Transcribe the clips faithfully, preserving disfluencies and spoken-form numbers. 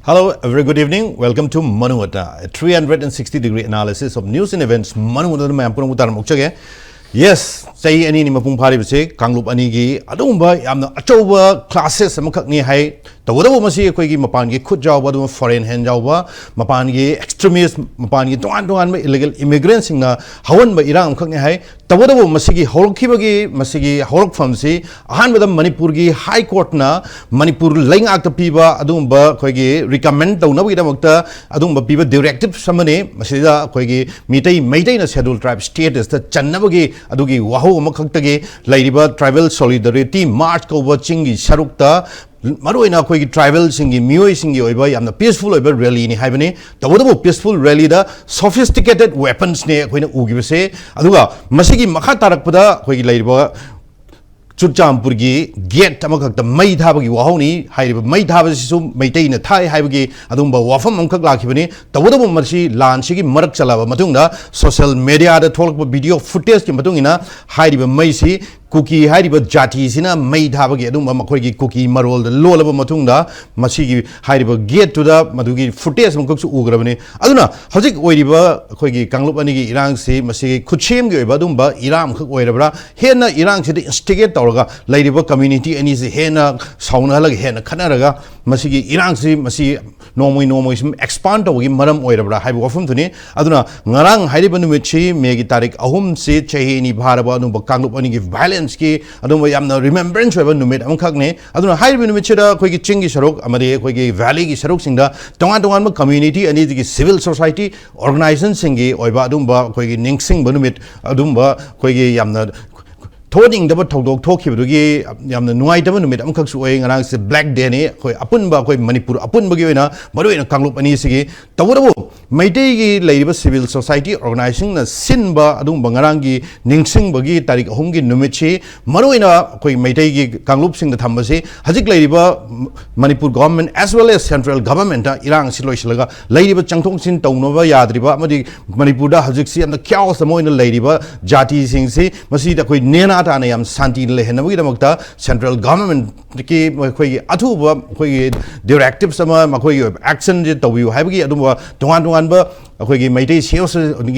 Hello, a very good evening. Welcome to Manuata, a three hundred sixty degree analysis of news and events. Manuata ꯃꯌꯥꯝ ꯄꯨꯝꯅꯃꯛ term ꯑꯣꯛꯆꯒꯦ꯫ Yes, ꯆꯍꯤ ꯑꯅꯤꯅꯤ ꯃꯄꯨꯡ ꯐꯥꯔꯤꯕꯁꯦ ꯀꯥꯡꯂꯨꯞ ꯑꯅꯤꯒꯤ ꯑꯗꯨꯒꯨꯝꯕ ꯌꯥꯝꯅ ꯑꯆꯧꯕ crisis ꯑꯃꯈꯛꯅꯤ ꯍꯥꯏ꯫ ꯇꯧꯕꯇꯕꯨ ꯃꯁꯤ ꯑꯩꯈꯣꯏꯒꯤ ꯃꯄꯥꯟꯒꯤ ꯈꯨꯠ ꯌꯥꯎꯕ, ꯑꯗꯨꯒ foreign hand ꯌꯥꯎꯕ, ꯃꯄꯥꯟꯒꯤ extremist, ꯃꯄꯥꯟꯒꯤ ꯇꯣꯉꯥꯟ ꯇꯣꯉꯥꯟꯕ illegal immigrantꯁꯤꯡꯅ ꯍꯧꯍꯟꯕ ꯏꯔꯥꯡ ꯑꯃꯈꯛꯅꯤ ꯍꯥꯏ꯫ ꯇꯧꯕꯇꯕꯨ ꯃꯁꯤꯒꯤ ꯍꯧꯔꯛꯈꯤꯕꯒꯤ, ꯃꯁꯤꯒꯤ ꯍꯧꯔꯛꯐꯝꯁꯤ ꯑꯍꯥꯟꯕꯗ ꯃꯅꯤꯄꯨꯔꯒꯤ High Courtꯅ ꯃꯅꯤꯄꯨꯔ ꯂꯩꯉꯥꯛꯇ ꯄꯤꯕ ꯑꯗꯨꯒꯨꯝꯕ ꯑꯩꯈꯣꯏꯒꯤ recommend ꯇꯧꯅꯕꯒꯤꯗꯃꯛꯇ ꯑꯗꯨꯒꯨꯝꯕ ꯄꯤꯕ directives ꯑꯃꯅꯤ꯫ ꯃꯁꯤꯗ ꯑꯩꯈꯣꯏꯒꯤ ꯃꯤꯇꯩ, ꯃꯩꯇꯩꯅ Scheduled Tribe statusꯇ ꯆꯟꯅꯕꯒꯤ ꯑꯗꯨꯒꯤ ꯋꯥꯍꯧ ꯑꯃꯈꯛꯇꯒꯤ ꯂꯩꯔꯤꯕ tribal solidarity march ꯀꯧꯕ ꯆꯤꯡꯒꯤ ꯁꯔꯨꯛꯇ ꯃꯔꯨꯑꯣꯏꯅ ꯑꯩꯈꯣꯏꯒꯤ tribalꯁꯤꯡꯒꯤ ꯃꯤꯑꯣꯏꯁꯤꯡꯒꯤ ꯑꯣꯏꯕ ꯌꯥꯝꯅ peaceful ꯑꯣꯏꯕ rallyꯅꯤ ꯍꯥꯏꯕꯅꯤ꯫ ꯇꯧꯕꯇꯕꯨ peaceful rallyꯗ sophisticated weaponsꯅꯦ ꯑꯩꯈꯣꯏꯅ ꯎꯈꯤꯕꯁꯦ꯫ ꯑꯗꯨꯒ ꯃꯁꯤꯒꯤ ꯃꯈꯥ ꯇꯥꯔꯛꯄꯗ ꯑꯩꯈꯣꯏꯒꯤ ꯂꯩꯔꯤꯕ ꯆꯨꯔꯆꯥꯟꯄꯨꯔꯒꯤ gate ꯑꯃꯈꯛꯇ ꯃꯩ ꯊꯥꯕꯒꯤ ꯋꯥꯍꯧꯅꯤ꯫ ꯍꯥꯏꯔꯤꯕ ꯃꯩ ꯊꯥꯕꯁꯤꯁꯨ ꯃꯩꯇꯩꯅ ꯊꯥꯏ ꯍꯥꯏꯕꯒꯤ ꯑꯗꯨꯒꯨꯝꯕ ꯋꯥꯐꯝ ꯑꯃꯈꯛ ꯂꯥꯛꯈꯤꯕꯅꯤ꯫ ꯇꯧꯕꯇꯕꯨ ꯃꯁꯤ ꯂꯥꯟꯁꯤꯒꯤ ꯃꯔꯛ ꯆꯜꯂꯕ ꯃꯇꯨꯡꯗ social mediaꯗ ꯊꯣꯛꯂꯛꯄ video footageꯀꯤ ꯃꯇꯨꯡ ꯏꯟꯅ ꯍꯥꯏꯔꯤꯕ ꯃꯩꯁꯤ ꯀꯨꯀꯤ ꯍꯥꯏꯔꯤꯕ ꯖꯥꯇꯤꯁꯤꯅ ꯃꯩ ꯊꯥꯕꯒꯤ ꯑꯗꯨꯒꯨꯝꯕ ꯃꯈꯣꯏꯒꯤ ꯀꯨꯀꯤ ꯃꯔꯣꯜꯗ ꯂꯣꯜꯂꯕ ꯃꯇꯨꯡꯗ ꯃꯁꯤꯒꯤ ꯍꯥꯏꯔꯤꯕ gateꯇꯨꯗ ꯃꯗꯨꯒꯤ footage ꯑꯃꯈꯛꯁꯨ ꯎꯈ꯭ꯔꯕꯅꯤ꯫ ꯑꯗꯨꯅ ꯍꯧꯖꯤꯛ ꯑꯣꯏꯔꯤꯕ ꯑꯩꯈꯣꯏꯒꯤ ꯀꯥꯡꯂꯨꯞ ꯑꯅꯤꯒꯤ ꯏꯔꯥꯡꯁꯤ ꯃꯁꯤꯒꯤ ꯈꯨꯠꯁꯦꯝꯒꯤ ꯑꯣꯏꯕ ꯑꯗꯨꯒꯨꯝꯕ ꯏꯔꯥꯡ ꯑꯃꯈꯛ ꯑꯣꯏꯔꯕ꯭ꯔꯥ? ꯍꯦꯟꯅ ꯏꯔꯥꯡꯁꯤꯗ instigate ꯇꯧꯔꯒ ꯂꯩꯔꯤꯕ community ꯑꯅꯤꯁꯤ ꯍꯦꯟꯅ ꯁꯥꯎꯅꯍꯜꯂꯒ, ꯍꯦꯟꯅ ꯈꯠꯅꯔꯒ ꯃꯁꯤꯒꯤ ꯏꯔꯥꯡꯁꯤ ꯃꯁꯤ ꯅꯣꯡꯃꯒꯤ ꯅꯣꯡꯃꯒꯤ ꯁꯨꯝ expand ꯇꯧꯕꯒꯤ ꯃꯔꯝ ꯑꯣꯏꯔꯕ꯭ꯔꯥ ꯍꯥꯏꯕ ꯋꯥꯐꯝꯗꯨꯅꯤ꯫ ꯑꯗꯨꯅ ꯉꯔꯥꯡ ꯍꯥꯏꯔꯤꯕ ꯅꯨꯃꯤꯠꯁꯤ, Mayꯒꯤ ꯇꯥꯔꯤꯛ ꯑꯍꯨꯝꯁꯤ, ꯆꯍꯤ ꯑꯅꯤ ꯐꯥꯔꯕ ꯑꯗꯨꯒꯨꯝꯕ ꯀꯥꯡꯂꯨꯞ ꯑꯅꯤꯒꯤ violenceꯀꯤ ꯑꯗꯨꯒꯨꯝꯕ ꯌꯥꯝꯅ remembrance ꯑꯣꯏꯕ ꯅꯨꯃꯤꯠ ꯑꯃꯈꯛꯅꯤ꯫ ꯑꯗꯨꯅ ꯍꯥꯏꯔꯤꯕ ꯅꯨꯃꯤꯠꯁꯤꯗ ꯑꯩꯈꯣꯏꯒꯤ ꯆꯤꯡꯒꯤ ꯁꯔꯨꯛ ꯑꯃꯗꯤ ꯑꯩꯈꯣꯏꯒꯤ valleyꯒꯤ ꯁꯔꯨꯛꯁꯤꯡꯗ ꯇꯣꯉꯥꯟ ꯇꯣꯉꯥꯟꯕ community ꯑꯅꯤꯗꯒꯤ civil society organizationꯁꯤꯡꯒꯤ ꯑꯣꯏꯕ ꯑꯗꯨꯒꯨꯝꯕ ꯑꯩꯈꯣꯏꯒꯤ ꯅꯤꯡꯁꯤꯡꯕ ꯅꯨꯃꯤꯠ, ꯑꯗꯨꯒꯨꯝꯕ ꯑꯩꯈꯣꯏꯒꯤ ꯌꯥꯝꯅ ꯊꯣꯛꯍꯟꯅꯤꯡꯗꯕ ꯊꯧꯗꯣꯛ ꯊꯣꯛꯈꯤꯕꯗꯨꯒꯤ ꯌꯥꯝꯅ ꯅꯨꯡꯉꯥꯏꯇꯕ ꯅꯨꯃꯤꯠ ꯑꯃꯈꯛꯁꯨ ꯑꯣꯏ꯫ ꯉꯔꯥꯡꯁꯦ Black Dayꯅꯤ꯫ ꯑꯩꯈꯣꯏ ꯑꯄꯨꯟꯕ, ꯑꯩꯈꯣꯏ ꯃꯅꯤꯄꯨꯔ ꯑꯄꯨꯟꯕꯒꯤ ꯑꯣꯏꯅ ꯃꯔꯨꯑꯣꯏꯅ ꯀꯥꯡꯂꯨꯞ ꯑꯅꯤꯁꯤꯒꯤ꯫ ꯇꯧꯕꯇꯕꯨ ꯃꯩꯇꯩꯒꯤ ꯂꯩꯔꯤꯕ civil society organizationꯅ ꯁꯤꯟꯕ ꯑꯗꯨꯒꯨꯝꯕ ꯉꯔꯥꯡꯒꯤ ꯅꯤꯡꯁꯤꯡꯕꯒꯤ ꯇꯥꯔꯤꯛ ꯑꯍꯨꯝꯒꯤ ꯅꯨꯃꯤꯠꯁꯤ ꯃꯔꯨꯑꯣꯏꯅ ꯑꯩꯈꯣꯏ ꯃꯩꯇꯩꯒꯤ ꯀꯥꯡꯂꯨꯞꯁꯤꯡꯗ ꯊꯝꯕꯁꯤ ꯍꯧꯖꯤꯛ ꯂꯩꯔꯤꯕ Manipur government as well as central governmentꯅ ꯏꯔꯥꯡ ꯑꯁꯤ ꯂꯣꯏꯁꯤꯜꯂꯒ ꯂꯩꯔꯤꯕ ꯆꯪꯊꯣꯛ ꯆꯪꯁꯤꯟ ꯇꯧꯅꯕ ꯌꯥꯗ꯭ꯔꯤꯕ ꯑꯃꯗꯤ ꯃꯅꯤꯄꯨꯔꯗ ꯍꯧꯖꯤꯛꯁꯤ ꯌꯥꯝꯅ chaos ꯑꯃ ꯑꯣꯏꯅ ꯂꯩꯔꯤꯕ ꯖꯥꯇꯤꯁꯤꯡꯁꯤ ꯃꯁꯤꯗ ꯑꯩꯈꯣꯏ ꯅꯦꯅꯥ ꯇꯥꯅ ꯌꯥꯝ ꯁꯥꯟꯇꯤꯅ ꯂꯩꯍꯟꯅꯕꯒꯤꯗꯃꯛꯇ ꯁꯦꯟꯇ꯭ꯔꯦꯜ ꯒꯚꯔꯟꯃꯦꯟꯠꯀꯤ ꯃꯈꯣꯏꯒꯤ ꯑꯊꯨꯕ ꯃꯈꯣꯏꯒꯤ ꯗꯤꯔꯦꯛꯇꯤꯞꯁ ꯑꯃ, ꯃꯈꯣꯏꯒꯤ ꯑꯣꯏꯕ ꯑꯦꯛꯁꯟꯁꯦ ꯇꯧꯕꯤꯌꯨ ꯍꯥꯏꯕꯒꯤ ꯑꯗꯨꯝꯕ ꯇꯣꯉꯥꯟ ꯇꯣꯉꯥꯟꯕ ꯑꯩꯈꯣꯏꯒꯤ ꯃꯩꯇꯩ ꯁꯦꯜꯁ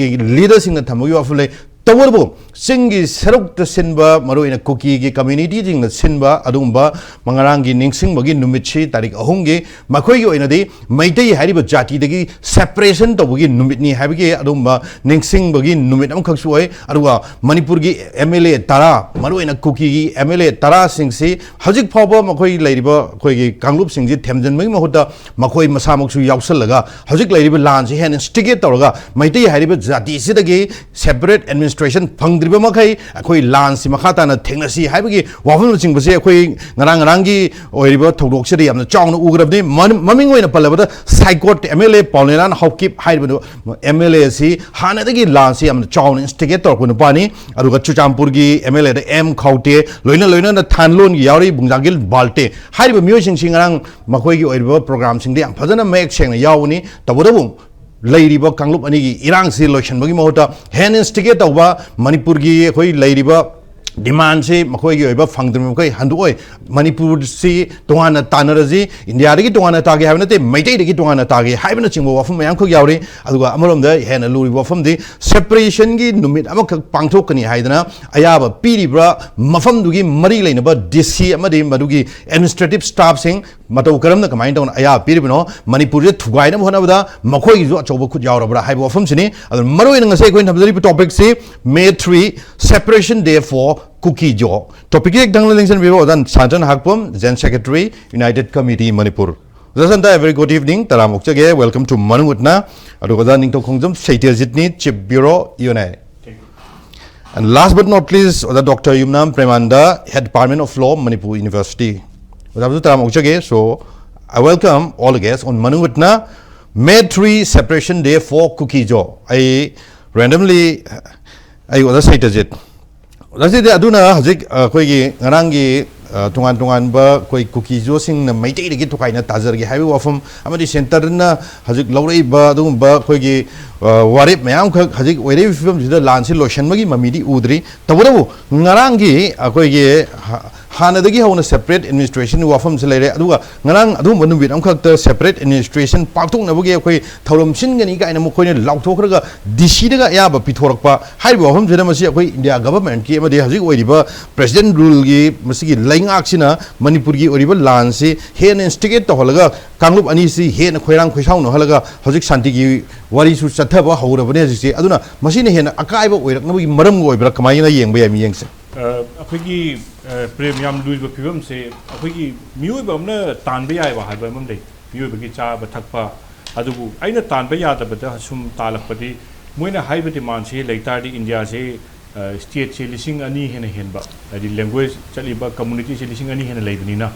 ꯂꯤꯗꯔꯁꯤꯡꯅ ꯊꯝꯕꯒꯤ ꯋꯥꯐꯝ ꯂꯩ꯫ ꯇꯧꯕꯇꯕꯨ ꯆꯤꯡꯒꯤ ꯁꯔꯨꯛꯇ ꯁꯤꯟꯕ, ꯃꯔꯨꯑꯣꯏꯅ ꯀꯨꯀꯤꯒꯤ ꯀꯝꯃ꯭ꯌꯨꯅꯤꯇꯤꯁꯤꯡꯅ ꯁꯤꯟꯕ ꯑꯗꯨꯒꯨꯝꯕ ꯉꯔꯥꯡꯒꯤ ꯅꯤꯡꯁꯤꯡꯕꯒꯤ ꯅꯨꯃꯤꯠꯁꯤ ꯇꯥꯔꯤꯛ ꯑꯍꯨꯝꯒꯤ ꯃꯈꯣꯏꯒꯤ ꯑꯣꯏꯅꯗꯤ ꯃꯩꯇꯩ ꯍꯥꯏꯔꯤꯕ ꯖꯥꯇꯤꯗꯒꯤ ꯁꯦꯄꯔꯦꯁꯟ ꯇꯧꯕꯒꯤ ꯅꯨꯃꯤꯠꯅꯤ ꯍꯥꯏꯕꯒꯤ ꯑꯗꯨꯒꯨꯝꯕ ꯅꯤꯡꯁꯤꯡꯕꯒꯤ ꯅꯨꯃꯤꯠ ꯑꯃꯈꯛꯁꯨ ꯑꯣꯏ꯫ ꯑꯗꯨꯒ ꯃꯅꯤꯄꯨꯔꯒꯤ ꯑꯦꯝ ꯑꯦꯜ ꯑꯦ ꯇꯔꯥ, ꯃꯔꯨꯑꯣꯏꯅ ꯀꯨꯀꯤꯒꯤ ꯑꯦꯝ ꯑꯦꯜ ꯑꯦ ꯇꯔꯥꯁꯤꯡꯁꯤ ꯍꯧꯖꯤꯛ ꯐꯥꯎꯕ ꯃꯈꯣꯏ ꯂꯩꯔꯤꯕ ꯑꯩꯈꯣꯏꯒꯤ ꯀꯥꯡꯂꯨꯞꯁꯤꯡꯁꯤ ꯊꯦꯝꯖꯤꯟꯕꯒꯤ ꯃꯍꯨꯠꯇ ꯃꯈꯣꯏ ꯃꯁꯥꯃꯛꯁꯨ ꯌꯥꯎꯁꯜꯂꯒ ꯍꯧꯖꯤꯛ ꯂꯩꯔꯤꯕ ꯂꯥꯟꯁꯤ ꯍꯦꯟꯅ ꯏꯟꯁꯇꯤꯒꯦꯠ ꯇꯧꯔꯒ ꯃꯩꯇꯩ ꯍꯥꯏꯔꯤꯕ ꯖꯥꯇꯤꯁꯤꯗꯒꯤ ꯁꯦꯄꯔꯦꯠ ꯑꯦꯗꯃꯤꯅꯤꯁꯇ꯭ꯔꯦꯁꯟ ꯐꯪꯗ꯭ꯔꯤꯕ ꯃꯈꯩ ꯑꯩꯈꯣꯏ ꯂꯥꯟꯁꯤ ꯃꯈꯥ ꯇꯥꯅ ꯊꯦꯡꯅꯁꯤ ꯍꯥꯏꯕꯒꯤ ꯋꯥꯐꯝꯅꯆꯤꯡꯕꯁꯦ ꯑꯩꯈꯣꯏ ꯉꯔꯥꯡ ꯉꯔꯥꯡꯒꯤ ꯑꯣꯏꯔꯤꯕ ꯊꯧꯗꯣꯛꯁꯤꯗ ꯌꯥꯝꯅ ꯆꯥꯎꯅ ꯎꯈ꯭ꯔꯕꯅꯤ꯫ ꯃ-, ꯃꯃꯤꯡ ꯑꯣꯏꯅ ꯄꯜꯂꯕꯗ ꯁꯥꯏꯀꯣꯠ ꯑꯦꯝ ꯑꯦꯜ ꯑꯦ ꯄꯥꯎꯅꯦꯂꯥꯟ ꯍꯥꯎꯀꯤꯞ ꯍꯥꯏꯔꯤꯕ ꯑꯦꯝ ꯑꯦꯜ ꯑꯦ ꯑꯁꯤ ꯍꯥꯟꯅꯗꯒꯤ ꯂꯥꯟꯁꯤ ꯌꯥꯝꯅ ꯆꯥꯎꯅ ꯏꯟꯁꯇꯤꯒꯦꯠ ꯇꯧꯔꯛꯄ ꯅꯨꯄꯥꯅꯤ꯫ ꯑꯗꯨꯒ ꯆꯨꯔꯆꯥꯟꯄꯨꯔꯒꯤ ꯑꯦꯝ ꯑꯦꯜ ꯑꯦꯗ ꯑꯦꯝ ꯈꯥꯎꯇꯦ, ꯂꯣꯏꯅ ꯂꯣꯏꯅꯅ ꯊꯥꯟꯂꯣꯟꯒꯤ ꯌꯥꯎꯔꯤ ꯕꯨꯡꯖꯥꯒꯤꯜ ꯕꯥꯜꯇꯦ ꯍꯥꯏꯔꯤꯕ ꯃꯤꯑꯣꯏꯁꯤꯡꯁꯤ ꯉꯔꯥꯡ ꯃꯈꯣꯏꯒꯤ ꯑꯣꯏꯔꯤꯕ ꯄ꯭ꯔꯣꯒ꯭ꯔꯥꯝꯁꯤꯡꯗ ꯌꯥꯝ ꯐꯖꯅ ꯃꯌꯦꯛ ꯁꯦꯡꯅ ꯌꯥꯎꯕꯅꯤ꯫ ꯇꯧꯕꯇꯕꯨ ꯂꯩꯔꯤꯕ ꯀꯥꯡꯂꯨꯞ ꯑꯅꯤꯒꯤ ꯏꯔꯥꯡꯁꯤ ꯂꯣꯏꯁꯤꯟꯕꯒꯤ ꯃꯍꯨꯠꯇ ꯍꯦꯟꯅ ꯏꯟꯁꯇꯤꯒꯦꯠ ꯇꯧꯕ, ꯃꯅꯤꯄꯨꯔꯒꯤ ꯑꯩꯈꯣꯏ ꯂꯩꯔꯤꯕ ꯗꯤꯃꯥꯟꯁꯤ ꯃꯈꯣꯏꯒꯤ ꯑꯣꯏꯕ ꯐꯪꯗ꯭ꯔꯤꯕ ꯃꯈꯩ ꯍꯟꯗꯣꯛꯑꯣꯏ, ꯃꯅꯤꯄꯨꯔꯁꯤ ꯇꯣꯉꯥꯟꯅ ꯇꯥꯟꯅꯔꯁꯤ, ꯏꯟꯗꯤꯌꯥꯗꯒꯤ ꯇꯣꯉꯥꯟꯅ ꯇꯥꯒꯦ ꯍꯥꯏꯕ ꯅꯠꯇꯦ, ꯃꯩꯇꯩꯗꯒꯤ ꯇꯣꯉꯥꯟꯅ ꯇꯥꯒꯦ ꯍꯥꯏꯕꯅꯆꯤꯡꯕ ꯋꯥꯐꯝ ꯃꯌꯥꯝꯈꯛ ꯌꯥꯎꯔꯤ꯫ ꯑꯗꯨꯒ ꯑꯃꯔꯣꯝꯗ ꯍꯦꯟꯅ ꯂꯨꯔꯤꯕ ꯋꯥꯐꯝꯗꯤ ꯁꯦꯄꯔꯦꯁꯟꯒꯤ ꯅꯨꯃꯤꯠ ꯑꯃꯈꯛ ꯄꯥꯡꯊꯣꯛꯀꯅꯤ ꯍꯥꯏꯗꯅ ꯑꯌꯥꯕ ꯄꯤꯔꯤꯕ꯭ꯔꯥ, ꯃꯐꯝꯗꯨꯒꯤ ꯃꯔꯤ ꯂꯩꯅꯕ ꯗꯤ ꯁꯤ ꯑꯃꯗꯤ ꯃꯗꯨꯒꯤ ꯑꯦꯗꯃꯤꯅꯤꯁꯇ꯭ꯔꯦꯇꯤꯞ ꯁ꯭ꯇꯥꯐꯁꯤꯡ ꯃꯇꯧ ꯀꯔꯝꯅ ꯀꯃꯥꯏꯅ ꯇꯧꯅ ꯑꯌꯥꯕ ꯄꯤꯔꯤꯕꯅꯣ, ꯃꯅꯤꯄꯨꯔꯁꯦ ꯊꯨꯒꯥꯏꯅꯕ ꯍꯣꯠꯅꯕꯗ ꯃꯈꯣꯏꯒꯤꯁꯨ ꯑꯆꯧꯕ ꯈꯨꯠ ꯌꯥꯎꯔꯕ꯭ꯔꯥ ꯍꯥꯏꯕ ꯋꯥꯐꯝꯁꯤꯅꯤ꯫ ꯑꯗꯨꯅ ꯃꯔꯨꯑꯣꯏꯅ ꯉꯁꯤ ꯑꯩꯈꯣꯏꯅ ꯊꯝꯖꯔꯤꯕ ꯇꯣꯄꯤꯛꯁꯤ May three, Separation Day for Kuki-Zo꯫ ꯇꯣꯄꯤꯛꯁꯤ ꯈꯤꯇꯪ ꯂꯦꯡꯁꯤꯟꯕꯤꯔꯣ ꯑꯣꯖꯥ ꯁꯥꯟꯇꯟ ꯍꯥꯛꯄꯝ, ꯖꯦꯟ ꯁꯦꯀ꯭ꯔꯦꯇꯔꯤ, ꯌꯨꯅꯥꯏꯇꯦꯗ ꯀꯃꯤꯇꯤ ꯃꯅꯤꯄꯨꯔ꯫ ꯑꯣꯖꯥ ꯁꯥꯟꯇ, very good evening, ꯇꯔꯥꯝꯅ ꯑꯣꯛꯆꯒꯦ, welcome to ꯃꯅꯨꯡ ꯍꯨꯠꯅ꯫ ꯑꯗꯨꯒ ꯑꯣꯖꯥ ꯅꯤꯡꯊꯧꯈꯣꯡꯖꯝ ꯁꯩꯇ꯭ꯌꯖꯤꯠꯅꯤ, chief bureau, U N I. And last but not least, ꯑꯣꯖꯥ doctor Yumnam Premananda, Head Department of Law, Manipur University꯫ ꯑꯣꯖꯥꯕꯨꯁꯨ ꯇꯔꯥꯝꯅ ꯑꯣꯛꯆꯒꯦ꯫ So, I welcome all the guests on ꯃꯅꯨꯡ ꯍꯨꯠꯅ, May three, Separation Day for Kuki-Zo꯫ ꯑꯩ randomly, ꯑꯩ ꯑꯣꯖꯥ ꯁꯩꯇ꯭ꯌꯖꯤꯠ꯫ ꯑꯣꯖꯥ ꯁꯩꯇ꯭ꯌꯖꯤꯠ, ꯑꯗꯨꯅ ꯍꯧꯖꯤꯛ ꯑꯩꯈꯣꯏꯒꯤ ꯉꯔꯥꯡꯒꯤ ꯑ, ꯇꯣꯉꯥꯟ ꯇꯣꯉꯥꯟꯕ ꯑꯩꯈꯣꯏ ꯀꯨꯀꯤ ꯖꯣꯁꯤꯡꯅ ꯃꯩꯇꯩꯗꯒꯤ ꯇꯣꯈꯥꯏꯅ ꯇꯥꯖꯔꯒꯦ ꯍꯥꯏꯕꯒꯤ ꯋꯥꯐꯝ, ꯑꯃꯗꯤ ꯁꯦꯟꯇꯔꯅ ꯍꯧꯖꯤꯛ ꯂꯧꯔꯛꯏꯕ ꯑꯗꯨꯒꯨꯝꯕ ꯑꯩꯈꯣꯏꯒꯤ, ꯑ, ꯋꯥꯔꯦꯞ ꯃꯌꯥꯝꯈꯛ ꯍꯧꯖꯤꯛ ꯑꯣꯏꯔꯛꯏꯕ ꯐꯤꯕꯝꯁꯤꯗ ꯂꯥꯟꯁꯤ ꯂꯣꯏꯁꯤꯟꯕꯒꯤ ꯃꯃꯤꯗꯤ ꯎꯗ꯭ꯔꯤ꯫ ꯇꯧꯕꯇꯕꯨ ꯉꯔꯥꯡꯒꯤ ꯑꯩꯈꯣꯏꯒꯤ ꯍ-, ꯍꯥꯟꯅꯗꯒꯤ ꯍꯧꯅ separate administration ꯋꯥꯐꯝꯁꯤ ꯂꯩꯔꯦ, ꯑꯗꯨꯒ ꯉꯔꯥꯡ ꯑꯗꯨꯒꯨꯝꯕ ꯅꯨꯃꯤꯠ ꯑꯃꯈꯛꯇ separate administration ꯄꯥꯡꯊꯣꯛꯅꯕꯒꯤ ꯑꯩꯈꯣꯏ ꯊꯧꯔꯝ ꯁꯤꯟꯒꯅꯤ ꯀꯥꯏꯅ ꯃꯈꯣꯏꯅ ꯂꯥꯎꯊꯣꯛꯈ꯭ꯔꯒ ꯗꯤ ꯁꯤꯗꯒ ꯑꯌꯥꯕ ꯄꯤꯊꯣꯔꯛꯄ ꯍꯥꯏꯔꯤꯕ ꯋꯥꯐꯝꯁꯤꯗ, ꯃꯁꯤ ꯑꯩꯈꯣꯏ ꯏꯟꯗꯤꯌꯥ ꯒꯚꯔꯟꯃꯦꯟꯠꯀꯤ ꯑꯃꯗꯤ ꯍꯧꯖꯤꯛ ꯑꯣꯏꯔꯤꯕ ꯄ꯭ꯔꯦꯁꯤꯗꯦꯟꯠ ꯔꯨꯜꯒꯤ ꯃꯁꯤꯒꯤ ꯂꯩꯉꯥꯛꯁꯤꯅ ꯃꯅꯤꯄꯨꯔꯒꯤ ꯑꯣꯏꯔꯤꯕ ꯂꯥꯟꯁꯤ ꯍꯦꯟꯅ instigate ꯇꯧꯍꯜꯂꯒ ꯀꯥꯡꯂꯨꯞ ꯑꯅꯤꯁꯤ ꯍꯦꯟꯅ ꯈꯣꯏꯔꯥꯡ ꯈꯣꯏꯁꯥꯎꯅꯍꯜꯂꯒ ꯍꯧꯖꯤꯛ ꯁꯥꯟꯇꯤꯒꯤ ꯋꯥꯔꯤꯁꯨ ꯆꯠꯊꯕ ꯍꯧꯔꯕꯅꯦ ꯍꯧꯖꯤꯛꯁꯦ꯫ ꯑꯗꯨꯅ ꯃꯁꯤꯅ ꯍꯦꯟꯅ ꯑꯀꯥꯏꯕ ꯑꯣꯏꯔꯛꯅꯕꯒꯤ ꯃꯔꯝꯒ ꯑꯣꯏꯕ꯭ꯔꯥ, ꯀꯃꯥꯏꯅ ꯌꯦꯡꯕ ꯌꯥꯏ ꯃꯤꯠꯌꯦꯡꯁꯦ? ꯑ, ꯑꯩꯈꯣꯏꯒꯤ, ꯑ, ꯄ꯭ꯔꯦꯝ, ꯌꯥꯝ ꯂꯨꯔꯤꯕ ꯐꯤꯕꯝꯁꯦ ꯑꯩꯈꯣꯏꯒꯤ ꯃꯤꯑꯣꯏꯕ ꯑꯃꯅ ꯇꯥꯟꯕ ꯌꯥꯏꯕ ꯍꯥꯏꯕ ꯑꯃ ꯂꯩ꯫ ꯃꯤꯑꯣꯏꯕꯒꯤ ꯆꯥꯕ ꯊꯛꯄ꯫ ꯑꯗꯨꯕꯨ ꯑꯩꯅ ꯇꯥꯟꯕ ꯌꯥꯗꯕꯗ ꯁꯨꯝ ꯇꯥꯜꯂꯛꯄꯗꯤ, ꯃꯣꯏꯅ ꯍꯥꯏꯕ demandꯁꯦ ꯂꯩ ꯇꯥꯔꯗꯤ, ꯏꯟꯗꯤꯌꯥꯁꯦ, ꯑ, stateꯁꯦ ꯂꯤꯁꯤꯡ ꯑꯅꯤ ꯍꯦꯟꯅ ꯍꯦꯟꯕ, ꯍꯥꯏꯗꯤ language ꯆꯠꯂꯤꯕ communityꯁꯦ ꯂꯤꯁꯤꯡ ꯑꯅꯤ ꯍꯦꯟꯅ ꯂꯩꯕꯅꯤꯅ,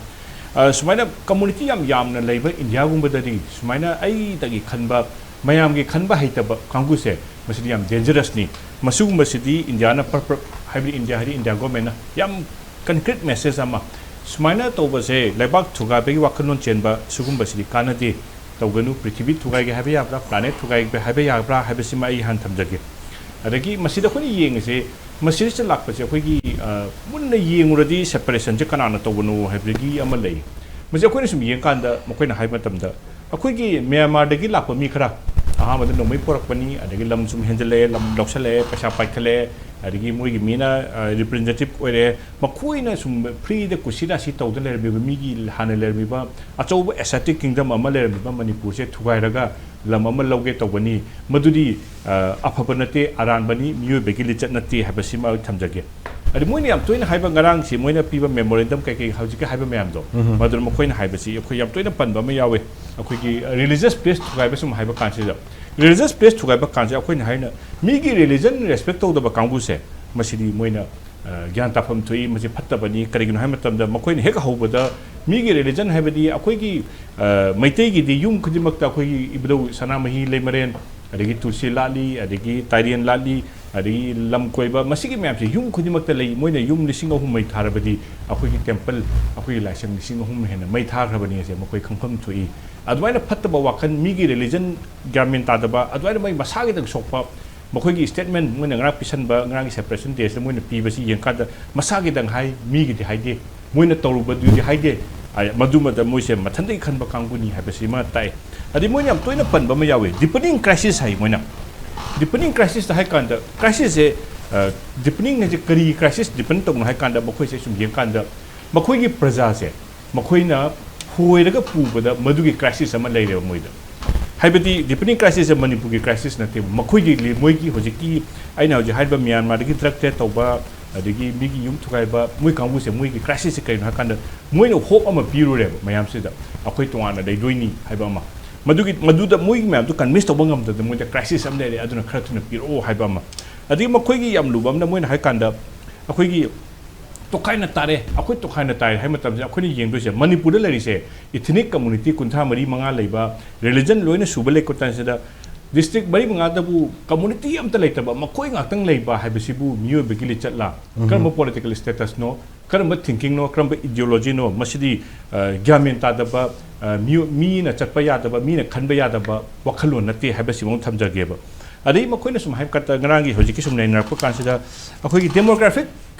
ꯑ, ꯁꯨꯃꯥꯏꯅ community ꯌꯥꯝ ꯌꯥꯝꯅ ꯂꯩꯕ ꯏꯟꯗꯤꯌꯥꯒꯨꯝꯕꯗꯗꯤ ꯁꯨꯃꯥꯏꯅ ꯑꯩꯗꯒꯤ ꯈꯟꯕ, ꯃꯌꯥꯝꯒꯤ ꯈꯟꯕ ꯍꯩꯇꯕ ꯀꯥꯡꯕꯨꯁꯦ, ꯃꯁꯤꯗꯤ ꯌꯥꯝ dangerousꯅꯤ꯫ ꯃꯁꯤꯒꯨꯝꯕꯁꯤꯗꯤ ꯏꯟꯗꯤꯌꯥꯅ ꯄ꯭ꯔꯞ ꯄ꯭ꯔꯞ, ꯍꯥꯏꯕꯗꯤ ꯏꯟꯗꯤꯌꯥ ꯍꯥꯏꯗꯤ ꯏꯟꯗꯤꯌꯥ ꯒꯣꯔꯃꯦꯟꯅ ꯌꯥꯝ concrete message ꯑꯃ, ꯁꯨꯃꯥꯏꯅ ꯇꯧꯕꯁꯦ, ꯂꯩꯕꯥꯛ ꯊꯨꯒꯥꯏꯕꯒꯤ ꯋꯥꯈꯜꯂꯣꯟ ꯆꯦꯟꯕ ꯁꯤꯒꯨꯝꯕꯁꯤꯗꯤ ꯀꯥꯟꯅꯗꯦ, ꯇꯧꯒꯅꯨ, ꯄ꯭ꯔꯤꯊꯤꯕꯤ ꯊꯨꯒꯥꯏꯒꯦ ꯍꯥꯏꯕ ꯌꯥꯕ꯭ꯔꯥ, planet ꯊꯨꯒꯥꯏꯒꯦ ꯍꯥꯏꯕ ꯌꯥꯕ꯭ꯔꯥ ꯍꯥꯏꯕꯁꯤꯃ ꯑꯩ ꯍꯥꯟꯅ ꯊꯝꯖꯒꯦ꯫ ꯑꯗꯒꯤ ꯃꯁꯤꯗ ꯑꯩꯈꯣꯏꯅ ꯌꯦꯡꯉꯤꯁꯦ, ꯃꯁꯤꯗ ꯂꯥꯛꯄꯁꯦ ꯑꯩꯈꯣꯏꯒꯤ, ꯑ, ꯃꯨꯟꯅ ꯌꯦꯡꯉꯨꯔꯗꯤ separationꯁꯦ ꯀꯅꯥꯅ ꯇꯧꯕꯅꯣ ꯍꯥꯏꯕꯒꯤ ꯑꯃ ꯂꯩ꯫ ꯃꯁꯤ ꯑꯩꯈꯣꯏꯅ ꯁꯨꯝ ꯌꯦꯡꯀꯥꯟꯗ ꯃꯈꯣꯏꯅ ꯍꯥꯏꯕ ꯃꯇꯝꯗ, ꯑꯩꯈꯣꯏꯒꯤ ꯃ꯭ꯌꯥꯟꯃꯥꯔꯗꯒꯤ ꯂꯥꯛꯄ ꯃꯤ ꯈꯔ ꯑꯍꯥꯟꯕꯗ ꯅꯣꯡꯃꯩ ꯄꯣꯔꯛꯄꯅꯤ, ꯑꯗꯒꯤ ꯂꯝ ꯁꯨꯝ ꯍꯦꯟꯖꯜꯂꯛꯑꯦ, ꯂꯝ ꯂꯧꯁꯜꯂꯛꯑꯦ, ꯄꯩꯁꯥ ꯄꯥꯏꯈꯠꯂꯛꯑꯦ, ꯑꯗꯒꯤ ꯃꯣꯏꯒꯤ ꯃꯤꯅ, ꯑ, representative ꯑꯣꯏꯔꯦ, ꯃꯈꯣꯏꯅ ꯁꯨꯝ freeꯗ ꯀꯨꯁꯤ ꯔꯥꯁꯤ ꯇꯧꯗ ꯂꯩꯔꯝꯃꯤꯕ ꯃꯤꯒꯤ ꯍꯥꯟꯅ ꯂꯩꯔꯝꯃꯤꯕ ꯑꯆꯧꯕ asiatic kingdom ꯑꯃ ꯂꯩꯔꯝꯃꯤꯕ ꯃꯅꯤꯄꯨꯔꯁꯦ ꯊꯨꯒꯥꯏꯔꯒ ꯂꯝ ꯑꯃ ꯂꯧꯒꯦ ꯇꯧꯕꯅꯤ, ꯃꯗꯨꯗꯤ, ꯑ, ꯑꯐꯕ ꯅꯠꯇꯦ, ꯑꯔꯥꯟꯕꯅꯤ, ꯃꯤꯑꯣꯏꯕꯒꯤ ꯂꯤꯆꯠ ꯅꯠꯇꯦ ꯍꯥꯏꯕꯁꯤꯃ ꯑꯩ ꯊꯝꯖꯒꯦ꯫ ꯑꯗꯩ ꯃꯣꯏꯅ ꯌꯥꯝ ꯇꯣꯏꯅ ꯍꯥꯏꯕ, ꯉꯔꯥꯡꯁꯤ ꯃꯣꯏꯅ ꯄꯤꯕ memorandum ꯀꯩꯀꯩ ꯍꯧꯖꯤꯛꯀꯤ ꯍꯥꯏꯕ ꯃꯌꯥꯝꯗꯣ, ꯎꯝ꯫ ꯃꯗꯨꯅ ꯃꯈꯣꯏꯅ ꯍꯥꯏꯕꯁꯤ ꯑꯩꯈꯣꯏ ꯌꯥꯝ ꯇꯣꯏꯅ ꯄꯟꯕ ꯑꯃ ꯌꯥꯎꯋꯦ, ꯑꯩꯈꯣꯏꯒꯤ religious place ꯊꯨꯒꯥꯏꯕ ꯁꯨꯝ ꯍꯥꯏꯕ ꯀꯥꯟꯁꯤꯗ꯫ Religious place ꯊꯨꯒꯥꯏꯕ ꯀꯥꯟꯁꯤꯗ ꯑꯩꯈꯣꯏꯅ ꯍꯥꯏꯅ ꯃꯤꯒꯤ religion respect ꯇꯧꯗꯕ ꯀꯥꯡꯕꯨꯁꯦ, ꯃꯁꯤꯗꯤ ꯃꯣꯏꯅ, ꯑ, ꯒ꯭ꯌꯥꯟ ꯇꯥꯐꯝ ꯊꯣꯛꯏ, ꯃꯁꯤ ꯐꯠꯇꯕꯅꯤ꯫ ꯀꯔꯤꯒꯤꯅꯣ ꯍꯥꯏꯕ ꯃꯇꯝꯗ ꯃꯈꯣꯏꯅ ꯍꯦꯛ ꯍꯧꯕꯗ ꯃꯤꯒꯤ religion ꯍꯥꯏꯕꯗꯤ ꯑꯩꯈꯣꯏꯒꯤ, ꯑ, ꯃꯩꯇꯩꯒꯤꯗꯤ ꯌꯨꯝ ꯈꯨꯗꯤꯡꯃꯛꯇ ꯑꯩꯈꯣꯏꯒꯤ ꯏꯕꯨꯙꯧ ꯁꯅꯥꯃꯍꯤ ꯂꯩꯃꯔꯦꯟ, ꯑꯗꯒꯤ ꯇꯨꯜꯁꯤ ꯂꯥꯠꯂꯤ, ꯑꯗꯒꯤ ꯇꯥꯏꯔꯦꯟ ꯂꯥꯠꯂꯤ, ꯑꯗꯒꯤ ꯂꯝ ꯀꯣꯏꯕ, ꯃꯁꯤꯒꯤ ꯃꯌꯥꯝꯁꯦ ꯌꯨꯝ ꯈꯨꯗꯤꯡꯃꯛꯇ ꯂꯩ꯫ ꯃꯣꯏꯅ ꯌꯨꯝ ꯂꯤꯁꯤꯡ ꯑꯍꯨꯝ ꯃꯩ ꯊꯥꯔꯕꯗꯤ ꯑꯩꯈꯣꯏꯒꯤ temple, ꯑꯩꯈꯣꯏꯒꯤ ꯂꯥꯏꯁꯪ ꯂꯤꯁꯤꯡ ꯑꯍꯨꯝ ꯍꯦꯟꯅ ꯃꯩ ꯊꯥꯈ꯭ꯔꯕꯅꯤ ꯑꯁꯦ ꯃꯈꯣꯏ ꯈꯪꯐꯝ ꯊꯣꯛꯏ꯫ ꯑꯗꯨꯃꯥꯏꯅ ꯐꯠꯇꯕ ꯋꯥꯈꯜ, ꯃꯤꯒꯤ religion ꯒ꯭ꯌꯥꯟ ꯃꯦꯟ ꯇꯥꯗꯕ, ꯑꯗꯨꯃꯥꯏꯅ ꯃꯣꯏ ꯃꯁꯥꯒꯤꯗꯪ ꯁꯣꯛꯄ, ꯃꯈꯣꯏꯒꯤ statement ꯃꯣꯏꯅ ꯉꯔꯥꯡ ꯄꯤꯁꯟꯕ, ꯉꯔꯥꯡꯒꯤ Separation Day ꯁꯤꯗ ꯃꯣꯏꯅ ꯄꯤꯕꯁꯤ ꯌꯦꯡꯀꯥꯟꯗ ꯃꯁꯥꯒꯤꯗꯪ ꯍꯥꯏ, ꯃꯤꯒꯤꯗꯤ ꯍꯥꯏꯗꯦ꯫ ꯃꯣꯏꯅ ꯇꯧꯔꯨꯕꯗꯨꯗꯤ ꯍꯥꯏꯗꯦ꯫ ꯑ, ꯃꯗꯨꯃꯗ ꯃꯣꯏꯁꯦ ꯃꯊꯟꯇꯒꯤ ꯈꯟꯕ ꯀꯥꯡꯕꯨꯅꯤ ꯍꯥꯏꯕꯁꯤ ꯑꯃ ꯇꯥꯛꯑꯦ꯫ ꯑꯗꯩ ꯃꯣꯏꯅ ꯌꯥꯝ ꯇꯣꯏꯅ ꯄꯟꯕ ꯑꯃ ꯌꯥꯎꯋꯦ, deepening crisis ꯍꯥꯏ ꯃꯣꯏꯅ꯫ Deepening crisis ꯍꯥꯏ ꯀꯥꯟꯗ, crisis ꯁꯦ, ꯑ, deepening ꯍꯥꯏꯁꯦ ꯀꯔꯤ crisis deepen ꯇꯧꯅꯣ ꯍꯥꯏ ꯀꯥꯟꯗ, ꯃꯈꯣꯏꯁꯦ ꯁꯨꯝ ꯌꯦꯡꯀꯥꯟꯗ ꯃꯈꯣꯏꯒꯤ ꯄ꯭ꯔꯖꯥꯁꯦ ꯃꯈꯣꯏꯅ ꯍꯣꯏꯔꯒ ꯄꯨꯕꯗ ꯃꯗꯨꯒꯤ crisis ꯑꯃ ꯂꯩꯔꯦꯕ ꯃꯣꯏꯗ꯫ ꯍꯥꯏꯕꯗꯤ deepening crisis ꯁꯦ ꯃꯅꯤꯄꯨꯔꯒꯤ crisis ꯅꯠꯇꯦꯕ꯫ ꯃꯈꯣꯏꯒꯤ, ꯃꯣꯏꯒꯤ ꯍꯧꯖꯤꯛꯀꯤ ꯑꯩꯅ ꯍꯧꯖꯤꯛ ꯍꯥꯏꯔꯤꯕ ꯃ꯭ꯌꯥꯟꯃꯥꯔꯗꯒꯤ drug trade ꯇꯧꯕ, ꯑꯗꯒꯤ ꯃꯤꯒꯤ ꯌꯨꯝ ꯊꯨꯒꯥꯏꯕ, ꯃꯣꯏ ꯀꯥꯡꯕꯨꯁꯦ, ꯃꯣꯏꯒꯤ crisis ꯁꯦ ꯀꯩꯅꯣ ꯍꯥꯏ ꯀꯥꯟꯗ, ꯃꯣꯏꯅ hope ꯑꯃ ꯄꯤꯔꯨꯔꯦꯕ ꯃꯌꯥꯝꯁꯤꯗ, ꯑꯩꯈꯣꯏ ꯇꯣꯉꯥꯟꯅ ꯂꯩꯗꯣꯏꯅꯤ ꯍꯥꯏꯕ ꯑꯃ꯫ ꯃꯗꯨꯒꯤ, ꯃꯗꯨꯗ ꯃꯣꯏꯒꯤ ꯃꯌꯥꯝꯗꯨ convince ꯇꯧꯕ ꯉꯝꯗꯕꯗ ꯃꯣꯏꯗ crisis ꯑꯃ ꯂꯩꯔꯦ, ꯑꯗꯨꯅ ꯈꯔ ꯊꯨꯅ ꯄꯤꯔꯛꯑꯣ ꯍꯥꯏꯕ ꯑꯃ꯫ ꯑꯗꯒꯤ ꯃꯈꯣꯏꯒꯤ ꯌꯥꯝ ꯂꯨꯕ ꯑꯃꯅ, ꯃꯣꯏꯅ ꯍꯥꯏ ꯀꯥꯟꯗ ꯑꯩꯈꯣꯏꯒꯤ ꯇꯣꯈꯥꯏꯅ ꯇꯥꯔꯦ, ꯑꯩꯈꯣꯏ ꯇꯣꯈꯥꯏꯅ ꯇꯥꯔꯦ ꯍꯥꯏ ꯃꯇꯝꯁꯤꯗ ꯑꯩꯈꯣꯏꯅ ꯌꯦꯡꯗꯣꯏꯁꯦ ꯃꯅꯤꯄꯨꯔꯗ ꯂꯩꯔꯤꯁꯦ ethnic community ꯀꯨꯟꯊ꯭ꯔꯥ ꯃꯔꯤ ꯃꯉꯥ ꯂꯩꯕ, religion ꯂꯣꯏꯅ ꯁꯨꯕ ꯂꯩꯀꯣ ꯇꯥꯟꯁꯤꯗ, district ꯃꯔꯤ ꯃꯉꯥꯗꯕꯨ community ꯑꯝꯇ ꯂꯩꯇꯕ, ꯃꯈꯣꯏ ꯉꯥꯛꯇꯪ ꯂꯩꯕ ꯍꯥꯏꯕꯁꯤꯕꯨ ꯃꯤꯑꯣꯏꯕꯒꯤ ꯂꯤꯆꯠꯂꯥ? ꯀꯔꯝꯕ political status ꯅꯣ? ꯀꯔꯝꯕ thinking ꯅꯣ? ꯀꯔꯝꯕ ideology ꯅꯣ? ꯃꯁꯤꯗꯤ, ꯑ, ꯒ꯭ꯌꯥꯟ ꯃꯦꯟ ꯇꯥꯗꯕ, ꯑ, ꯃꯤꯑꯣ-, ꯃꯤꯅ ꯆꯠꯄ ꯌꯥꯗꯕ, ꯃꯤꯅ ꯈꯟꯕ ꯌꯥꯗꯕ ꯋꯥꯈꯜꯂꯣꯟ ꯅꯠꯇꯦ ꯍꯥꯏꯕꯁꯤꯃ ꯊꯝꯖꯒꯦꯕ꯫ ꯑꯗꯩ ꯃꯈꯣꯏꯅ ꯁꯨꯝ ꯍꯥꯏꯕ ꯀꯥꯟꯗ, ꯉꯔꯥꯡꯒꯤ ꯍꯧꯖꯤꯛꯀꯤ ꯁꯨꯝ ꯅꯩꯅꯔꯛꯄ ꯀꯥꯟꯁꯤꯗ ꯑꯩꯈꯣꯏꯒꯤ demographic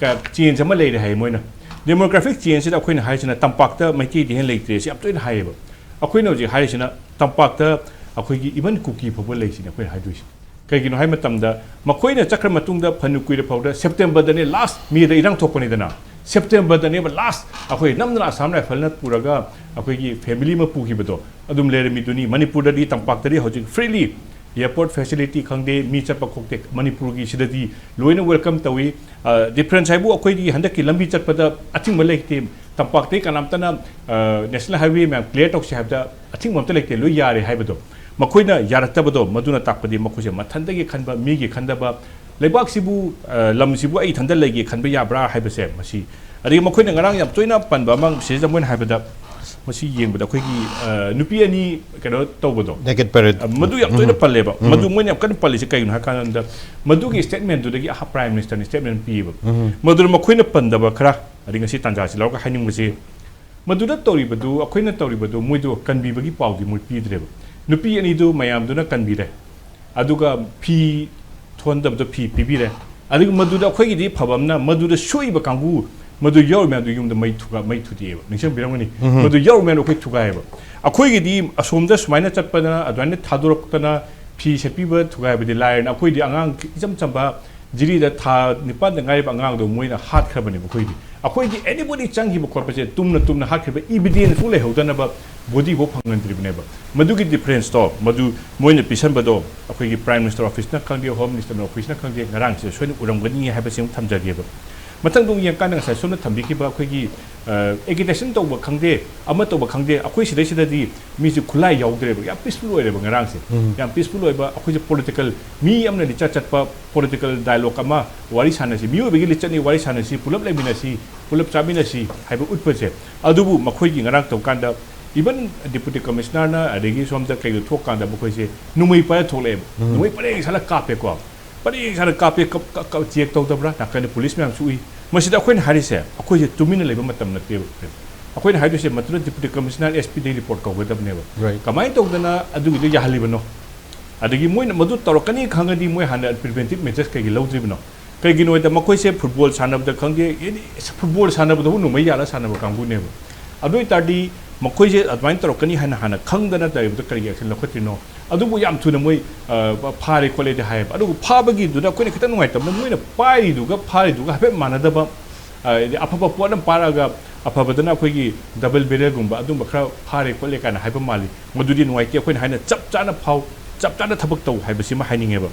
change ꯑꯃ ꯂꯩꯔꯦ ꯍꯥꯏ ꯃꯣꯏꯅ꯫ Demographic change ꯁꯤꯗ ꯑꯩꯈꯣꯏꯅ ꯍꯥꯏꯔꯤꯁꯤꯅ ꯇꯝꯄꯥꯛꯇ ꯃꯩꯇꯩꯗꯤ ꯍꯦꯟꯅ ꯂꯩꯇ꯭ꯔꯦ, ꯁꯤ ꯌꯥꯝ ꯇꯣꯏꯅ ꯍꯥꯏꯌꯦꯕ꯫ ꯑꯩꯈꯣꯏꯅ ꯍꯧꯖꯤꯛ ꯍꯥꯏꯔꯤꯁꯤꯅ ꯇꯝꯄꯥꯛꯇ ꯑꯩꯈꯣꯏꯒꯤ even ꯀꯨꯀꯤ ꯐꯥꯎꯕ ꯂꯩꯁꯤꯅꯦ ꯑꯩꯈꯣꯏꯅ ꯍꯥꯏꯗꯣꯏꯁꯦ꯫ ꯀꯩꯒꯤꯅꯣ ꯍꯥꯏꯕ ꯃꯇꯝꯗ, ꯃꯈꯣꯏꯅ ꯆꯠꯈ꯭ꯔ ꯃꯇꯨꯡꯗ ꯐꯅ ꯀꯨꯏꯔ ꯐꯥꯎꯗ September ꯗꯅꯦ last, May ꯗ ꯏꯔꯥꯡ ꯊꯣꯛꯄꯅꯤꯗꯅ, September ꯗꯅꯦꯕ last ꯑꯩꯈꯣꯏ ꯅꯝꯗꯅ Assam Rifles ꯅ ꯄꯨꯔꯒ ꯑꯩꯈꯣꯏꯒꯤ family ꯑꯃ ꯄꯨꯈꯤꯕꯗꯣ ꯑꯗꯨꯝ ꯂꯩꯔꯝꯃꯤꯗꯨꯅꯤ꯫ ꯃꯅꯤꯄꯨꯔꯗꯗꯤ, ꯇꯝꯄꯥꯛꯇꯗꯤ ꯍꯧꯖꯤꯛ freely airport facility ꯈꯪꯗꯦ, ꯃꯤ ꯆꯠꯄ ꯈꯣꯠꯇꯦ꯫ ꯃꯅꯤꯄꯨꯔꯒꯤ ꯁꯤꯗꯗꯤ ꯂꯣꯏꯅ welcome ꯇꯧꯏ꯫ ꯑ, difference ꯍꯥꯏꯕꯨ ꯑꯩꯈꯣꯏꯗꯤ ꯍꯟꯗꯛꯀꯤ ꯂꯝꯕꯤ ꯆꯠꯄꯗ ꯑꯊꯤꯡꯕ ꯂꯩꯇꯦ꯫ ꯇꯝꯄꯥꯛꯇꯒꯤ ꯀꯅꯥꯝꯇꯅ, ꯑ, national highway ꯃꯌꯥꯝ clear ꯇꯧꯁꯤ ꯍꯥꯏꯕꯗ ꯑꯊꯤꯡꯕ ꯑꯝꯇ ꯂꯩꯇꯦ, ꯂꯣꯏ ꯌꯥꯔꯦ ꯍꯥꯏꯕꯗꯣ꯫ ꯃꯈꯣꯏꯅ ꯌꯥꯔꯛꯇꯕꯗꯣ, ꯃꯗꯨꯅ ꯇꯥꯛꯄꯗꯤ ꯃꯈꯣꯏꯁꯦ ꯃꯊꯟꯇꯒꯤ ꯈꯟꯕ, ꯃꯤꯒꯤ ꯈꯟꯗꯕ, ꯂꯩꯕꯥꯛꯁꯤꯕꯨ, ꯑ, ꯂꯝꯁꯤꯕꯨ ꯑꯩ ꯏꯊꯟꯇ ꯂꯩꯒꯦ ꯈꯟꯕ ꯌꯥꯕ꯭ꯔꯥ ꯍꯥꯏꯕꯁꯦ ꯃꯁꯤ꯫ ꯑꯗꯒꯤ ꯃꯈꯣꯏꯅ ꯉꯔꯥꯡ ꯌꯥꯝ ꯇꯣꯏꯅ ꯄꯟꯕ ꯑꯃ, ꯁꯤꯗ ꯃꯣꯏꯅ ꯍꯥꯏꯕꯗ, ꯃꯁꯤ ꯌꯦꯡꯕꯗ ꯑꯩꯈꯣꯏꯒꯤ ꯑ, ꯅꯨꯄꯤ ꯑꯅꯤ ꯀꯩꯅꯣ ꯇꯧꯕꯗꯣ, Naked Parade. ꯑ, ꯃꯗꯨ ꯌꯥꯝ ꯇꯣꯏꯅ ꯄꯜꯂꯦꯕ꯫ ꯃꯗꯨ ꯃꯣꯏꯅ ꯌꯥꯝ ꯀꯟꯅ ꯄꯜꯂꯤꯁꯦ ꯀꯩꯒꯤꯅꯣ ꯍꯥꯏ ꯀꯥꯟꯗ, ꯃꯗꯨꯒꯤ statement ꯗꯨꯗꯒꯤ ꯑꯍ- Prime Minister ꯅ statement ꯄꯤꯌꯦꯕ꯫ ꯃꯗꯨꯗ ꯃꯈꯣꯏꯅ ꯄꯟꯗꯕ ꯈꯔ, ꯑꯗꯩ ꯉꯁꯤ ꯇꯥꯟꯖꯥꯁꯤ ꯂꯧꯔꯒ ꯍꯥꯏꯅꯤꯡꯕꯁꯤ, ꯃꯗꯨꯗ ꯇꯧꯔꯤꯕꯗꯨ, ꯑꯩꯈꯣꯏꯅ ꯇꯧꯔꯤꯕꯗꯨ ꯃꯣꯏꯗꯣ ꯀꯟꯕꯤꯕꯒꯤ ꯄꯥꯎꯗꯤ ꯃꯣꯏ ꯄꯤꯗ꯭ꯔꯦꯕ꯫ ꯅꯨꯄꯤ ꯑꯅꯤꯗꯨ ꯃꯌꯥꯝꯗꯨꯅ ꯀꯟꯕꯤꯔꯦ, ꯑꯗꯨꯒ ꯐꯤ ꯊꯣꯟꯗꯕꯗꯣ ꯐꯤ ꯄꯤꯕꯤꯔꯦ꯫ ꯑꯗꯨꯒ ꯃꯗꯨꯗ ꯑꯩꯈꯣꯏꯒꯤꯗꯤ ꯐꯕ ꯑꯃꯅ, ꯃꯗꯨꯗ ꯁꯣꯛꯏꯕ ꯀꯥꯡꯕꯨ, ꯃꯗꯨ ꯌꯥꯎꯔꯤ ꯃꯌꯥꯝꯗꯨ ꯌꯨꯝꯗ ꯃꯩ ꯊꯨꯒ- ꯃꯩ ꯊꯨꯗꯦꯛꯑꯦꯕ꯫ ꯅꯤꯡꯁꯤꯡꯕꯤꯔꯝꯒꯅꯤ꯫ ꯃꯗꯨ ꯌꯥꯎꯔꯤ ꯃꯌꯥꯝꯗꯣ ꯑꯩꯈꯣꯏ ꯊꯨꯒꯥꯏꯌꯦꯕ꯫ ꯑꯩꯈꯣꯏꯒꯤꯗꯤ ꯑꯁꯣꯝꯗ ꯁꯨꯃꯥꯏꯅ ꯆꯠꯄꯗꯅ, ꯑꯗꯨꯃꯥꯏꯅ ꯊꯥꯗꯣꯔꯛꯇꯅ ꯐꯤ ꯁꯦꯠꯄꯤꯕ ꯊꯨꯒꯥꯏꯕꯗꯤ ꯂꯥꯏꯔꯅ, ꯑꯩꯈꯣꯏꯗꯤ ꯑꯉꯥꯡ ꯏꯆꯝ ꯆꯝꯕ ꯖꯤꯔꯤꯗ ꯊꯥ ꯅꯤꯄꯥꯟꯗ ꯉꯥꯏꯔꯤꯕ ꯑꯉꯥꯡꯗꯣ ꯃꯣꯏꯅ ꯍꯥꯠꯈ꯭ꯔꯕꯅꯦꯕ꯫ ꯑꯩꯈꯣꯏꯗꯤ, ꯑꯩꯈꯣꯏꯗꯤ anybody ꯆꯪꯈꯤꯕ ꯈꯣꯠꯄꯁꯦ ꯇꯨꯝꯅ ꯇꯨꯝꯅ ꯍꯥꯠꯈ꯭ꯔꯤꯕ evidence ꯐꯥꯎ ꯂꯩꯍꯧꯗꯅꯕ body ꯐꯥꯎ ꯐꯪꯍꯟꯗ꯭ꯔꯤꯕꯅꯦꯕ꯫ ꯃꯗꯨꯒꯤ difference ꯇꯣ, ꯃꯗꯨ ꯃꯣꯏꯅ ꯄꯤꯁꯟꯕꯗꯣ ꯑꯩꯈꯣꯏꯒꯤ Prime Minister Office ꯅ ꯈꯪꯗꯦ, Home Minister Office ꯅ ꯈꯪꯗꯦ, ꯉꯔꯥꯡꯁꯤꯗ ꯁꯣꯏꯅ ꯎꯔꯝꯒꯅꯤ ꯍꯥꯏꯕꯁꯤ ꯑꯃ ꯊꯝꯖꯒꯦꯕ꯫ ꯃꯊꯪꯗ ꯑꯃꯨꯛ ꯌꯦꯡꯀꯥꯟꯗ ꯉꯁꯥꯏ ꯁꯣꯝꯅ ꯊꯝꯕꯤꯈꯤꯕ ꯑꯩꯈꯣꯏꯒꯤ, ꯑ, agitation ꯇꯧꯕ ꯈꯪꯗꯦ, ꯑꯃ ꯇꯧꯕ ꯈꯪꯗꯦ, ꯑꯩꯈꯣꯏ ꯁꯤꯗꯩꯁꯤꯗꯗꯤ ꯃꯤꯁꯦ ꯈꯨꯠꯂꯥꯏ ꯌꯥꯎꯗ꯭ꯔꯦꯕ꯫ ꯌꯥꯝ peaceful ꯑꯣꯏꯔꯦꯕ ꯉꯔꯥꯡꯁꯦ꯫ ꯌꯥꯝ peaceful ꯑꯣꯏꯕ, ꯑꯩꯈꯣꯏꯁꯦ political, ꯃꯤ ꯑꯃꯅ ꯂꯤꯆꯠ ꯆꯠꯄ political dialogue ꯑꯃ ꯋꯥꯔꯤ ꯁꯥꯟꯅꯁꯤ, ꯃꯤꯑꯣꯏꯕꯒꯤ ꯂꯤꯆꯠꯅꯤ, ꯋꯥꯔꯤ ꯁꯥꯟꯅꯁꯤ, ꯄꯨꯂꯞ ꯂꯩꯃꯤꯟꯅꯁꯤ, ꯄꯨꯂꯞ ꯆꯥꯃꯤꯟꯅꯁꯤ ꯍꯥꯏꯕ ꯎꯠꯄꯁꯦ꯫ ꯑꯗꯨꯕꯨ ꯃꯈꯣꯏꯒꯤ ꯉꯔꯥꯡ ꯇꯧꯀꯥꯟꯗ, even Deputy Commissioner ꯅ ꯑꯗꯒꯤ ꯁꯣꯝꯗ ꯀꯩꯗꯣ ꯊꯣꯛꯀꯥꯟꯗ ꯃꯈꯣꯏꯁꯦ ꯅꯣꯡꯃꯩ ꯄꯥꯏꯔ ꯊꯣꯛꯂꯛꯑꯦꯕ꯫ ꯅꯣꯡꯃꯩ ꯄꯔꯦꯡ ꯁꯥꯜꯂ ꯀꯥꯞꯄꯦꯀꯣ꯫ ꯄꯔꯦꯡ ꯁꯥꯟꯅ ꯀꯥꯞꯄꯦ, ꯀꯞ- ꯀꯞ- ꯀꯞ- check ꯇꯧꯗꯕ꯭ꯔꯥ? ꯅꯥꯀꯟꯗ police ꯃꯌꯥꯝꯁꯨ ꯎꯏ꯫ ꯃꯁꯤꯗ ꯑꯩꯈꯣꯏꯅ ꯍꯥꯏꯔꯤꯁꯦ, ꯑꯩꯈꯣꯏꯁꯦ ꯇꯨꯃꯤꯟꯅ ꯂꯩꯕ ꯃꯇꯝ ꯅꯠꯇꯦꯕ꯫ ꯑꯩꯈꯣꯏꯅ ꯍꯥꯏꯗꯣꯏꯁꯦ, ꯃꯗꯨꯅ Deputy Commissioner, S P ꯗꯒꯤ report ꯀꯧꯒꯗꯕꯅꯦꯕ꯫ Right. ꯀꯃꯥꯏꯅ ꯇꯧꯗꯅ ꯑꯗꯨꯒꯤꯗꯣ ꯌꯥꯍꯜꯂꯤꯕꯅꯣ? ꯑꯗꯒꯤ ꯃꯣꯏꯅ ꯃꯗꯨ ꯇꯧꯔꯛꯀꯅꯤ ꯈꯪꯉꯗꯤ ꯃꯣꯏ ꯍꯥꯟꯅ preventive measures ꯀꯩꯒꯤ ꯂꯧꯗ꯭ꯔꯤꯕꯅꯣ? ꯀꯩꯒꯤꯅꯣ ꯍꯥꯏꯗ ꯃꯈꯣꯏꯁꯦ football ꯁꯥꯟꯅꯕꯗ ꯈꯪꯗꯦ, any football ꯁꯥꯟꯅꯕꯗꯕꯨ ꯅꯣꯡꯃꯩ ꯌꯥꯜꯂ ꯁꯥꯟꯅꯕ ꯀꯥꯡꯕꯨꯅꯦꯕ꯫ ꯑꯗꯨ ꯑꯣꯏ ꯇꯥꯔꯗꯤ ꯃꯈꯣꯏꯁꯦ ꯑꯗꯨꯃꯥꯏꯅ ꯇꯧꯔꯛꯀꯅꯤ ꯍꯥꯏꯅ ꯍꯥꯟꯅ ꯈꯪꯗꯅ ꯇꯧꯔꯤꯕꯗꯣ ꯀꯔꯤꯒꯤ action ꯂꯧꯈꯠꯇ꯭ꯔꯤꯅꯣ? ꯑꯗꯨꯕꯨ ꯌꯥꯝ ꯊꯨꯅ ꯃꯣꯏ, ꯑ, ꯐꯥꯔꯦ ꯈꯣꯠꯂꯦꯗꯤ ꯍꯥꯏꯌꯦꯕ꯫ ꯑꯗꯨꯕꯨ ꯐꯥꯕꯒꯤꯗꯨꯗ ꯑꯩꯈꯣꯏꯅ ꯈꯤꯇꯪ ꯅꯨꯡꯉꯥꯏꯇꯕꯅ ꯃꯣꯏꯅ ꯄꯥꯏꯔꯤꯗꯨꯒ ꯐꯥꯔꯤꯗꯨꯒ ꯍꯥꯏꯐꯦꯠ ꯃꯥꯟꯅꯗꯕ, ꯑ, ꯍꯥꯏꯗꯤ ꯑꯐꯕ ꯄꯣꯠ ꯑꯃ ꯄꯥꯏꯔꯛꯑꯒ ꯑꯐꯕꯗꯅ ꯑꯩꯈꯣꯏꯒꯤ double barrel ꯒꯨꯝꯕ ꯑꯗꯨꯝꯕ ꯈꯔ ꯐꯥꯔꯦ ꯈꯣꯠꯂꯦ ꯀꯥꯏꯅ ꯍꯥꯏꯕ ꯃꯥꯜꯂꯤ꯫ ꯃꯗꯨꯗꯤ ꯅꯨꯡꯉꯥꯏꯇꯦ꯫ ꯑꯩꯈꯣꯏꯅ ꯍꯥꯏꯅ ꯆꯞ ꯆꯥꯅ ꯐꯥꯎ, ꯆꯞ ꯆꯥꯅ ꯊꯕꯛ ꯇꯧ ꯍꯥꯏꯕꯁꯤꯃ ꯍꯥꯏꯅꯤꯡꯉꯦꯕ꯫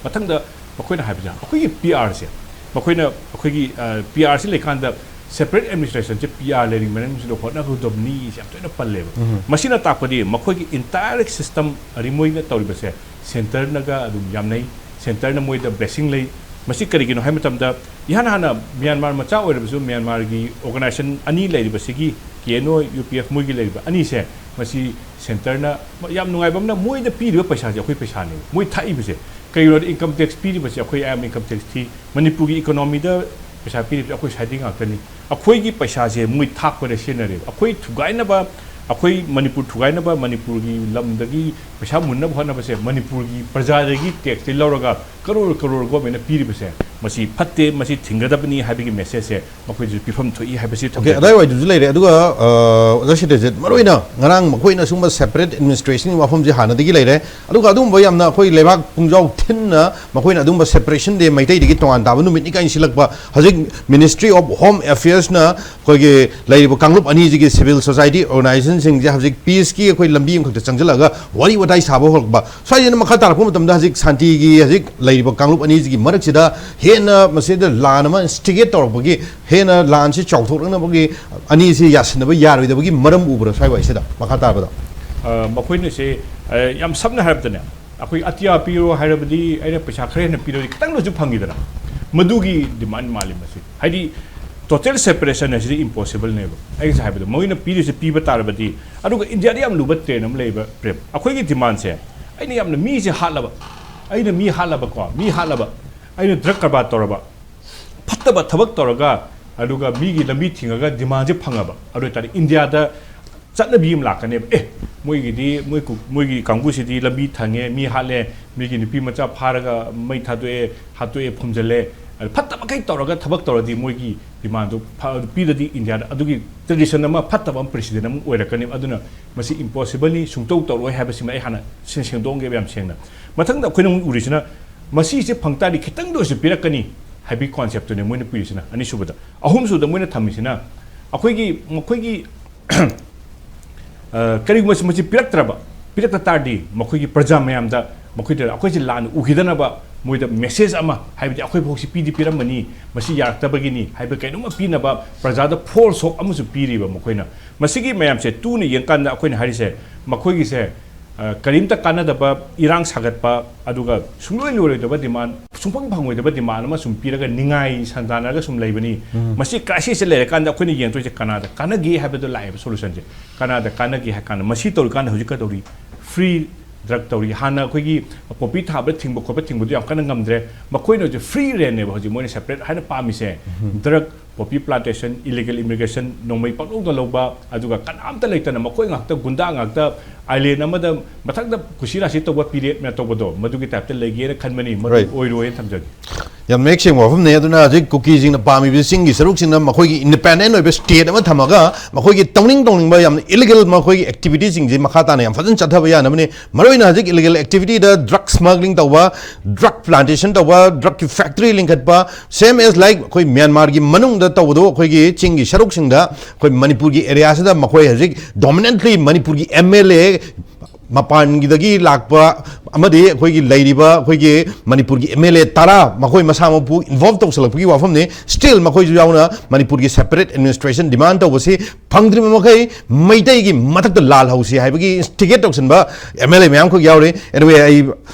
ꯃꯊꯪꯗ ꯃꯈꯣꯏꯅ ꯍꯥꯏꯕꯁꯦ, ꯑꯩꯈꯣꯏꯒꯤ P R ꯁꯦ, ꯃꯈꯣꯏꯅ ꯑꯩꯈꯣꯏꯒꯤ, ꯑ, P R ꯁꯤ ꯂꯩꯀꯥꯟꯗ separate administration ꯁꯦ P R ꯂꯩꯔꯤꯉꯩ ꯃꯅꯨꯡꯁꯤꯗ ꯍꯣꯠꯅꯒꯗꯕꯅꯤ ꯁꯤ ꯌꯥꯝ ꯇꯣꯏꯅ ꯄꯜꯂꯦꯕ꯫ ꯃꯁꯤꯅ ꯇꯥꯛꯄꯗꯤ ꯃꯈꯣꯏꯒꯤ entire system ꯑꯗꯒꯤ ꯃꯣꯏꯅ ꯇꯧꯔꯤꯕꯁꯦ centre ꯅꯒ ꯑꯗꯨꯝ ꯌꯥꯝꯅꯩ, centre ꯅ ꯃꯣꯏꯗ blessing ꯂꯩ, ꯃꯁꯤ ꯀꯔꯤꯒꯤꯅꯣ ꯍꯥꯏꯕ ꯃꯇꯝꯗ, ꯏꯍꯥꯟ ꯍꯥꯟꯅ ꯃ꯭ꯌꯥꯟꯃꯥꯔ ꯃꯆꯥ ꯑꯣꯏꯔꯕꯁꯨ, ꯃ꯭ꯌꯥꯟꯃꯥꯔꯒꯤ ꯑꯣꯔꯒꯅꯥꯏꯖꯦꯁꯟ ꯑꯅꯤ ꯂꯩꯔꯤꯕꯁꯤꯒꯤ, ꯀꯦ N O, U P F, ꯃꯣꯏꯒꯤ ꯂꯩꯔꯤꯕ ꯑꯅꯤꯁꯦ, ꯃꯁꯤ ꯁꯦꯟꯇꯔꯅ ꯌꯥꯝ ꯅꯨꯡꯉꯥꯏꯕ ꯑꯃꯅ, ꯃꯣꯏꯗ ꯄꯤꯔꯤꯕ ꯄꯩꯁꯥꯁꯦ ꯑꯩꯈꯣꯏ ꯄꯩꯁꯥꯅꯦꯕ, ꯃꯣꯏ ꯊꯥꯛꯏꯕꯁꯦ꯫ ꯀꯩꯒꯤꯅꯣꯗ, ꯏꯟꯀꯝ ꯇꯦꯛꯁ ꯄꯤꯔꯤꯕꯁꯦ ꯑꯩꯈꯣꯏ ꯑꯌꯥꯝꯕ ꯏꯟꯀꯝ ꯇꯦꯛꯁ ꯊꯤ꯫ ꯃꯅꯤꯄꯨꯔꯒꯤ ꯏꯀꯣꯅꯣꯃꯤꯗ ꯄꯩꯁꯥ ꯄꯤꯔꯤꯕꯁꯦ ꯑꯩꯈꯣꯏ ꯁ꯭ꯋꯥꯏꯗꯒꯤ ꯉꯥꯛꯇꯅꯤ꯫ ꯑꯩꯈꯣꯏꯒꯤ ꯄꯩꯁꯥꯁꯦ ꯃꯣꯏ ꯊꯥꯛꯄꯗ ꯁꯤꯖꯤꯟꯅꯔꯦꯕ꯫ ꯑꯩꯈꯣꯏ ꯊꯨꯒꯥꯏꯅꯕ, ꯑꯩꯈꯣꯏ ꯃꯅꯤꯄꯨꯔ ꯊꯨꯒꯥꯏꯅꯕ, ꯃꯅꯤꯄꯨꯔꯒꯤ ꯂꯝꯗꯒꯤ ꯄꯩꯁꯥ ꯃꯨꯟꯅꯕ ꯍꯣꯠꯅꯕꯁꯦ ꯃꯅꯤꯄꯨꯔꯒꯤ ꯄ꯭ꯔꯖꯥꯗꯒꯤ ꯇꯦꯛꯁꯇꯤ ꯂꯧꯔꯒ ꯀꯔꯣꯔ ꯀꯔꯣꯔ ꯒꯣꯔꯃꯦꯟꯅ ꯄꯤꯔꯤꯕꯁꯦ, ꯃꯁꯤ ꯐꯠꯇꯦ, ꯃꯁꯤ ꯊꯤꯡꯒꯗꯕꯅꯤ ꯍꯥꯏꯕꯒꯤ ꯃꯦꯁꯦꯖꯁꯦ ꯃꯈꯣꯏꯗꯁꯨ ꯄꯤꯐꯝ ꯊꯣꯛꯏ ꯍꯥꯏꯕꯁꯤ ꯑꯣꯀꯦ, ꯊꯝꯖꯒꯦ꯫ ꯑꯗꯥꯏꯋꯥꯏꯗꯨꯁꯨ ꯂꯩꯔꯦ꯫ ꯑꯗꯨꯒ ꯑ, ꯑꯣꯖꯥ ꯁꯤꯇꯦꯖꯤꯠ, ꯃꯔꯨꯑꯣꯏꯅ ꯉꯔꯥꯡ ꯃꯈꯣꯏꯅ ꯁꯤꯒꯨꯝꯕ ꯁꯦꯄꯔꯦꯠ ꯑꯦꯗꯃꯤꯅꯤꯁꯇ꯭ꯔꯦꯁꯟꯒꯤ ꯋꯥꯐꯝꯁꯦ ꯍꯥꯟꯅꯗꯒꯤ ꯂꯩꯔꯦ꯫ ꯑꯗꯨꯒ ꯑꯗꯨꯒꯨꯝꯕ ꯌꯥꯝꯅ ꯑꯩꯈꯣꯏ ꯂꯩꯕꯥꯛ ꯄꯨꯡꯖꯥꯎ ꯊꯤꯟꯅ ꯃꯈꯣꯏꯅ ꯑꯗꯨꯒꯨꯝꯕ ꯁꯦꯄꯔꯦꯁꯟ ꯗꯦ ꯃꯩꯇꯩꯗꯒꯤ ꯇꯣꯉꯥꯟ ꯇꯥꯕ ꯅꯨꯃꯤꯠꯅꯤ ꯀꯥꯏꯅ ꯁꯤꯜꯂꯛꯄ, ꯍꯧꯖꯤꯛ ꯃꯤꯅꯤꯁꯇ꯭ꯔꯤ ꯑꯣꯐ ꯍꯣꯝ ꯑꯦꯐꯤꯌꯔꯁꯅ ꯑꯩꯈꯣꯏꯒꯤ ꯂꯩꯔꯤꯕ ꯀꯥꯡꯂꯨꯞ ꯑꯅꯤꯁꯤꯒꯤ ꯁꯤꯚꯤꯜ ꯁꯣꯁꯥꯏꯇꯤ ꯑꯣꯔꯒꯅꯥꯏꯖꯦꯁꯟꯁꯤꯡꯁꯦ ꯍꯧꯖꯤꯛ ꯄꯤꯁꯀꯤ ꯑꯩꯈꯣꯏ ꯂꯝꯕꯤ ꯑꯃꯈꯛꯇ ꯆꯪꯁꯤꯜꯂꯛꯑꯒ ꯋꯥꯔꯤ ꯋꯥꯇꯥꯏ ꯁꯥꯕ ꯍꯧꯔꯛꯄ꯫ ꯁ꯭ꯋꯥꯏꯁꯤꯅ ꯃꯈꯥ ꯇꯥꯔꯛꯄ ꯃꯇꯝꯗ ꯍꯧꯖꯤꯛ ꯁꯥꯟꯇꯤꯒꯤ ꯍꯧꯖꯤꯛ ꯂꯩꯔꯤꯕ ꯀꯥꯡꯂꯨꯞ ꯑꯅꯤꯁꯤꯒꯤ ꯃꯔꯛꯁꯤꯗ ꯍꯦꯟꯅ ꯃꯁꯤꯗ ꯂꯥꯟ ꯑꯃ ꯏꯟꯁꯇꯤꯒꯦꯠ ꯇꯧꯔꯛꯄꯒꯤ, ꯍꯦꯟꯅ ꯂꯥꯟꯁꯤ ꯆꯥꯎꯊꯣꯛꯂꯛꯅꯕꯒꯤ, ꯑꯅꯤꯁꯤ ꯌꯥꯁꯤꯟꯅꯕ ꯌꯥꯔꯣꯏꯗꯕꯒꯤ ꯃꯔꯝ ꯎꯕ꯭ꯔꯥ ꯁ꯭ꯋꯥꯏꯋꯥꯏꯁꯤꯗ ꯃꯈꯥ ꯇꯥꯕꯗ? ꯑ, ꯃꯈꯣꯏꯅꯁꯦ, ꯑ, ꯌꯥꯝ ꯁꯝꯅ ꯍꯥꯏꯔꯕꯗꯅꯦ, ꯑꯩꯈꯣꯏ ꯑꯇꯤꯌꯥ ꯄꯤꯔꯣ ꯍꯥꯏꯔꯕꯗꯤ, ꯑꯩꯅ ꯄꯩꯁꯥ ꯈꯔ ꯍꯦꯟꯅ ꯄꯤꯔꯗꯤ ꯈꯤꯇꯪꯗꯁꯨ ꯐꯪꯈꯤꯗꯅ, ꯃꯗꯨꯒꯤ ꯗꯤꯃꯥꯟ ꯃꯥꯜꯂꯤ ꯃꯁꯤ꯫ ꯍꯥꯏꯗꯤ, ꯇꯣꯇꯦꯜ ꯁꯦꯄꯔꯦꯁꯟ ꯍꯥꯏꯁꯤꯗꯤ ꯏꯝꯄꯣꯁꯤꯕꯜꯅꯦꯕ꯫ ꯑꯩ ꯉꯁꯥꯏ ꯍꯥꯏꯕꯗꯣ, ꯃꯣꯏꯅ ꯄꯤꯔꯤꯁꯦ ꯄꯤꯕ ꯇꯥꯔꯕꯗꯤ, ꯑꯗꯨꯒ ꯏꯟꯗꯤꯌꯥꯗ ꯌꯥꯝ ꯂꯨꯕ ꯇ꯭ꯔꯦꯟ ꯑꯃ ꯂꯩꯕ, ꯄ꯭ꯔꯦꯝ꯫ ꯑꯩꯈꯣꯏꯒꯤ ꯗꯤꯃꯥꯟꯁꯦ, ꯑꯩꯅ ꯌꯥꯝꯅ ꯃꯤꯁꯦ ꯍꯥꯠꯂꯕ, ꯑꯩꯅ ꯃꯤ ꯍꯥꯠꯂꯕꯀꯣ, ꯃꯤ ꯍꯥꯠꯂꯕ, ꯑꯩꯅ ꯗ꯭ꯔꯒ ꯀꯔꯕꯥꯔ ꯇꯧꯔꯕ, ꯐꯠꯇꯕ ꯊꯕꯛ ꯇꯧꯔꯒ, ꯑꯗꯨꯒ ꯃꯤꯒꯤ ꯂꯝꯕꯤ ꯊꯤꯡꯉꯒ ꯗꯤꯃꯥꯟꯁꯦ ꯐꯪꯉꯕ, ꯑꯗꯨ ꯑꯣꯏꯇꯥꯔꯗꯤ ꯏꯟꯗꯤꯌꯥꯗ ꯆꯠꯅꯕꯤ ꯑꯃ ꯂꯥꯛꯀꯅꯦꯕ꯫ ꯑꯦ, ꯃꯣꯏꯒꯤꯗꯤ, ꯃꯣꯏ ꯀꯨ-, ꯃꯣꯏꯒꯤ ꯀꯥꯡꯕꯨꯁꯤꯗꯤ ꯂꯝꯕꯤ ꯊꯪꯉꯦ, ꯃꯤ ꯍꯥꯠꯂꯦ, ꯃꯤꯒꯤ ꯅꯨꯄꯤ ꯃꯆꯥ ꯐꯥꯔꯒ ꯃꯩ ꯊꯥꯗꯣꯛꯑꯦ, ꯍꯥꯠꯇꯣꯛꯑꯦ, ꯐꯨꯝꯖꯜꯂꯦ, ꯑꯗꯨ ꯐꯠꯇꯕ ꯃꯈꯩ ꯇꯧꯔꯒ ꯊꯕꯛ ꯇꯧꯔꯗꯤ ꯃꯣꯏꯒꯤ ꯗꯤꯃꯥꯟꯗꯣ ꯐ-, ꯄꯤꯔꯗꯤ ꯏꯟꯗꯤꯌꯥꯗ ꯑꯗꯨꯒꯤ ꯇ꯭ꯔꯦꯗꯤꯁꯟ ꯑꯃ, ꯐꯠꯇꯕ ꯑꯃ, ꯄ꯭ꯔꯦꯁꯤꯗꯦꯟ ꯑꯃ ꯑꯣꯏꯔꯛꯀꯅꯦꯕ꯫ ꯑꯗꯨꯅ ꯃꯁꯤ ꯏꯝꯄꯣꯁꯤꯕꯜꯅꯤ, ꯁꯨꯡꯇꯧ ꯇꯧꯔꯣꯏ ꯍꯥꯏꯕꯁꯤꯃ ꯑꯩ ꯍꯥꯟꯅ ꯁꯦꯡ-, ꯁꯦꯡꯗꯣꯛꯑꯝꯒꯦꯕ ꯌꯥꯝ ꯁꯦꯡꯅ꯫ ꯃꯊꯪꯗ ꯑꯩꯈꯣꯏꯅ ꯑꯃꯨꯛ ꯎꯔꯤꯁꯤꯅ, ꯃꯁꯤꯁꯦ ꯐꯪ ꯇꯥꯔꯗꯤ ꯈꯤꯇꯪꯗ ꯑꯣꯏꯔꯁꯨ ꯄꯤꯔꯛꯀꯅꯤ ꯍꯥꯏꯕꯒꯤ ꯀꯣꯟꯁꯦꯞꯇꯨꯅꯦ ꯃꯣꯏꯅ ꯄꯤꯔꯤꯁꯤꯅ꯫ ꯑꯅꯤꯁꯨꯕꯗ, ꯑꯍꯨꯝꯁꯨꯕꯗ ꯃꯣꯏꯅ ꯊꯝꯃꯤꯁꯤꯅ, ꯑꯩꯈꯣꯏꯒꯤ, ꯃꯈꯣꯏꯒꯤ ꯑ, ꯀꯔꯤꯒꯨꯝꯕ ꯃꯁꯤ ꯄꯤꯔꯛꯇ꯭ꯔꯕ, ꯄꯤꯔꯛꯇ ꯇꯥꯔꯗꯤ ꯃꯈꯣꯏꯒꯤ ꯄ꯭ꯔꯖꯥ ꯃꯌꯥꯝꯗ, ꯃꯈꯣꯏꯗ, ꯑꯩꯈꯣꯏꯁꯦ ꯂꯥꯟꯅ ꯎꯈꯤꯗꯅꯕ ꯃꯣꯏꯗ ꯃꯦꯁꯦꯖ ꯑꯃ, ꯍꯥꯏꯕꯗꯤ ꯑꯩꯈꯣꯏ ꯐꯥꯎꯁꯤ ꯄꯤꯗꯤ ꯄꯤꯔꯝꯕꯅꯤ, ꯃꯁꯤ ꯌꯥꯔꯛꯇꯕꯒꯤꯅꯤ ꯍꯥꯏꯕ ꯀꯩꯅꯣꯝꯃ ꯄꯤꯅꯕ ꯄ꯭ꯔꯖꯥꯗ ꯐꯣꯜꯁ ꯍꯣꯞ ꯑꯃꯁꯨ ꯄꯤꯔꯤꯕ ꯃꯈꯣꯏꯅ꯫ ꯃꯁꯤꯒꯤ ꯃꯌꯥꯝꯁꯦ ꯇꯨꯅ ꯌꯦꯡꯀꯥꯟꯗ ꯑꯩꯈꯣꯏꯅ ꯍꯥꯏꯔꯤꯁꯦ, ꯃꯈꯣꯏꯒꯤꯁꯦ ꯑ, ꯀꯔꯤꯝꯇ ꯀꯥꯟꯅꯗꯕ, ꯏꯔꯥꯡ ꯁꯥꯒꯠꯄ, ꯑꯗꯨꯒ ꯁꯨꯡꯂꯣꯏ ꯂꯣꯏꯔꯣꯏꯗꯕ ꯗꯤꯃꯥꯟ, ꯁꯨꯡꯐꯪ ꯐꯪꯉꯣꯏꯗꯕ ꯗꯤꯃꯥꯟ ꯑꯃ ꯁꯨꯝ ꯄꯤꯔꯒ ꯅꯤꯡꯉꯥꯏ ꯁꯪꯗꯥꯟꯅꯔꯒ ꯁꯨꯝ ꯂꯩꯕꯅꯤ꯫ ꯃꯁꯤ ꯀ꯭ꯔꯥꯏꯁꯤꯁꯁꯦ ꯂꯩꯔꯀꯥꯟꯗ ꯑꯩꯈꯣꯏꯅ ꯌꯦꯡꯗꯣꯏꯁꯦ ꯀꯅꯥꯗ ꯀꯥꯟꯅꯒꯦ ꯍꯥꯏꯕꯗꯣ ꯂꯥꯛꯑꯦꯕ ꯁꯣꯂꯨꯁꯟꯁꯦ꯫ ꯀꯅꯥꯗ ꯀꯥꯟꯅꯒꯦ ꯍꯥꯏ ꯀꯥꯟꯗ ꯃꯁꯤ ꯇꯧꯔꯤꯀꯥꯟꯗ ꯍꯧꯖꯤꯛ ꯀꯩꯗꯧꯔꯤ? ꯐ꯭ꯔꯤ ꯗ꯭ꯔꯒ ꯇꯧꯔꯤ꯫ ꯍꯥꯟꯅ ꯑꯩꯈꯣꯏꯒꯤ ꯄꯣꯄꯤ ꯊꯥꯕ ꯊꯤꯡꯕ ꯈꯣꯠꯄ ꯊꯤꯡꯕꯗꯣ ꯌꯥꯝ ꯀꯟꯅ ꯉꯝꯗ꯭ꯔꯦ꯫ ꯃꯈꯣꯏꯅ ꯍꯧꯖꯤꯛ ꯐ꯭ꯔꯤ ꯔꯦꯟꯅꯦꯕ ꯍꯧꯖꯤꯛ ꯃꯣꯏꯅ ꯁꯦꯄꯔꯦꯠ ꯍꯥꯏꯅ ꯄꯥꯝꯃꯤꯁꯦ꯫ Drug, poppy plantation, illegal immigration, ꯅꯣꯡꯃꯩ ꯄꯪꯂꯧꯗ ꯂꯧꯕ, ꯑꯗꯨꯒ ꯀꯅꯥꯝꯇ ꯂꯩꯇꯅ ꯃꯈꯣꯏ ꯉꯥꯛꯇ ꯒꯨꯟꯗꯥ ꯉꯥꯛꯇ ꯑꯥꯏꯂꯦꯟ ꯑꯃꯗ ꯃꯊꯛꯇ ꯀꯨꯁꯤ ꯔꯥꯁꯤ ꯇꯧꯕ ꯄꯤꯔꯦꯠꯅ ꯇꯧꯕꯗꯣ ꯃꯗꯨꯒꯤ ꯇꯥꯏꯞꯇ ꯂꯩꯒꯦꯅ ꯈꯟꯕꯅꯤ꯫ ꯃꯗꯨ Right. ꯑꯣꯏꯔꯣꯏꯅ ꯊꯝꯖꯒꯦ꯫ ꯌꯥꯝ ꯃꯌꯦꯛ ꯁꯦꯡꯕ ꯋꯥꯐꯝꯅꯦ꯫ ꯑꯗꯨꯅ ꯍꯧꯖꯤꯛ ꯀꯨꯀꯤꯁꯤꯡꯅ ꯄꯥꯝꯃꯤꯕ ꯆꯤꯡꯒꯤ ꯁꯔꯨꯛꯁꯤꯡꯅ ꯃꯈꯣꯏꯒꯤ ꯏꯟꯗꯤꯄꯦꯟꯗꯦꯟ ꯑꯣꯏꯕ ꯁ꯭ꯇꯦꯠ ꯑꯃ ꯊꯝꯃꯒ ꯃꯈꯣꯏꯒꯤ ꯇꯧꯅꯤꯡ ꯇꯧꯅꯤꯡꯕ ꯌꯥꯝꯅ ꯏꯂꯤꯒꯦꯜ ꯃꯈꯣꯏꯒꯤ ꯑꯦꯛꯇꯤꯚꯤꯇꯤꯁꯤꯡꯁꯦ ꯃꯈꯥ ꯇꯥꯅ ꯌꯥꯝ ꯐꯖꯅ ꯆꯠꯊꯕ ꯌꯥꯅꯕꯅꯤ꯫ ꯃꯔꯨꯑꯣꯏꯅ ꯍꯧꯖꯤꯛ ꯏꯂꯤꯒꯦꯜ ꯑꯦꯛꯇꯤꯚꯤꯇꯤꯗ ꯗ꯭ꯔꯒ ꯁ꯭ꯃꯒ꯭ꯂꯤꯡ ꯇꯧꯕ, ꯗ꯭ꯔꯒ ꯄ꯭ꯂꯥꯟꯇꯦꯁꯟ ꯇꯧꯕ, ꯗ꯭ꯔꯒꯀꯤ ꯐꯦꯛꯇꯔꯤ ꯂꯤꯡꯈꯠꯄ, same as like ꯑꯩꯈꯣꯏ ꯃ꯭ꯌꯥꯟꯃꯥꯔꯒꯤ ꯃꯅꯨꯡꯗ ꯇꯧꯕꯗꯣ ꯑꯩꯈꯣꯏꯒꯤ ꯆꯤꯡꯒꯤ ꯁꯔꯨꯛꯁꯤꯡꯗ ꯑꯩꯈꯣꯏ ꯃꯅꯤꯄꯨꯔꯒꯤ ꯑꯦꯔꯤꯌꯥꯁꯤꯗ ꯃꯈꯣꯏ ꯍꯧꯖꯤꯛ ꯗꯣꯃꯤꯅꯦꯟꯠꯂꯤ ꯃꯅꯤꯄꯨꯔꯒꯤ ꯑꯦꯝ ꯑꯦꯜ ꯑꯦ ꯃꯄꯥꯟꯒꯤꯗꯒꯤ ꯂꯥꯛꯄ ꯑꯃꯗꯤ ꯑꯩꯈꯣꯏꯒꯤ ꯂꯩꯔꯤꯕ ꯑꯩꯈꯣꯏꯒꯤ ꯃꯅꯤꯄꯨꯔꯒꯤ ꯑꯦꯝ ꯑꯦꯜ ꯑꯦ ꯇꯔꯥ ꯃꯈꯣꯏ ꯃꯁꯥꯃꯛꯄꯨ ꯏꯟꯚꯣꯜꯕ ꯇꯧꯁꯜꯂꯛꯄꯒꯤ ꯋꯥꯐꯝꯅꯤ꯫ ꯁ꯭ꯇꯤꯜ ꯃꯈꯣꯏꯁꯨ ꯌꯥꯎꯅ ꯃꯅꯤꯄꯨꯔꯒꯤ ꯁꯦꯄꯔꯦꯠ ꯑꯦꯗꯃꯤꯅꯤꯁꯇ꯭ꯔꯦꯁꯟ ꯗꯤꯃꯥꯟ ꯇꯧꯕꯁꯤ ꯐꯪꯗ꯭ꯔꯤꯕ ꯃꯈꯩ ꯃꯩꯇꯩꯒꯤ ꯃꯊꯛꯇ ꯂꯥꯜ ꯍꯧꯁꯤ ꯍꯥꯏꯕꯒꯤ ꯏꯟꯁꯇꯤꯒꯦꯠ ꯇꯧꯁꯤꯟꯕ ꯑꯦꯝ ꯑꯦꯜ ꯑꯦ ꯃꯌꯥꯝꯈꯛ ꯌꯥꯎꯔꯤ꯫ Anyway, ꯑꯩ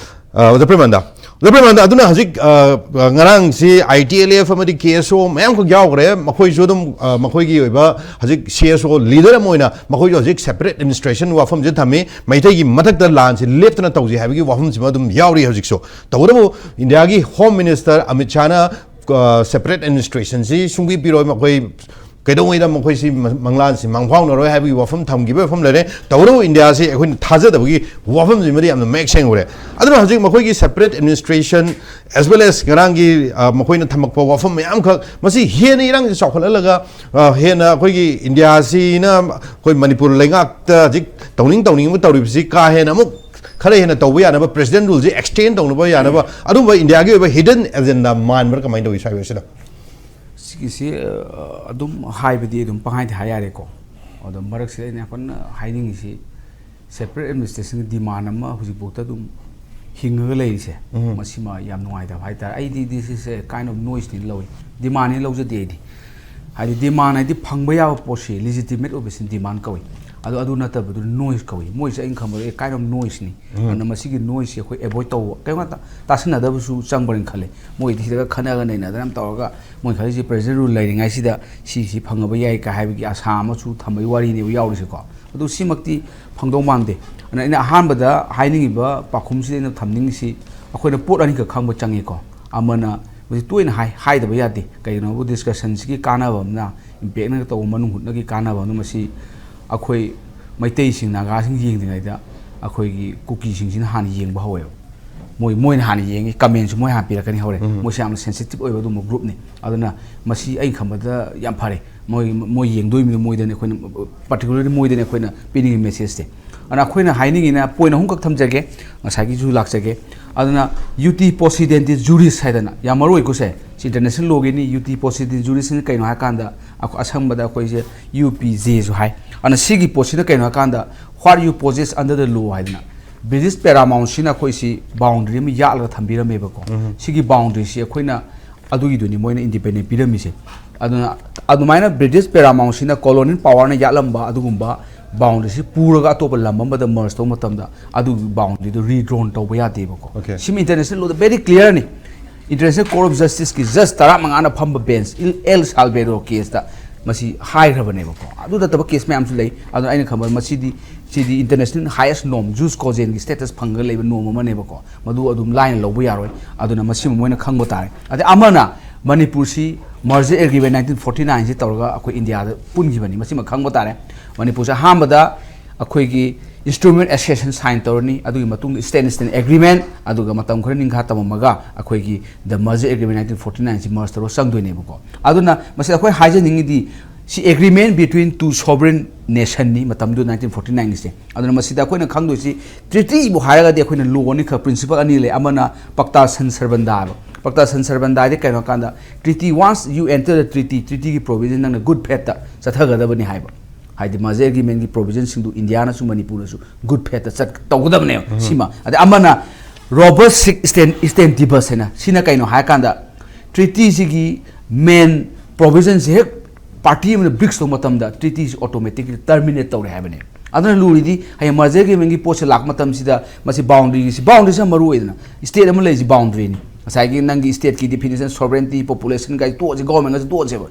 ꯑ, ꯑꯣꯖꯥ ꯄ꯭ꯔꯦꯃꯥꯅꯟꯗ, ꯑꯣꯖꯥ ꯄ꯭ꯔꯦꯃꯥꯅꯟꯗ, ꯑꯗꯨꯅ ꯍꯧꯖꯤꯛ, ꯑ, ꯑ, ꯉꯔꯥꯡꯁꯤ ꯑꯥꯏ ꯇꯤ ꯑꯦꯜ ꯑꯦꯐ ꯑꯃꯗꯤ ꯀꯦ ꯑꯦꯁ ꯑꯣ ꯃꯌꯥꯝꯈꯛ ꯌꯥꯎꯈ꯭ꯔꯦ꯫ ꯃꯈꯣꯏꯁꯨ ꯑꯗꯨꯝ, ꯑ, ꯃꯈꯣꯏꯒꯤ ꯑꯣꯏꯕ ꯍꯧꯖꯤꯛ ꯁꯤ ꯑꯦꯁ ꯑꯣ ꯂꯤꯗꯔ ꯑꯃ ꯑꯣꯏꯅ ꯃꯈꯣꯏꯁꯨ ꯍꯧꯖꯤꯛ ꯁꯦꯄꯔꯦꯠ ꯑꯦꯗꯃꯤꯅꯤꯁꯇ꯭ꯔꯦꯁꯟ ꯋꯥꯐꯝꯁꯦ ꯊꯝꯃꯤ꯫ ꯃꯩꯇꯩꯒꯤ ꯃꯊꯛꯇ ꯂꯥꯟꯁꯤ ꯂꯦꯞꯇꯅ ꯇꯧꯁꯤ ꯍꯥꯏꯕꯒꯤ ꯋꯥꯐꯝꯁꯤꯃ ꯑꯗꯨꯝ ꯌꯥꯎꯔꯤ ꯍꯧꯖꯤꯛꯁꯨ꯫ ꯇꯧꯕꯇꯕꯨ ꯏꯟꯗꯤꯌꯥꯒꯤ ꯍꯣꯝ ꯃꯤꯅꯤꯁꯇꯔ ꯑꯃꯤꯠ ꯁꯥꯍꯅ, ꯑ, ꯁꯦꯄꯔꯦꯠ ꯑꯦꯗꯃꯤꯅꯤꯁꯇ꯭ꯔꯦꯁꯟꯁꯤ ꯁꯨꯡꯄꯤ ꯄꯤꯔꯣꯏ, ꯃꯈꯣꯏ ꯀꯩꯗꯧꯉꯩꯗ ꯃꯈꯣꯏꯁꯤ ꯃ-, ꯃꯪꯂꯥꯟꯁꯤ ꯃꯥꯡꯐꯥꯎꯅꯔꯣꯏ ꯍꯥꯏꯕꯒꯤ ꯋꯥꯐꯝ ꯊꯝꯈꯤꯕ ꯋꯥꯐꯝ ꯂꯩꯔꯦ꯫ ꯇꯧꯕꯇꯕꯨ ꯏꯟꯗꯤꯌꯥꯁꯤ ꯑꯩꯈꯣꯏꯅ ꯊꯥꯖꯗꯕꯒꯤ ꯋꯥꯐꯝꯁꯤꯃꯗꯤ ꯌꯥꯝꯅ ꯃꯌꯦꯛ ꯁꯦꯡꯈ꯭ꯔꯦ꯫ ꯑꯗꯨꯅ ꯍꯧꯖꯤꯛ ꯃꯈꯣꯏꯒꯤ separate administration as well as ꯉꯔꯥꯡꯒꯤ, ꯑ, ꯃꯈꯣꯏꯅ ꯊꯝꯃꯛꯄ ꯋꯥꯐꯝ ꯃꯌꯥꯝꯈꯛ ꯃꯁꯤ ꯍꯦꯟꯅ ꯏꯔꯥꯡꯁꯤ ꯆꯥꯎꯈꯠꯍꯜꯂꯒ, ꯑ, ꯍꯦꯟꯅ ꯑꯩꯈꯣꯏꯒꯤ ꯏꯟꯗꯤꯌꯥꯁꯤꯅ ꯑꯩꯈꯣꯏ ꯃꯅꯤꯄꯨꯔ ꯂꯩꯉꯥꯛꯇ ꯍꯧꯖꯤꯛ ꯇꯧꯅꯤꯡ ꯇꯧꯅꯤꯡꯕ ꯇꯧꯔꯤꯕꯁꯤ ꯀꯥ ꯍꯦꯟꯅ ꯑꯃꯨꯛ ꯈꯔ ꯍꯦꯟꯅ ꯇꯧꯕ ꯌꯥꯅꯕ, ꯄ꯭ꯔꯦꯁꯤꯗꯦꯟ ꯔꯨꯜꯁꯤ ꯑꯦꯛꯁꯇꯦꯟ ꯇꯧꯅꯕ ꯌꯥꯅꯕ ꯑꯗꯨꯝꯕ ꯏꯟꯗꯤꯌꯥꯒꯤ ꯑꯣꯏꯕ ꯍꯤꯗꯟ ꯑꯦꯖꯦꯟꯗꯥ ꯃꯥꯟꯕ꯭ꯔꯥ ꯀꯃꯥꯏꯅ ꯇꯧꯏ ꯁ꯭ꯋꯥꯏ ꯁꯤꯗ? ꯁꯤꯒꯤꯁꯤ, ꯑ, ꯑꯗꯨꯝ ꯍꯥꯏꯕꯗꯤ ꯑꯗꯨꯝ ꯄꯪꯍꯥꯏꯗ ꯍꯥꯏ ꯌꯥꯔꯦꯀꯣ꯫ ꯑꯗꯣ ꯃꯔꯛꯁꯤꯗ ꯑꯩꯅ ꯌꯥꯝ ꯀꯟꯅ ꯍꯥꯏꯅꯤꯡꯉꯤꯁꯤ, ꯁꯦꯄꯔꯦꯠ ꯑꯦꯗꯃꯤꯅꯤꯁꯇ꯭ꯔꯦꯁꯟꯒꯤ ꯗꯤꯃꯥꯟ ꯑꯃ ꯍꯧꯖꯤꯛꯐꯥꯎꯗ ꯑꯗꯨꯝ ꯍꯤꯡꯉꯒ ꯂꯩꯔꯤꯁꯦ, ꯎꯝ꯫ ꯃꯁꯤꯃ ꯌꯥꯝ ꯅꯨꯡꯉꯥꯏꯇꯕ ꯍꯥꯏꯇꯥꯔꯦ꯫ ꯑꯩꯗꯤ this is a kind of noise ꯅꯦꯅ ꯂꯧꯏ, ꯗꯤꯃꯥꯟꯅꯦꯅ ꯂꯧꯖꯗꯦ ꯑꯩꯗꯤ꯫ ꯍꯥꯏꯗꯤ ꯗꯤꯃꯥꯟ ꯍꯥꯏꯗꯤ ꯐꯪꯕ ꯌꯥꯕ ꯄꯣꯠꯁꯤ ꯂꯤꯖꯤꯇꯤꯃꯦꯠ ꯑꯣꯏꯕꯁꯤꯅ ꯗꯤꯃꯥꯟ ꯀꯧꯏ꯫ ꯑꯗꯣ ꯑꯗꯨ ꯅꯠꯇꯕꯗꯨ ꯅꯣꯏꯁ ꯀꯧꯏ꯫ ꯃꯣꯏꯁꯦ ꯑꯩꯅ ꯈꯪꯕꯗ ꯑꯦ ꯀꯥꯏꯅꯣ ꯅꯣꯏꯁꯅꯤ꯫ ꯑꯗꯨꯅ ꯃꯁꯤꯒꯤ ꯅꯣꯏꯁꯁꯦ ꯑꯩꯈꯣꯏ ꯑꯦꯚꯣꯏꯗ ꯇꯧꯕ, ꯀꯩꯝꯇ ꯇꯥꯁꯟꯅꯗꯕꯁꯨ ꯆꯪꯕ꯭ꯔꯅ ꯈꯜꯂꯦ꯫ ꯃꯣꯏꯗꯤ ꯁꯤꯗꯒ ꯈꯠꯅꯒ ꯅꯩꯅꯗꯅ ꯌꯥꯝ ꯇꯧꯔꯒ ꯃꯣꯏ ꯈꯜꯂꯤꯁꯦ ꯄ꯭ꯔꯦꯖꯤꯗꯦꯟ ꯔꯨꯜ ꯂꯩꯔꯤꯉꯩꯁꯤꯗ ꯁꯤ ꯁꯤ ꯐꯪꯉꯕ ꯌꯥꯏ ꯀꯥꯏ ꯍꯥꯏꯕꯒꯤ ꯑꯁꯥ ꯑꯃꯁꯨ ꯊꯝꯕꯒꯤ ꯋꯥꯔꯤꯅꯦꯕ ꯌꯥꯎꯔꯤꯁꯦꯀꯣ꯫ ꯑꯗꯨ ꯁꯤꯃꯛꯇꯤ ꯐꯪꯗꯧ ꯃꯥꯟꯗꯦ꯫ ꯑꯗꯨꯅ ꯑꯩꯅ ꯑꯍꯥꯟꯕꯗ ꯍꯥꯏꯅꯤꯡꯉꯤꯕ ꯄꯥꯎꯈꯨꯝꯁꯤꯗ ꯑꯩꯅ ꯊꯝꯅꯤꯡꯉꯤꯁꯤ ꯑꯩꯈꯣꯏꯅ ꯄꯣꯠ ꯑꯅꯤꯈꯛ ꯈꯪꯕ ꯆꯪꯉꯤꯀꯣ꯫ ꯑꯃꯅ ꯃꯁꯤ ꯇꯣꯏꯅ ꯍꯥꯏ, ꯍꯥꯏꯗꯕ ꯌꯥꯗꯦ꯫ ꯀꯩꯒꯤꯅꯣ ꯍꯥꯏꯕꯨ ꯗꯤꯁꯀꯁꯟꯁꯤꯒꯤ ꯀꯥꯟꯅꯕ ꯑꯃꯅ, ꯏꯝꯄꯦꯛꯅ ꯇꯧꯕ ꯃꯅꯨꯡ ꯍꯨꯠꯅꯒꯤ ꯀꯥꯟꯅꯕ ꯑꯃꯅ ꯃꯁꯤ ꯑꯩꯈꯣꯏ ꯃꯩꯇꯩꯁꯤꯡ, ꯅꯥꯒꯥꯁꯤꯡ ꯌꯦꯡꯗ꯭ꯔꯤꯉꯩꯗ ꯑꯩꯈꯣꯏꯒꯤ ꯀꯨꯀꯤꯁꯤꯡꯁꯤꯅ ꯍꯥꯟꯅ ꯌꯦꯡꯕ ꯍꯧꯋꯦꯕ꯫ ꯃꯣꯏ, ꯃꯣꯏꯅ ꯍꯥꯟꯅ ꯌꯦꯡꯉꯤ, ꯀꯃꯦꯟꯁꯨ ꯃꯣꯏ ꯍꯥꯟꯅ ꯄꯤꯔꯛꯀꯅꯤ ꯍꯧꯔꯦ꯫ ꯃꯣꯏꯁꯦ ꯌꯥꯝꯅ ꯁꯦꯟꯁꯤꯇꯤꯞ ꯑꯣꯏꯕ ꯑꯗꯨꯒꯨꯝꯕ ꯒ꯭ꯔꯨꯞꯅꯤ꯫ ꯑꯗꯨꯅ ꯃꯁꯤ ꯑꯩꯅ ꯈꯟꯕꯗ ꯌꯥꯝ ꯐꯔꯦ꯫ ꯃꯣꯏ, ꯃꯣꯏ ꯌꯦꯡꯗꯣꯏ ꯃꯤꯗꯣ ꯃꯣꯏꯗꯅꯤ ꯑꯩꯈꯣꯏꯅ, ꯄꯥꯔꯇꯤꯀꯨꯂꯔꯂꯤ ꯃꯣꯏꯗꯅꯤ ꯑꯩꯈꯣꯏꯅ ꯄꯤꯅꯤꯡꯉꯤ ꯃꯦꯁꯦꯖꯁꯦ꯫ ꯑꯗꯨꯅ ꯑꯩꯈꯣꯏꯅ ꯍꯥꯏꯅꯤꯡꯉꯤꯅ ꯄꯣꯏꯟ ꯑꯍꯨꯝꯈꯛ ꯊꯝꯖꯒꯦ, ꯉꯁꯥꯏꯒꯤꯁꯨ ꯂꯥꯛꯆꯒꯦ꯫ ꯑꯗꯨꯅ ꯌꯨꯇꯤ ꯄꯣꯁꯤꯗꯦꯟꯇꯤ ꯖꯨꯔꯤꯁ ꯍꯥꯏꯗꯅ ꯌꯥꯝ ꯃꯔꯨ ꯑꯣꯏꯀꯣ ꯁꯦ꯫ ꯁꯤ ꯏꯟꯇꯔꯅꯦꯁꯅꯦꯜ ꯂꯣꯒꯤꯅꯤ꯫ ꯌꯨꯇꯤ ꯄꯣꯁꯤꯗꯦꯟꯇꯤ ꯖꯨꯔꯤꯁ ꯀꯩꯅꯣ ꯍꯥꯏꯀꯥꯟꯗ ꯑꯩꯈꯣꯏ ꯑꯁꯪꯕꯗ ꯑꯩꯈꯣꯏꯁꯦ ꯌꯨ ꯄꯤ ꯖꯦꯁꯨ ꯍꯥꯏ꯫ ꯑꯗꯨꯅ ꯁꯤꯒꯤ ꯄꯣꯠꯁꯤꯅ ꯀꯩꯅꯣ ꯍꯥꯏꯀꯥꯟꯗ what you possess under the law ꯍꯥꯏꯗꯅ ꯕ꯭ꯔꯤꯇꯤꯁ ꯄꯦꯔꯥꯃꯥꯎꯟꯁꯤꯅ ꯑꯩꯈꯣꯏꯁꯤ ꯕꯥꯎꯟꯗ꯭ꯔꯤ ꯑꯃ ꯌꯥꯠꯂꯒ ꯊꯝꯕꯤꯔꯝꯃꯦꯕꯀꯣ꯫ ꯁꯤꯒꯤ ꯕꯥꯎꯟꯗ꯭ꯔꯤꯁꯤ ꯑꯩꯈꯣꯏꯅ ꯑꯗꯨꯒꯤꯗꯨꯅꯤ ꯃꯣꯏꯅ ꯏꯟꯗꯤꯄꯦꯟꯗꯦꯟ ꯄꯤꯔꯝꯃꯤꯁꯦ꯫ ꯑꯗꯨꯅ ꯑꯗꯨꯃꯥꯏꯅ ꯕ꯭ꯔꯤꯇꯤꯁ ꯄꯦꯔꯥꯃꯥꯎꯟꯁꯤꯅ ꯀꯣꯂꯣꯅꯤꯌꯦꯜ ꯄꯥꯋꯔꯅ ꯌꯥꯠꯂꯝꯕ ꯑꯗꯨꯒꯨꯝꯕ ꯕꯥꯎꯟꯗ꯭ꯔꯤꯁꯤ ꯄꯨꯔꯒ ꯑꯇꯣꯞꯄ ꯂꯝ ꯑꯃꯗ ꯃꯔꯖ ꯇꯧꯕ ꯃꯇꯝꯗ ꯑꯗꯨꯒꯤ ꯕꯥꯎꯟꯗ꯭ꯔꯤꯗꯨ ꯔꯤꯗ꯭ꯔꯣꯟ ꯇꯧꯕ ꯌꯥꯗꯦꯕꯀꯣ꯫ Okay. ꯁꯤꯃ ꯏꯟꯇꯔꯅꯦꯁꯅꯦꯜ ꯂꯣꯗ ꯕꯦꯔꯤ ꯀ꯭ꯂꯤꯌꯔꯅꯤ꯫ ꯏꯟꯇꯔꯅꯦꯁꯅꯦꯜ ꯀꯣꯔꯠ ꯑꯣꯐ ꯖꯁꯇꯤꯁꯀꯤ ꯖꯁ ꯇꯔꯥꯃꯉꯥꯅ ꯐꯝꯕ ꯕꯦꯟꯁ, ꯏꯜ ꯑꯦꯜ ꯁꯥꯜꯕꯦꯗꯣ ꯀꯦꯁꯇ ꯃꯁꯤ ꯍꯥꯏꯈ꯭ꯔꯕꯅꯦꯕꯀꯣ꯫ ꯑꯗꯨ ꯅꯠꯇꯕ ꯀꯦꯁ ꯃꯌꯥꯝꯁꯨ ꯂꯩ꯫ ꯑꯗꯨꯅ ꯑꯩꯅ ꯈꯟꯕꯗ ꯃꯁꯤꯗꯤ, ꯁꯤꯗꯤ ꯏꯟꯇꯔꯅꯦꯁꯅꯦꯜ ꯍꯥꯏꯌꯦꯁ ꯅꯣꯔꯝ, ꯖꯨꯁ ꯀꯣꯖꯦꯟꯒꯤ ꯁ꯭ꯇꯦꯇꯁ ꯐꯪꯉꯒ ꯂꯩꯕ ꯅꯣꯔꯝ ꯑꯃꯅꯦꯕꯀꯣ꯫ ꯃꯗꯨ ꯑꯗꯨꯝ ꯂꯥꯏꯅ ꯂꯧꯕ ꯌꯥꯔꯣꯏ꯫ ꯑꯗꯨꯅ ꯃꯁꯤꯃ ꯃꯣꯏꯅ ꯈꯪꯕ ꯇꯥꯔꯦ꯫ ꯑꯗꯩ ꯑꯃꯅ ꯃꯅꯤꯄꯨꯔꯁꯤ ꯃꯔꯖꯔ ꯑꯦꯒ꯭ꯔꯤꯃꯦꯟ ꯅꯥꯏꯟꯇꯤꯟ ꯐꯣꯔꯇꯤ ꯅꯥꯏꯟꯁꯤ ꯇꯧꯔꯒ ꯑꯩꯈꯣꯏ ꯏꯟꯗꯤꯌꯥꯗ ꯄꯨꯟꯈꯤꯕꯅꯤ꯫ ꯃꯁꯤꯃ ꯈꯪꯕ ꯇꯥꯔꯦ꯫ ꯃꯅꯤꯄꯨꯔꯁꯦ ꯑꯍꯥꯟꯕꯗ ꯑꯩꯈꯣꯏꯒꯤ ꯏꯟꯁꯇ꯭ꯔꯨꯃꯦꯟ ꯑꯦꯁꯣꯁꯤꯌꯦꯁꯟ ꯁꯥꯏꯟ ꯇꯧꯔꯅꯤ, ꯑꯗꯨꯒꯤ ꯃꯇꯨꯡꯗ ꯁ꯭ꯇꯦꯟꯗ ꯁ꯭ꯇꯦꯟ ꯑꯦꯒ꯭ꯔꯤꯃꯦꯟ, ꯑꯗꯨꯒ ꯃꯇꯝ ꯈꯔ ꯅꯤꯡꯈꯥ ꯇꯝꯃꯝꯃꯒ ꯑꯩꯈꯣꯏꯒꯤ ꯗ ꯃꯔꯖꯔ ꯑꯦꯒ꯭ꯔꯤꯃꯦꯟ ꯅꯥꯏꯟꯇꯤꯟ ꯐꯣꯔꯇꯤ ꯅꯥꯏꯟꯁꯤ ꯃꯔꯖ ꯇꯧꯔꯒ ꯆꯪꯗꯣꯏꯅꯦꯕꯀꯣ꯫ ꯑꯗꯨꯅ ꯃꯁꯤꯗ ꯑꯩꯈꯣꯏ ꯍꯥꯏꯖꯅꯤꯡꯉꯤꯗꯤ ꯁꯤ ꯑꯦꯒ꯭ꯔꯤꯃꯦꯟ ꯕꯤꯇ꯭ꯋꯤꯟ ꯇꯨ ꯁꯣꯕꯔꯤꯟ ꯅꯦꯁꯟꯅꯤ ꯃꯇꯝꯗꯨ ꯅꯥꯏꯟꯇꯤꯟ ꯐꯣꯔꯇꯤ ꯅꯥꯏꯟꯒꯤꯁꯦ꯫ ꯑꯗꯨꯅ ꯃꯁꯤꯗ ꯑꯩꯈꯣꯏꯅ ꯈꯪꯗꯣꯏꯁꯤ ꯇ꯭ꯔꯤꯇꯤꯕꯨ ꯍꯥꯏꯔꯒꯗꯤ ꯑꯩꯈꯣꯏꯅ ꯂꯣ ꯑꯅꯤꯈꯛ, ꯄ꯭ꯔꯤꯟꯁꯤꯄꯜ ꯑꯅꯤ ꯂꯩ꯫ ꯑꯃꯅ ꯄꯛꯇꯥ ꯁꯟ ꯁꯔꯕꯟꯗꯥ ꯍꯥꯏꯕ꯫ ꯄꯛꯇꯥ ꯁꯟ ꯁꯔꯕꯟꯗꯥ ꯍꯥꯏꯗꯤ ꯀꯩꯅꯣ ꯍꯥꯏ ꯀꯥꯟꯗ treaty once you enter the treaty, ꯇ꯭ꯔꯤꯇꯤꯒꯤ provision ꯅꯪꯅ ꯒꯨꯗ ꯐꯦꯠꯇ ꯆꯠꯊꯒꯗꯕꯅꯤ ꯍꯥꯏꯕ꯫ ꯍꯥꯏꯗꯤ ꯃꯔꯖꯔ ꯑꯦꯒ꯭ꯔꯤꯃꯦꯟꯒꯤ ꯄ꯭ꯔꯣꯚꯤꯖꯟꯁꯤꯡꯗꯨ ꯏꯟꯗꯤꯌꯥꯅꯁꯨ ꯃꯅꯤꯄꯨꯔꯅꯁꯨ ꯒꯨꯗ ꯐꯦꯠꯇ ꯆꯠ ꯇꯧꯒꯗꯕꯅꯦꯕ꯫ ꯁꯤꯃ꯫ ꯑꯗꯩ ꯑꯃꯅ ꯔꯣꯕꯁ ꯁꯤꯛ ꯏꯁꯇꯦꯟ ꯏꯁꯇꯦꯟꯇꯤꯕꯁ ꯍꯥꯏꯅ, ꯁꯤꯅ ꯀꯩꯅꯣ ꯍꯥꯏꯔꯀꯥꯟꯗ ꯇ꯭ꯔꯤꯇꯤꯁꯤꯒꯤ ꯃꯦꯟ ꯄ꯭ꯔꯣꯚꯤꯖꯟꯁꯤ ꯍꯦꯛ ꯄꯥꯔꯇꯤ ꯑꯃꯅ ꯕ꯭ꯔꯤꯛꯁ ꯇꯧꯕ ꯃꯇꯝꯗ ꯇ꯭ꯔꯤꯇꯤꯁꯤ ꯑꯣꯇꯣꯃꯦꯇꯤꯛꯂꯤ ꯇꯔꯃꯤꯅꯦꯠ ꯇꯧꯔꯦ ꯍꯥꯏꯕꯅꯦ꯫ ꯑꯗꯨꯅ ꯂꯨꯔꯤꯗꯤ ꯍꯌꯦꯡ ꯃꯔꯖꯔ ꯑꯦꯒ꯭ꯔꯤꯃꯦꯟꯒꯤ ꯄꯣꯠꯁꯦ ꯂꯥꯛꯄ ꯃꯇꯝꯁꯤꯗ ꯃꯁꯤ ꯕꯥꯎꯟꯗ꯭ꯔꯤꯁꯤ, ꯕꯥꯎꯟꯗ꯭ꯔꯤꯁꯤ ꯌꯥꯝ ꯃꯔꯨ ꯑꯣꯏꯗꯅ, ꯁ꯭ꯇꯦꯠ ꯑꯃ ꯂꯩꯔꯤꯁꯤ ꯕꯥꯎꯟꯗ꯭ꯔꯤꯅꯤ꯫ ꯉꯁꯥꯏꯒꯤ ꯅꯪꯒꯤ ꯁ꯭ꯇꯦꯠꯀꯤ ꯗꯤꯐꯤꯅꯤꯁꯟ, ꯁꯣꯕꯔꯦꯟꯇꯤ, ꯄꯣꯄꯨꯂꯦꯁꯟ ꯀꯥꯏ ꯇꯣꯛꯑꯁꯤ, ꯒꯣꯔꯃꯦꯟꯒꯁꯨ ꯇꯣꯛꯑꯁꯦꯕ꯫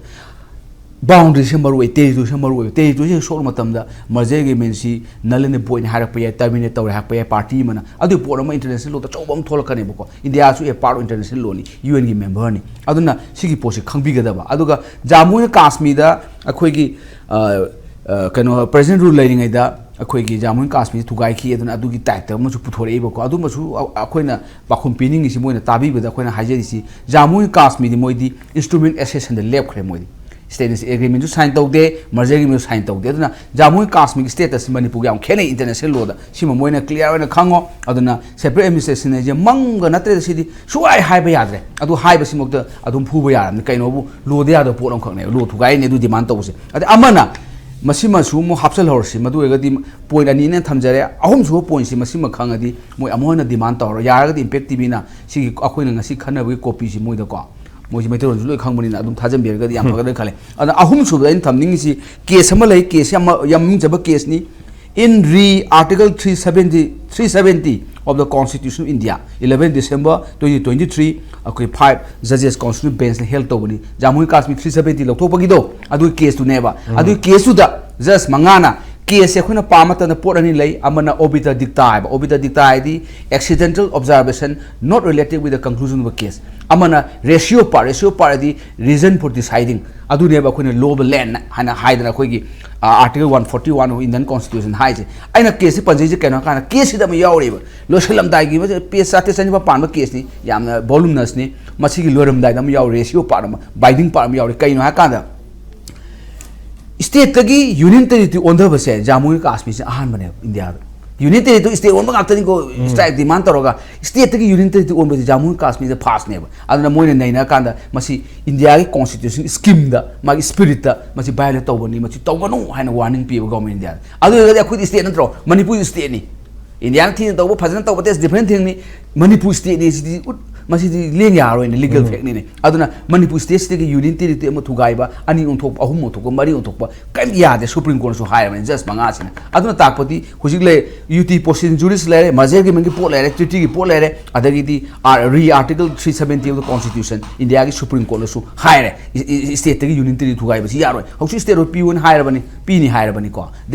ꯕꯥꯎꯟꯗ꯭ꯔꯤꯁꯦ ꯃꯔꯨ ꯑꯣꯏ, ꯇꯦꯔꯤꯇꯣꯔꯤꯁꯦ ꯃꯔꯨ ꯑꯣꯏ꯫ ꯇꯦꯔꯤꯇꯣꯔꯤꯁꯦ ꯁꯣꯛꯄ ꯃꯇꯝꯗ ꯃꯔꯖꯔ ꯑꯦꯒ꯭ꯔꯤꯃꯦꯟꯁꯤ ꯅꯜ ꯑꯦꯟ ꯚꯣꯏꯗꯅꯤ ꯍꯥꯏꯔꯛꯄ ꯌꯥꯏ, ꯇꯔꯃꯤꯅꯦꯠ ꯇꯧꯔꯦ ꯍꯥꯏꯔꯛꯄ ꯌꯥꯏ ꯄꯥꯔꯇꯤ ꯑꯃꯅ꯫ ꯑꯗꯨꯒꯤ ꯄꯣꯠ ꯑꯃ ꯏꯟꯇꯔꯅꯦꯁꯅꯦꯜ ꯂꯣꯗ ꯑꯆꯧꯕ ꯑꯃ ꯊꯣꯛꯂꯛꯀꯅꯦꯕꯀꯣ꯫ ꯏꯟꯗꯤꯌꯥꯁꯨ a part of international ꯂꯣꯅꯤ, U ꯑꯦꯟꯒꯤ ꯃꯦꯝꯕꯔꯅꯤ꯫ ꯑꯗꯨꯅ ꯁꯤꯒꯤ ꯄꯣꯠꯁꯤ ꯈꯪꯕꯤꯒꯗꯕ꯫ ꯑꯗꯨꯒ ꯖꯥꯃꯨ ꯑꯦꯟ ꯀꯥꯁꯃꯤꯔꯗ ꯑꯩꯈꯣꯏꯒꯤ, ꯑ, ꯑ, ꯀꯩꯅꯣ, ꯄ꯭ꯔꯖꯦꯟ ꯔꯨꯜ ꯂꯩꯔꯤꯉꯩꯗ ꯑꯩꯈꯣꯏꯒꯤ ꯖꯥꯃꯨ ꯑꯦꯟ ꯀꯥꯁꯃꯤꯔ ꯊꯨꯒꯥꯏꯈꯤ, ꯑꯗꯨꯅ ꯑꯗꯨꯒꯤ ꯇꯥꯏꯞꯇ ꯑꯃꯁꯨ ꯄꯨꯊꯣꯔꯛꯏꯕꯀꯣ꯫ ꯑꯗꯨꯝꯕꯁꯨ ꯑ-, ꯑꯩꯈꯣꯏꯅ ꯄꯥꯎꯈꯨꯝ ꯄꯤꯅꯤꯡꯉꯤꯁꯤ ꯃꯣꯏꯅ ꯇꯥꯕꯤꯕꯗ ꯑꯩꯈꯣꯏꯅ ꯍꯥꯏꯖꯔꯤꯁꯤ, ꯖꯥꯃꯨ ꯑꯦꯟ ꯀꯥꯁꯃꯤꯔꯗꯤ ꯃꯣꯏꯗꯤ ꯏꯟꯁꯇ꯭ꯔꯨꯃꯦꯟ ꯑꯦꯁꯦꯁꯟꯗ ꯂꯦꯞꯈ꯭ꯔꯦ꯫ ꯃꯣꯏꯗꯤ ꯁ꯭ꯇꯦꯇꯁ ꯑꯦꯒ꯭ꯔꯤꯃꯦꯟꯁꯨ ꯁꯥꯏꯟ ꯇꯧꯗꯦ, ꯃꯔꯖꯔ ꯑꯦꯒ꯭ꯔꯤꯃꯦꯟꯁꯨ ꯁꯥꯏꯟ ꯇꯧꯗꯦ꯫ ꯑꯗꯨꯅ ꯖꯥꯃꯨ ꯑꯦꯟ ꯀꯥꯁꯃꯤꯔꯒꯤ ꯁ꯭ꯇꯦꯇꯁꯁꯤ ꯃꯅꯤꯄꯨꯔꯒ ꯌꯥꯝ ꯈꯦꯠꯅꯩ ꯏꯟꯇꯔꯅꯦꯁꯅꯦꯜ ꯂꯣꯗ꯫ ꯁꯤꯃ ꯃꯣꯏꯅ ꯀ꯭ꯂꯤꯌꯥꯔ ꯑꯣꯏꯅ ꯈꯪꯉꯣ꯫ ꯑꯗꯨꯅ ꯁꯦꯄꯔꯦꯠ ꯑꯦꯗꯃꯤꯅꯤꯁꯇ꯭ꯔꯦꯁꯟ ꯍꯥꯏꯁꯦ ꯃꯪꯒ ꯅꯠꯇ꯭ꯔꯦꯗ, ꯁꯤꯗꯤ ꯁꯨꯛꯍꯥꯏ ꯍꯥꯏꯕ ꯌꯥꯗ꯭ꯔꯦ꯫ ꯑꯗꯨ ꯍꯥꯏꯕꯁꯤꯃꯛꯇ ꯑꯗꯨꯝ ꯐꯨꯕ ꯌꯥꯔꯕꯅꯤ꯫ ꯀꯩꯅꯣꯕꯨ ꯂꯣꯗ ꯌꯥꯗꯕ ꯄꯣꯠ ꯑꯃꯈꯛꯅꯦꯕ, ꯂꯣ ꯊꯨꯒꯥꯏꯔꯤꯅꯦ ꯑꯗꯨ ꯗꯤꯃꯥꯟ ꯇꯧꯕꯁꯦ꯫ ꯑꯗꯩ ꯑꯃꯅ ꯃꯁꯤꯃꯁꯨ ꯑꯃꯨꯛ ꯍꯥꯞꯆꯜꯍꯧꯔꯁꯤ, ꯃꯗꯨ ꯑꯣꯏꯔꯒꯗꯤ ꯄꯣꯏꯟ ꯑꯅꯤꯅ ꯊꯝꯖꯔꯦ꯫ ꯑꯍꯨꯝꯁꯨꯕ ꯄꯣꯏꯟꯁꯤ ꯃꯁꯤꯃ ꯈꯪꯉꯗꯤ ꯃꯣꯏ ꯑꯃꯨꯛ ꯍꯟꯅ ꯗꯤꯃꯥꯟ ꯇꯧꯔꯔꯣꯏ꯫ ꯌꯥꯔꯒꯗꯤ ꯏꯝꯄꯦꯛ ꯇꯤꯚꯤꯅ ꯁꯤꯒꯤ ꯑꯩꯈꯣꯏꯅ ꯉꯁꯤ ꯈꯟꯅꯕꯒꯤ ꯀꯣꯄꯤꯁꯤ ꯃꯣꯏꯗꯀꯣ, ꯃꯣꯏꯁꯤ ꯃꯩꯇꯩꯂꯣꯟꯁꯨ ꯂꯣꯏ ꯈꯪꯕꯅꯤꯅ ꯑꯗꯨꯝ ꯊꯥꯖꯟꯕꯤꯔꯒꯗꯤ ꯌꯥꯝ ꯐꯒꯗ꯭ꯔꯥ ꯈꯜꯂꯦ꯫ ꯑꯗꯨꯅ ꯑꯍꯨꯝꯁꯨꯕꯗ ꯑꯩꯅ ꯊꯝꯅꯤꯡꯉꯤꯁꯤ ꯀꯦꯁ ꯑꯃ ꯂꯩ, ꯀꯦꯁꯁꯤ ꯌꯥꯝ, ꯌꯥꯝ ꯃꯃꯤꯡ ꯆꯠꯄ ꯀꯦꯁꯅꯤ꯫ In re Article three seventy, three seventy of the Constitution of India, eleven December twenty twenty-three, ꯑꯩꯈꯣꯏ five judges constitutional benchꯅ ꯍꯦꯜ ꯇꯧꯕꯅꯤ꯫ Jammu and Kashmir three seventy ꯂꯧꯊꯣꯛꯄꯒꯤꯗꯣ, ꯑꯗꯨꯒꯤ ꯀꯦꯁꯇꯨꯅꯦꯕ꯫ ꯑꯗꯨꯒꯤ ꯀꯦꯁꯇꯨꯗ ꯖꯁ ꯃꯉꯥꯅ, ꯀꯦꯁꯁꯦ ꯑꯩꯈꯣꯏꯅ ꯄꯥꯕ ꯃꯇꯝꯗ ꯄꯣꯠ ꯑꯅꯤ ꯂꯩ꯫ ꯑꯃꯅ obiter dicta ꯍꯥꯏꯕ, obiter dicta ꯍꯥꯏꯗꯤ accidental observation not related with the conclusion of a case꯫ ꯑꯃꯅ ꯔꯦꯁꯤꯑꯣ ꯄꯥꯔꯠ, ꯔꯦꯁꯤꯑꯣ ꯄꯥꯔꯠ ꯍꯥꯏꯗꯤ reason for deciding, ꯑꯗꯨꯅꯦꯕ ꯑꯩꯈꯣꯏꯅ law of the land ꯍꯥꯏꯅ ꯍꯥꯏꯗꯅ ꯑꯩꯈꯣꯏꯒꯤ, ꯑ, Article one forty-one of Indian Constitution ꯍꯥꯏꯁꯦ꯫ ꯑꯩꯅ ꯀꯦꯁꯁꯦ ꯄꯟꯖꯩꯁꯦ ꯀꯩꯅꯣ ꯍꯥꯏꯀꯥꯟꯗ ꯀꯦꯁꯁꯤꯗ ꯑꯃ ꯌꯥꯎꯔꯤꯕ, ꯂꯣꯏꯁꯤꯜꯂꯝꯗꯥꯏꯒꯤ ꯄꯦꯖ ꯆꯥꯇ꯭ꯔꯦꯠ ꯆꯅꯤꯄꯥꯟ ꯄꯥꯟꯕ ꯀꯦꯁꯅꯤ, ꯌꯥꯝꯅ voluminous ꯅꯤ꯫ ꯃꯁꯤꯒꯤ ꯂꯣꯏꯔꯝꯗꯥꯏꯗ ꯑꯃ ꯌꯥꯎꯔꯤ, ꯔꯦꯁꯤꯑꯣ ꯄꯥꯔꯠ ꯑꯃ, ꯕꯥꯏꯟꯗꯤꯡ ꯄꯥꯔꯠ ꯑꯃ ꯌꯥꯎꯔꯤ꯫ ꯀꯩꯅꯣ ꯍꯥꯏꯀꯥꯟꯗ ꯁ꯭ꯇꯦꯠꯇꯒꯤ ꯌꯨꯅꯤꯌꯟ ꯇꯦꯔꯤꯇꯣꯔꯤ ꯑꯣꯟꯊꯕꯁꯦ ꯖꯥꯃꯨ ꯑꯦꯟ ꯀꯥꯁꯃꯤꯔꯁꯦ ꯑꯍꯥꯟꯕꯅꯦꯕ ꯏꯟꯗꯤꯌꯥꯗ꯫ ꯌꯨꯅꯤꯌꯟ ꯇꯦꯔꯤꯇꯣꯔꯤ ꯁ꯭ꯇꯦꯠ ꯑꯣꯟꯕ ꯉꯥꯛꯇꯅꯤꯀꯣ, ꯁ꯭ꯇ꯭ꯔꯥꯏꯛ ꯗꯤꯃꯥꯟ ꯇꯧꯔꯒ꯫ ꯁ꯭ꯇꯦꯠꯇꯒꯤ ꯌꯨꯅꯤꯌꯟ ꯇꯦꯔꯤꯇꯣꯔꯤ ꯑꯣꯟꯕꯁꯦ ꯖꯥꯃꯨ ꯑꯦꯟ ꯀꯥꯁꯃꯤꯔꯗ ꯐꯥꯔꯁꯅꯦꯕ꯫ ꯑꯗꯨꯅ ꯃꯣꯏꯅ ꯅꯩꯅꯔꯀꯥꯟꯗ ꯃꯁꯤ ꯏꯟꯗꯤꯌꯥꯒꯤ ꯀꯣꯟꯁꯇꯤꯇ꯭ꯌꯨꯁꯟ ꯁ꯭ꯀꯤꯝꯗ ꯃꯥꯒꯤ ꯁ꯭ꯄꯤꯔꯤꯠꯇ ꯃꯁꯤ ꯚꯥꯏꯑꯣꯂꯦꯠ ꯇꯧꯕꯅꯤ, ꯃꯁꯤ ꯇꯧꯒꯅꯨ ꯍꯥꯏꯅ ꯋꯥꯔꯅꯤꯡ ꯄꯤꯕ ꯒꯣꯔꯃꯦꯟ ꯏꯟꯗꯤꯌꯥꯗ꯫ ꯑꯗꯨ ꯑꯣꯏꯔꯒꯗꯤ ꯑꯩꯈꯣꯏꯗꯤ ꯁ꯭ꯇꯦꯠ ꯅꯠꯇ꯭ꯔꯣ? ꯃꯅꯤꯄꯨꯔ ꯁ꯭ꯇꯦꯠꯅꯤ꯫ ꯏꯟꯗꯤꯌꯥꯅ ꯊꯤꯅ ꯇꯧꯕ, ꯐꯖꯅ ꯇꯧꯕ, that's different thingꯅꯤ꯫ ꯃꯅꯤꯄꯨꯔ ꯁ꯭ꯇꯦꯠꯅꯤ ꯁꯤꯗꯤ ꯎꯠ-, ꯃꯁꯤꯗꯤ ꯂꯦꯡ ꯌꯥꯔꯣꯏꯅꯦ, ꯂꯤꯒꯦꯜ ꯐꯦꯛꯅꯤꯅꯦ꯫ ꯑꯗꯨꯅ ꯃꯅꯤꯄꯨꯔ ꯁ꯭ꯇꯦꯠꯁꯤꯗꯒꯤ ꯌꯨꯅꯤꯌꯟ ꯇꯦꯔꯤꯇꯣꯔꯤ ꯑꯃ ꯊꯨꯒꯥꯏꯕ, ꯑꯅꯤ ꯑꯣꯟꯊꯣꯛꯄ, ꯑꯍꯨꯝ ꯑꯣꯟꯊꯣꯛꯄ, ꯃꯔꯤ ꯑꯣꯟꯊꯣꯛꯄ ꯀꯔꯤꯝ ꯌꯥꯗꯦ, ꯁꯨꯄ꯭ꯔꯤꯝ ꯀꯣꯔꯠꯅꯁꯨ ꯍꯥꯏꯔꯕꯅꯤ ꯖꯁ ꯃꯉꯥꯁꯤꯅ꯫ ꯑꯗꯨꯅ ꯇꯥꯛꯄꯗꯤ ꯍꯧꯖꯤꯛ ꯂꯩ, ꯌꯨ ꯇꯤ ꯄꯣꯁꯤꯁꯟ ꯖꯨꯔꯤꯁ ꯂꯩꯔꯦ, ꯃꯖꯦꯜꯒꯤ ꯃꯦꯟꯒꯤ ꯄꯣꯠ ꯂꯩꯔꯦ, ꯇ꯭ꯔꯤꯇꯤꯒꯤ ꯄꯣꯠ ꯂꯩꯔꯦ, ꯑꯗꯒꯤꯗꯤ ꯔꯤ article three seventy of the constitution, ꯏꯟꯗꯤꯌꯥꯒꯤ ꯁꯨꯄ꯭ꯔꯤꯝ ꯀꯣꯔꯠꯅꯁꯨ ꯍꯥꯏꯔꯦ, ꯏꯁꯇꯦꯠꯇꯒꯤ ꯌꯨꯅꯤꯌꯟ ꯇꯦꯔꯤꯇꯣꯔꯤ ꯊꯨꯒꯥꯏꯕꯁꯤ ꯌꯥꯔꯣꯏ꯫ ꯍꯧꯖꯤꯛ ꯁ꯭ꯇꯦꯠ ꯔꯣꯗ ꯄꯤꯌꯨꯅ ꯍꯥꯏꯔꯕꯅꯤ, ꯄꯤꯅꯤ ꯍꯥꯏꯔꯕꯅꯤꯀꯣ꯫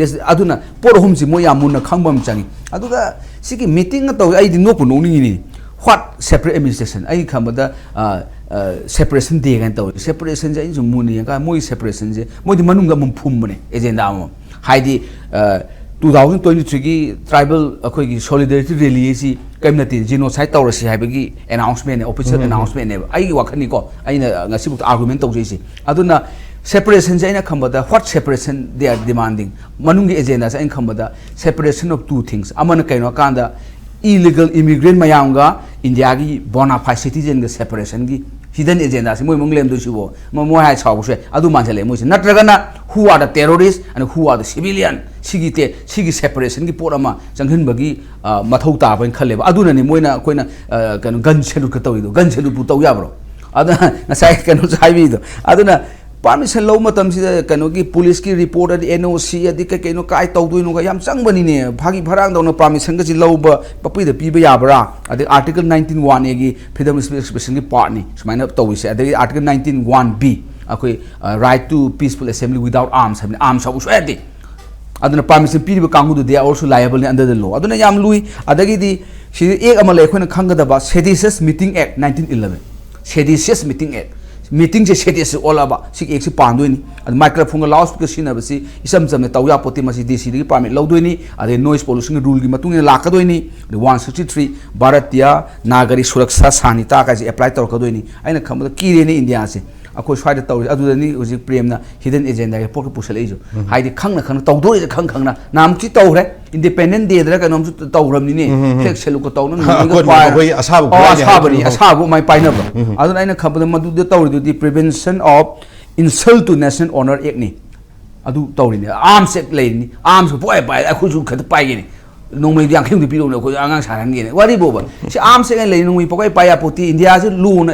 ꯑꯗꯨꯅ ꯄꯣꯠ ꯑꯍꯨꯝꯁꯤ ꯃꯣꯏ ꯌꯥꯝ ꯃꯨꯟꯅ ꯈꯪꯕ ꯑꯃ ꯆꯪꯉꯤ꯫ ꯑꯗꯨꯒ ꯁꯤꯒꯤ ꯃꯤꯇꯤꯡ ꯇꯧ, ꯑꯩꯗꯤ ꯅꯣꯛꯄꯨ ꯅꯣꯛꯅꯤꯡꯉꯤꯅꯤ꯫ What separate administration? ꯑꯩ ꯈꯟꯕꯗ ꯁꯦꯄꯔꯦꯁꯟ ꯗꯦ ꯀꯥꯏꯅ ꯇꯧꯋꯤ꯫ ꯁꯦꯄꯔꯦꯁꯟꯁꯦ ꯑꯩꯅ ꯁꯨꯝ ꯃꯨꯟꯅ ꯌꯦꯡꯀꯥꯟꯗ ꯃꯣꯏ ꯁꯦꯄꯔꯦꯁꯟꯁꯦ ꯃꯣꯏꯗꯤ ꯃꯅꯨꯡꯗ ꯑꯃꯨꯛ ꯐꯨꯝꯕꯅꯦ ꯑꯦꯖꯦꯟꯗꯥ ꯑꯃꯃꯝ꯫ ꯍꯥꯏꯗꯤ ꯇꯨ ꯊꯥꯎꯖꯟ ꯇ꯭ꯋꯦꯟꯇꯤ ꯊ꯭ꯔꯤꯒꯤ ꯇ꯭ꯔꯥꯏꯕꯦꯜ ꯑꯩꯈꯣꯏꯒꯤ ꯁꯣꯂꯤꯗꯔꯤꯇꯤ ꯔꯦꯂꯤ ꯑꯁꯤ ꯀꯔꯤꯝ ꯅꯠꯇꯦ, ꯖꯤꯅꯣꯁꯥꯏꯠ ꯇꯧꯔꯁꯤ ꯍꯥꯏꯕꯒꯤ ꯑꯦꯅꯥꯎꯟꯁꯃꯦꯟꯅꯦ, ꯑꯣꯐꯤꯁꯤꯌꯦꯜ ꯑꯦꯅꯥꯎꯟꯁꯃꯦꯟꯅꯦꯕ꯫ ꯑꯩꯒꯤ ꯋꯥꯈꯜꯅꯤꯀꯣ, ꯑꯩꯅ ꯉꯁꯤꯐꯥꯎꯗ ꯑꯥꯔꯒꯨꯃꯦꯟ ꯇꯧꯖꯩꯁꯦ꯫ ꯑꯗꯨꯅ ꯁꯦꯄꯔꯦꯁꯟꯁꯦ ꯑꯩꯅ ꯈꯟꯕꯗ what separation they are demanding? ꯃꯅꯨꯡꯒꯤ ꯑꯦꯖꯦꯟꯗꯥꯁꯦ ꯑꯩꯅ ꯈꯟꯕꯗ separation of two things꯫ ꯑꯃꯅ ꯀꯩꯅꯣ ꯍꯥꯏꯀꯥꯟꯗ ꯏꯂꯤꯒꯜ ꯏꯃꯤꯒ꯭ꯔꯦꯟ ꯃꯌꯥꯝꯒ ꯏꯟꯗꯤꯌꯥꯒꯤ ꯕꯣꯅꯥꯐꯥꯏ ꯁꯤꯇꯤꯖꯦꯟꯒ ꯁꯦꯄꯔꯦꯁꯟꯒꯤ ꯍꯤꯗꯟ ꯑꯦꯖꯦꯟꯗꯥꯁꯦ ꯃꯣꯏ ꯑꯃꯨꯛ ꯂꯩꯔꯝꯗꯣꯏꯁꯤꯕꯣ꯫ ꯃ-, ꯃꯣꯏ ꯍꯥꯏ ꯁꯥꯎꯕꯁꯨ ꯌꯥꯏ꯫ ꯑꯗꯨ ꯃꯥꯟꯁꯤꯜꯂꯛꯑꯦ ꯃꯣꯏꯁꯦ꯫ ꯅꯠꯇ꯭ꯔꯒꯅ who are the terrorist and who are the civilian? ꯁꯤꯒꯤ ꯇꯦ-, ꯁꯤꯒꯤ ꯁꯦꯄꯔꯦꯁꯟꯒꯤ ꯄꯣꯠ ꯑꯃ ꯆꯪꯍꯟꯕꯒꯤ, ꯑ, ꯃꯊꯧ ꯇꯥꯕ ꯍꯥꯏꯅ ꯈꯜꯂꯦꯕ꯫ ꯑꯗꯨꯅꯅꯦ ꯃꯣꯏꯅ ꯑꯩꯈꯣꯏꯅ, ꯑ, ꯀꯩꯅꯣ, ꯒꯟ ꯁꯦꯂꯨꯠꯀ ꯇꯧꯔꯤꯗꯣ꯫ ꯒꯟ ꯁꯦꯂꯨꯠꯄꯨ ꯇꯧ ꯌꯥꯕ꯭ꯔꯣ? ꯑꯗ ꯉꯁꯥꯏ ꯀꯩꯅꯣꯁꯨ ꯍꯥꯏꯕꯤꯗꯣ꯫ ꯑꯗꯨꯅ ꯄꯥꯔꯃꯤꯁꯟ ꯂꯧꯕ ꯃꯇꯝꯁꯤꯗ ꯀꯩꯅꯣꯒꯤ ꯄꯨꯂꯤꯁꯀꯤ ꯔꯤꯄꯣꯔꯠ, ꯑꯗꯩ ꯑꯦꯟ ꯑꯣ ꯁꯤ, ꯑꯗꯩ ꯀꯩ ꯀꯩꯅꯣ ꯀꯥꯏ ꯇꯧꯗꯣꯏꯅꯣꯒ ꯌꯥꯝ ꯆꯪꯕꯅꯤꯅꯦ꯫ ꯐꯥꯒꯤ ꯐꯔꯥꯡꯗꯧꯅ ꯄꯥꯔꯃꯤꯁꯟꯒꯁꯤ ꯂꯧꯕ ꯄꯄꯤꯗ ꯄꯤꯕ ꯌꯥꯕ꯭ꯔꯥ? ꯑꯗꯩ ꯑꯥꯔꯇꯤꯀꯜ ꯅꯥꯏꯟꯇꯤꯟ ꯋꯥꯟ ꯑꯦꯒꯤ freedom of speech expressionꯒꯤ ꯄꯥꯔꯠꯅꯤ ꯁꯨꯃꯥꯏꯅ ꯇꯧꯔꯤꯁꯦ꯫ ꯑꯗꯒꯤ ꯑꯥꯔꯇꯤꯀꯜ ꯅꯥꯏꯟꯇꯤꯟ ꯋꯥꯟ ꯕꯤ, ꯑꯩꯈꯣꯏ, ꯑ, right to peaceful assembly without arms ꯍꯥꯏꯕꯅꯤ, ꯑꯥꯔꯝꯁ ꯌꯥꯎꯕ ꯁꯨꯡꯌꯥ ꯌꯥꯗꯦ꯫ ꯑꯗꯨꯅ ꯄꯥꯔꯃꯤꯁꯟ ꯄꯤꯔꯤꯕ ꯀꯥꯡꯕꯨꯗꯨ they are also liable under the law꯫ ꯑꯗꯨꯅ ꯌꯥꯝ ꯂꯨꯏ꯫ ꯑꯗꯒꯤꯗꯤ ꯁꯤꯗ ꯑꯦꯛ ꯑꯃ ꯂꯩ ꯑꯩꯈꯣꯏꯅ ꯈꯪꯒꯗꯕ, Seditious Meeting Act nineteen eleven꯫ Seditious Meeting Act꯫ ꯃꯤꯇꯤꯡꯁꯦ ꯁꯦꯗꯤꯁꯁꯤ ꯑꯣꯜꯂꯛꯑꯕ ꯁꯤꯒꯤ ꯑꯦꯛꯁꯤ ꯄꯥꯟꯗꯣꯏꯅꯤ꯫ ꯑꯗꯨ ꯃꯥꯏꯀ꯭ꯔꯣꯐꯣꯟꯒ ꯂꯥꯎꯠ ꯁ꯭ꯄꯤꯀꯔ ꯁꯤꯖꯤꯟꯅꯕꯁꯤ ꯏꯆꯝ ꯆꯝꯅ ꯇꯧ ꯌꯥꯄꯣꯠꯇꯦ꯫ ꯃꯁꯤ ꯗꯤ ꯁꯤꯗꯒꯤ ꯄꯥꯔꯃꯤꯠ ꯂꯧꯗꯣꯏꯅꯤ꯫ ꯑꯗꯩ ꯅꯣꯏꯁ ꯄꯣꯂꯨꯁꯟꯒꯤ ꯔꯨꯜꯒꯤ ꯃꯇꯨꯡ ꯏꯟꯅ ꯂꯥꯛꯀꯗꯣꯏꯅꯤ꯫ ꯑꯗꯩ one sixty three Bharatiya Nagarik Suraksha Sanhita ꯀꯥꯏꯁꯦ ꯑꯦꯄ꯭ꯂꯥꯏ ꯇꯧꯔꯛꯀꯗꯣꯏꯅꯤ꯫ ꯑꯩꯅ ꯈꯟꯕꯗ ꯀꯤꯔꯦꯅꯦ ꯏꯟꯗꯤꯌꯥꯁꯦ꯫ ꯑꯩꯈꯣꯏ ꯁ꯭ꯋꯥꯏꯗ ꯇꯧꯔꯤꯁꯦ ꯑꯗꯨꯗꯅꯤ ꯍꯧꯖꯤꯛ ꯄ꯭ꯔꯦꯝꯅ ꯍꯤꯗꯟ ꯑꯦꯖꯦꯟꯗꯥꯒꯤ ꯄꯣꯠꯀ ꯄꯨꯁꯜꯂꯛꯏꯁꯨ꯫ ꯍꯥꯏꯗꯤ ꯈꯪꯅ ꯈꯪꯅ ꯇꯧꯗꯣꯔꯤꯁꯦ ꯈꯪ ꯈꯪꯅ꯫ ꯅꯍꯥꯟꯃꯨꯛꯇꯤ ꯇꯧꯈ꯭ꯔꯦ, ꯏꯟꯗꯤꯄꯦꯟꯗꯦꯟ ꯗꯦꯗꯔ ꯀꯩꯅꯣꯝꯁꯨ ꯇꯧꯈ꯭ꯔꯕꯅꯤꯅꯦ꯫ ꯐ꯭ꯂꯦꯛ ꯁꯦꯂꯨꯠꯀ ꯇꯧꯅ ꯅꯨꯃꯤꯠꯒ ꯑꯩꯈꯣꯏ, ꯄꯥꯏꯔ-, ꯑꯩꯈꯣꯏ ꯑꯁꯥꯕ ꯑꯣ, ꯈꯨꯠꯂꯥꯏꯅꯤ ꯑꯁꯥꯕꯅꯤ, ꯍꯥꯏꯕꯗꯨ꯫ ꯑꯁꯥꯕ ꯑꯗꯨꯃꯥꯏꯅ ꯄꯥꯏꯅꯕ꯭ꯔꯣ? ꯑꯗꯨꯅ ꯑꯩꯅ ꯈꯟꯕꯗ ꯃꯗꯨꯗ ꯇꯧꯔꯤꯗꯨꯗꯤ prevention of insult to national honor act ꯅꯤ꯫ ꯑꯗꯨ ꯇꯧꯔꯤꯅꯦ, ꯑꯥꯔꯝꯁ ꯑꯦꯛ ꯂꯩꯔꯤꯅꯤ, ꯑꯥꯔꯝꯁ ꯄꯣꯛꯑꯦ ꯄꯥꯏ, ꯑꯩꯈꯣꯏꯁꯨ ꯈꯛꯇ ꯄꯥꯏꯒꯦꯅꯤ꯫ ꯅꯣꯡꯃꯩꯗꯤ ꯌꯥꯡꯈꯩꯃꯨꯛꯇꯤ ꯄꯤꯔꯛꯎꯅꯦ, ꯑꯩꯈꯣꯏ ꯑꯉꯥꯡ ꯁꯥꯟꯅꯍꯟꯒꯦꯅ꯫ ꯋꯥꯔꯤꯕꯣꯕ꯫ ꯁꯤ arms ꯑꯦꯛꯁ ꯑꯣꯏꯅ ꯂꯩ, ꯅꯣꯡꯃꯩ ꯄꯪꯄꯥꯏ ꯄꯥꯏ ꯌꯥꯄꯣꯠꯇꯦ꯫ ꯏꯟꯗꯤꯌꯥꯁꯤ ꯂꯣꯅ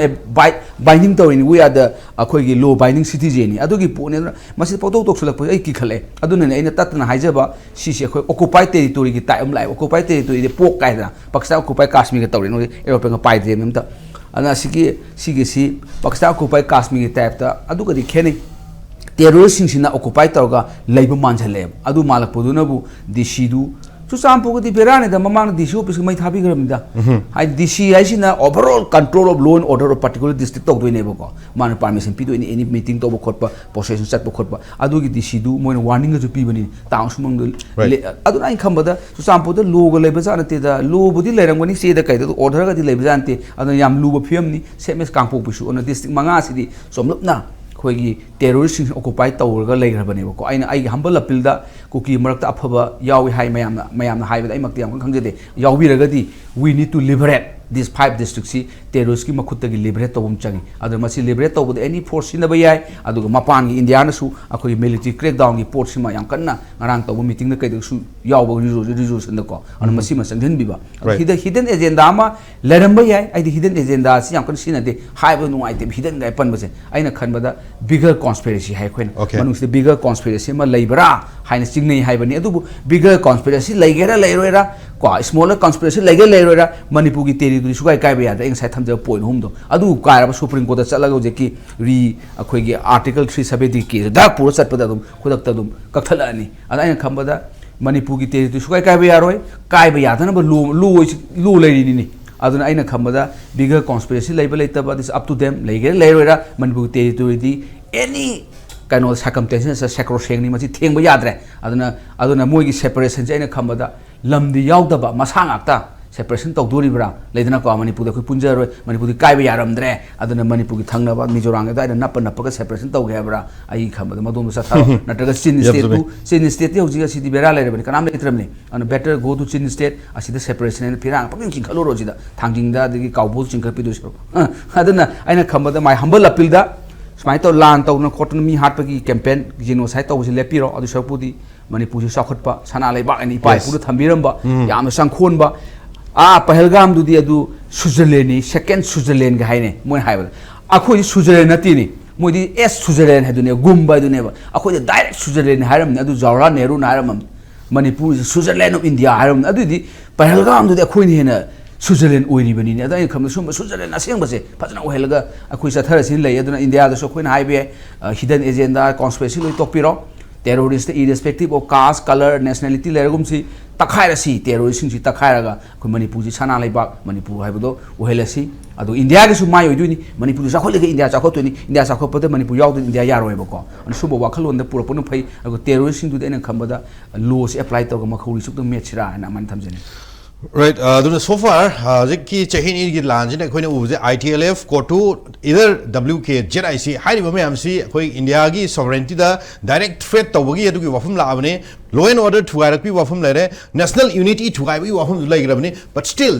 ꯕꯥꯏꯟꯗꯤꯡ ꯇꯧꯔꯤꯅꯤ, we are the, ꯑꯩꯈꯣꯏꯒꯤ law binding citizenꯅꯤ꯫ ꯑꯗꯨꯒꯤ ꯄꯣꯠꯅꯤ꯫ ꯑꯗꯨꯅ ꯃꯁꯤ ꯄꯪꯇꯧ ꯇꯧꯁꯤꯜꯂꯛꯄꯁꯦ ꯑꯩ ꯀꯤꯈꯠꯂꯛꯑꯦ꯫ ꯑꯗꯨꯅꯅꯦ ꯑꯩꯅ ꯇꯠꯇꯅ ꯍꯥꯏꯖꯕ, ꯁꯤꯁꯦ ꯑꯩꯈꯣꯏ occupied territoryꯒꯤ type ꯑꯃ ꯂꯥꯛꯑꯦ꯫ Occupied territoryꯗꯤ ꯄꯣꯛ ꯀꯥꯏꯗꯅ ꯄꯥꯀꯤꯁꯇꯥꯟ occupied ꯀꯥꯁꯃꯤꯔꯒ ꯇꯧꯔꯦ, ꯅꯣꯏ ꯑꯦꯔꯣꯄ꯭ꯂꯦꯟꯒ ꯄꯥꯏꯗ꯭ꯔꯦ ꯑꯝꯇ꯫ ꯑꯗꯨꯅ ꯑꯁꯤꯒꯤ, ꯁꯤꯒꯤꯁꯤ ꯄꯥꯀꯤꯁꯇꯥꯟ occupied ꯀꯥꯁꯃꯤꯔꯒꯤ typeꯇ ꯑꯗꯨꯒꯗꯤ ꯈꯦꯠꯅꯩ꯫ Terroristꯁꯤꯡꯁꯤꯅ occupy ꯇꯧꯔꯒ ꯂꯩꯕ ꯃꯥꯟꯁꯤꯜꯂꯛꯑꯦꯕ꯫ ꯑꯗꯨ ꯃꯥꯜꯂꯛꯄꯗꯨꯅꯕꯨ ꯗꯤ ꯁꯤꯗꯨ, ꯆꯨꯔꯆꯥꯟꯄꯨꯔꯒꯗꯤ ꯕꯦꯔꯥꯅꯤꯗ, ꯃꯃꯥꯡꯗ ꯗꯤ ꯁꯤ officeꯀ ꯃꯩ ꯊꯥꯕꯤꯈ꯭ꯔꯕꯅꯤꯗ꯫ ꯍꯥꯏꯗꯤ ꯗꯤ ꯁꯤ ꯍꯥꯏꯁꯤꯅ overall control of law and order of particular district ꯇꯧꯗꯣꯏꯅꯦꯕꯀꯣ꯫ ꯃꯥꯅ permission ꯄꯤꯗꯣꯏꯅꯤ, any meeting ꯇꯧꯕ ꯈꯣꯠꯄ, procession ꯆꯠꯄ ꯈꯣꯠꯄ, ꯑꯗꯨꯒꯤ ꯗꯤ ꯁꯤꯗꯨ ꯃꯣꯏꯅ warningꯒꯁꯨ ꯄꯤꯕꯅꯤ, townꯁꯨ ꯃꯅꯨꯡꯗ꯫ Right. ꯂꯦ-, ꯑꯗꯨꯅ ꯑꯩꯅ ꯈꯟꯕꯗ ꯆꯨꯔꯆꯥꯟꯄꯨꯔꯗ lawꯒ ꯂꯩꯕ ꯖꯥꯠ ꯅꯠꯇꯦꯗ꯫ Lawꯕꯨꯗꯤ ꯂꯩꯔꯝꯒꯅꯤ, ꯆꯦꯗ ꯀꯩꯗ orderꯒꯗꯤ ꯂꯩꯕ ꯖꯥꯠ ꯅꯠꯇꯦ꯫ ꯑꯗꯨꯅ ꯌꯥꯝ ꯂꯨꯕ ꯐꯤꯕꯝꯅꯤ꯫ Same as ꯀꯥꯡꯄꯣꯛꯄꯤꯁꯨ꯫ ꯑꯗꯨꯅ district ꯃꯉꯥꯁꯤꯗꯤ ꯆꯣꯝꯂꯞꯅ ꯑꯩꯈꯣꯏꯒꯤ terroristꯁꯤꯡ occupy ꯇꯧꯔꯒ ꯂꯩꯈ꯭ꯔꯕꯅꯦꯕꯀꯣ꯫ ꯑꯩꯅ ꯑꯩꯒꯤ humble appealꯗ ꯀꯨꯀꯤ ꯃꯔꯛꯇ ꯑꯐꯕ ꯌꯥꯎꯏ ꯍꯥꯏ ꯃꯌꯥꯝꯅ, ꯃꯌꯥꯝꯅ ꯍꯥꯏꯕꯗ ꯑꯩꯃꯛꯇꯤ ꯌꯥꯝ ꯀꯟꯅ ꯈꯪꯖꯗꯦ꯫ ꯌꯥꯎꯕꯤꯔꯒꯗꯤ we need to liberate these five districtꯁꯤ terroristꯀꯤ ꯃꯈꯨꯠꯇꯒꯤ liberate ꯇꯧꯕ ꯑꯃ ꯆꯪꯉꯤ꯫ ꯑꯗꯨꯅ ꯃꯁꯤ liberate ꯇꯧꯕꯗ any force ꯁꯤꯖꯤꯟꯅꯕ ꯌꯥꯏ꯫ ꯑꯗꯨꯒ ꯃꯄꯥꯟꯒꯤ ꯏꯟꯗꯤꯌꯥꯅꯁꯨ ꯑꯩꯈꯣꯏꯒꯤ military crackdownꯒꯤ ꯄꯣꯠꯁꯤꯃ ꯌꯥꯝ ꯀꯟꯅ ꯉꯔꯥꯡ ꯇꯧꯕ meetingꯗ ꯀꯩꯗꯁꯨ ꯌꯥꯎꯕ resolutionꯗꯀꯣ꯫ ꯑꯗꯨꯅ ꯃꯁꯤꯃ ꯆꯪꯁꯤꯟꯕꯤꯕ꯫ ꯑꯗꯣ ꯍꯤꯗ-, hidden agenda ꯑꯃ ꯂꯩꯔꯝꯕ ꯌꯥꯏ꯫ ꯑꯩꯗꯤ hidden agendaꯁꯤ ꯌꯥꯝ ꯀꯟꯅ ꯁꯤꯖꯤꯟꯅꯗꯦ꯫ ꯍꯥꯏꯕ ꯅꯨꯡꯉꯥꯏꯇꯦꯕ hidden ꯀꯥꯏ ꯄꯟꯕꯁꯦ꯫ ꯑꯩꯅ ꯈꯟꯕꯗ bigger conspiracy ꯍꯥꯏ ꯑꯩꯈꯣꯏꯅ꯫ Okay. ꯃꯅꯨꯡꯁꯤꯗ bigger conspiracy ꯑꯃ ꯂꯩꯕ꯭ꯔꯥ ꯍꯥꯏꯅ ꯆꯤꯡꯅꯩ ꯍꯥꯏꯕꯅꯤ꯫ ꯑꯗꯨꯕꯨ bigger conspiracy ꯂꯩꯒꯦꯔꯥ ꯂꯩꯔꯣꯏꯔꯥ, ꯀꯣ, smaller conspiracy ꯂꯩꯒꯦꯔꯥ ꯂꯩꯔꯣꯏꯔꯥ, ꯃꯅꯤꯄꯨꯔꯒꯤ territory ꯁꯨꯀꯥꯏ ꯀꯥꯏꯕ ꯌꯥꯗ꯭ꯔꯦ꯫ ꯑꯩ ꯉꯁꯥꯏ ꯊꯝꯖꯕ point ꯑꯍꯨꯝꯗꯣ꯫ ꯑꯗꯨ ꯀꯥꯏꯔꯕ Supreme Courtꯇ ꯆꯠꯂꯒ ꯍꯧꯖꯤꯛꯀꯤ ꯔꯤ-, ꯑꯩꯈꯣꯏꯒꯤ Article three seventy ꯀꯦꯁꯇ ꯗꯛ ꯄꯨꯔ ꯆꯠꯄꯗ ꯑꯗꯨꯝ ꯈꯨꯗꯛꯇ ꯑꯗꯨꯝ ꯀꯛꯊꯠꯂꯛꯑꯅꯤ꯫ ꯑꯗ ꯑꯩꯅ ꯈꯟꯕꯗ ꯃꯅꯤꯄꯨꯔꯒꯤ territory ꯁꯨꯀꯥꯏ ꯀꯥꯏꯕ ꯌꯥꯔꯣꯏ, ꯀꯥꯏꯕ ꯌꯥꯗꯅꯕ law, law, law ꯂꯩꯔꯤꯅꯤꯅꯦ꯫ ꯑꯗꯨꯅ ꯑꯩꯅ ꯈꯟꯕꯗ bigger conspiracy ꯂꯩꯕ ꯂꯩꯇꯕ, this up to them, ꯂꯩꯒꯦꯔꯥ ꯂꯩꯔꯣꯏꯔꯥ, ꯃꯅꯤꯄꯨꯔꯒꯤ territoryꯗꯤ any ꯀꯩꯅꯣ circumstances sacrosanctꯅꯤ, ꯃꯁꯤ ꯊꯦꯡꯕ ꯌꯥꯗ꯭ꯔꯦ꯫ ꯑꯗꯨꯅ, ꯑꯗꯨꯅ ꯃꯣꯏꯒꯤ separationꯁꯦ ꯑꯩꯅ ꯈꯟꯕꯗ ꯂꯝꯗꯤ ꯌꯥꯎꯗꯕ ꯃꯁꯥ ꯉꯥꯛꯇ separation ꯇꯧꯗꯣꯔꯤꯕ꯭ꯔꯥ? ꯂꯩꯗꯅꯀꯣ, ꯃꯅꯤꯄꯨꯔꯗ ꯑꯩꯈꯣꯏ ꯄꯨꯟꯖꯔꯣꯏ, ꯃꯅꯤꯄꯨꯔꯗꯤ ꯀꯥꯏꯕ ꯌꯥꯔꯝꯗ꯭ꯔꯦ, ꯑꯗꯨꯅ ꯃꯅꯤꯄꯨꯔꯒꯤ ꯊꯪꯅꯕ ꯃꯤꯖꯣꯔꯥꯝꯒꯤ ꯑꯗꯨꯋꯥꯏꯗ ꯅꯞꯄ ꯅꯞꯄꯒ separation ꯇꯧꯒꯦ ꯍꯥꯏꯕ꯭ꯔꯥ? ꯑꯩ ꯈꯟꯕꯗ ꯃꯗꯣꯝꯗ ꯆꯠꯊꯔꯣ꯫ ꯅꯠꯇ꯭ꯔꯒ ꯆꯤꯟ ꯌꯥꯝ ꯆꯨꯝꯃꯦ꯫ Stateꯇꯨ, ꯆꯤꯟ stateꯇꯤ ꯍꯧꯖꯤꯛ ꯑꯁꯤꯗꯤ ꯕꯦꯔꯥ ꯂꯩꯔꯕꯅꯤ, ꯀꯅꯥꯝ ꯂꯩꯇ꯭ꯔꯕꯅꯤ꯫ ꯑꯗꯨꯅ better go to ꯆꯤꯟ state, ꯑꯁꯤꯗ separation ꯍꯥꯏꯅ ꯐꯤꯔꯥꯡ ꯄꯪꯆꯤꯡ ꯆꯤꯡꯈꯠꯂꯨꯔꯣ꯫ ꯑꯁꯤꯗ ꯊꯥꯡꯖꯤꯡꯗ ꯑꯗꯒꯤ ꯀꯥꯎꯕꯨ ꯆꯤꯡꯈꯠꯄꯤꯗꯣꯏ ꯁꯔꯨꯛ꯫ ꯑ, ꯑꯗꯨꯅ ꯑꯩꯅ ꯈꯟꯕꯗ my humble appealꯗ ꯁꯨꯃꯥꯏꯅ ꯇꯧ, ꯂꯥꯟ ꯇꯧꯗꯅ ꯈꯣꯠꯇꯅ ꯃꯤ ꯍꯥꯠꯄꯒꯤ campaign, genocide ꯇꯧꯕꯁꯤ ꯂꯦꯞꯄꯤꯔꯣ꯫ ꯑꯗꯨ ꯁꯔꯨꯛꯄꯨꯗꯤ ꯃꯅꯤꯄꯨꯔꯁꯤ ꯆꯥꯎꯈꯠꯄ, ꯁꯅꯥ ꯂꯩꯕꯥꯛ ꯑꯅꯤ ꯏꯄꯥ Yes. ꯏꯄꯨꯅ ꯊꯝꯕꯤꯔꯝꯕ, ꯎꯝ꯫ ꯌꯥꯝꯅ ꯆꯪꯈꯣꯟꯕ꯫ ꯑꯥ, ꯄꯍꯜꯒꯥꯝꯗꯨꯗꯤ ꯑꯗꯨ ꯁ꯭ꯋꯤꯖꯔꯂꯦꯟꯅꯤ, second ꯁ꯭ꯋꯤꯖꯔꯂꯦꯟꯒ ꯍꯥꯏꯅꯩ ꯃꯣꯏꯅ ꯍꯥꯏꯕꯗ꯫ ꯑꯩꯈꯣꯏꯗꯤ ꯁ꯭ꯋꯤꯖꯔꯂꯦꯟ ꯅꯠꯇꯦꯅꯤ, ꯃꯣꯏꯗꯤ ꯑꯦꯁ ꯁ꯭ꯋꯤꯖꯔꯂꯦꯟ ꯍꯥꯏꯗꯨꯅꯦ, ꯒꯨꯝꯕ ꯍꯥꯏꯗꯨꯅꯦꯕ꯫ ꯑꯩꯈꯣꯏꯗꯤ direct ꯁ꯭ꯋꯤꯖꯔꯂꯦꯟ ꯍꯥꯏꯔꯝꯅꯤ, ꯑꯗꯨ ꯖꯋꯥꯍꯔꯂꯥꯜ ꯅꯦꯍꯔꯨꯅ ꯍꯥꯏꯔꯝꯃꯕꯅꯤ꯫ ꯃꯅꯤꯄꯨꯔꯁꯤ Switzerland of India ꯍꯥꯏꯔꯝꯅꯤ꯫ ꯑꯗꯨꯏꯗꯤ ꯄꯍꯜꯒꯥꯝꯗꯨꯗꯤ ꯑꯩꯈꯣꯏꯅ ꯍꯦꯟꯅ ꯁ꯭ꯋꯤꯖꯔꯂꯦꯟ ꯑꯣꯏꯔꯤꯕꯅꯤꯅꯦ꯫ ꯑꯗꯣ ꯑꯩꯅ ꯈꯟꯕꯗ ꯁꯨꯝꯕ ꯁ꯭ꯋꯤꯖꯔꯂꯦꯟ ꯑꯁꯦꯡꯕꯁꯦ ꯐꯖꯅ ꯑꯣꯏꯍꯜꯂꯒ ꯑꯩꯈꯣꯏ ꯆꯠꯊꯔꯁꯤꯅ ꯂꯩ꯫ ꯑꯗꯨꯅ ꯏꯟꯗꯤꯌꯥꯗꯁꯨ ꯑꯩꯈꯣꯏꯅ ꯍꯥꯏꯕ ꯌꯥꯏ, ꯑ, hidden agenda, conspiracy ꯂꯣꯏ ꯇꯣꯛꯄꯤꯔꯣ꯫ Terrorist, irrespective of caste, color, nationality ꯂꯩꯔꯒꯨꯝꯁꯤ, ꯇꯛꯈꯥꯏꯔꯁꯤ꯫ Terroristꯁꯤꯡꯁꯤ ꯇꯛꯈꯥꯏꯔꯒ ꯑꯩꯈꯣꯏ ꯃꯅꯤꯄꯨꯔꯁꯤ ꯁꯅꯥ ꯂꯩꯕꯥꯛ ꯃꯅꯤꯄꯨꯔ ꯍꯥꯏꯕꯗꯣ ꯑꯣꯏꯍꯜꯂꯁꯤ꯫ ꯑꯗꯣ ꯏꯟꯗꯤꯌꯥꯒꯤꯁꯨ ꯃꯥꯏ ꯑꯣꯏꯗꯣꯏꯅꯤ꯫ ꯃꯅꯤꯄꯨꯔꯗꯨ ꯆꯥꯎꯈꯠꯂꯒ ꯏꯟꯗꯤꯌꯥ ꯆꯥꯎꯈꯠꯇꯣꯏꯅꯤ꯫ ꯏꯟꯗꯤꯌꯥ ꯆꯥꯎꯈꯠꯄꯗ ꯃꯅꯤꯄꯨꯔ ꯌꯥꯎꯗꯣꯏꯅꯤ, ꯏꯟꯗꯤꯌꯥ ꯌꯥꯔꯣꯏꯕꯀꯣ꯫ ꯑꯗꯨꯅ ꯁꯨꯝꯕ ꯋꯥꯈꯜꯂꯣꯟꯗ ꯄꯨꯔꯛꯄꯅ ꯐꯩ꯫ ꯑꯗꯨꯒ terroristꯁꯤꯡꯗꯨꯗꯤ ꯑꯩꯅ ꯈꯟꯕꯗ lawꯁꯤ apply ꯇꯧꯔꯒ ꯃꯈꯧꯔꯤ ꯆꯨꯞꯇ ꯃꯦꯠꯁꯤꯔꯥ ꯍꯥꯏꯅ ꯑꯗꯨꯃꯥꯏꯅ ꯊꯝꯖꯅꯤꯡꯉꯤ꯫ Right, ꯑ, ꯑꯗꯨꯅ so far, ꯑ, ꯍꯧꯖꯤꯛꯀꯤ ꯆꯍꯤ ꯑꯅꯤꯒꯤ ꯂꯥꯟꯁꯤꯅ ꯑꯩꯈꯣꯏꯅ ꯎꯕꯁꯦ I T L F, COTU, either W K Z I C ꯍꯥꯏꯔꯤꯕ ꯃꯌꯥꯝꯁꯤ ꯑꯩꯈꯣꯏ ꯏꯟꯗꯤꯌꯥꯒꯤ sovereigntyꯗ direct threat ꯇꯧꯕꯒꯤ ꯑꯗꯨꯒꯤ ꯋꯥꯐꯝ ꯂꯥꯛꯑꯕꯅꯤ꯫ Law and order ꯊꯨꯒꯥꯏꯔꯛꯄꯒꯤ ꯋꯥꯐꯝ ꯂꯩꯔꯦ, national unity ꯊꯨꯒꯥꯏꯕꯒꯤ ꯋꯥꯐꯝꯁꯨ ꯂꯩꯈ꯭ꯔꯕꯅꯤ꯫ But still,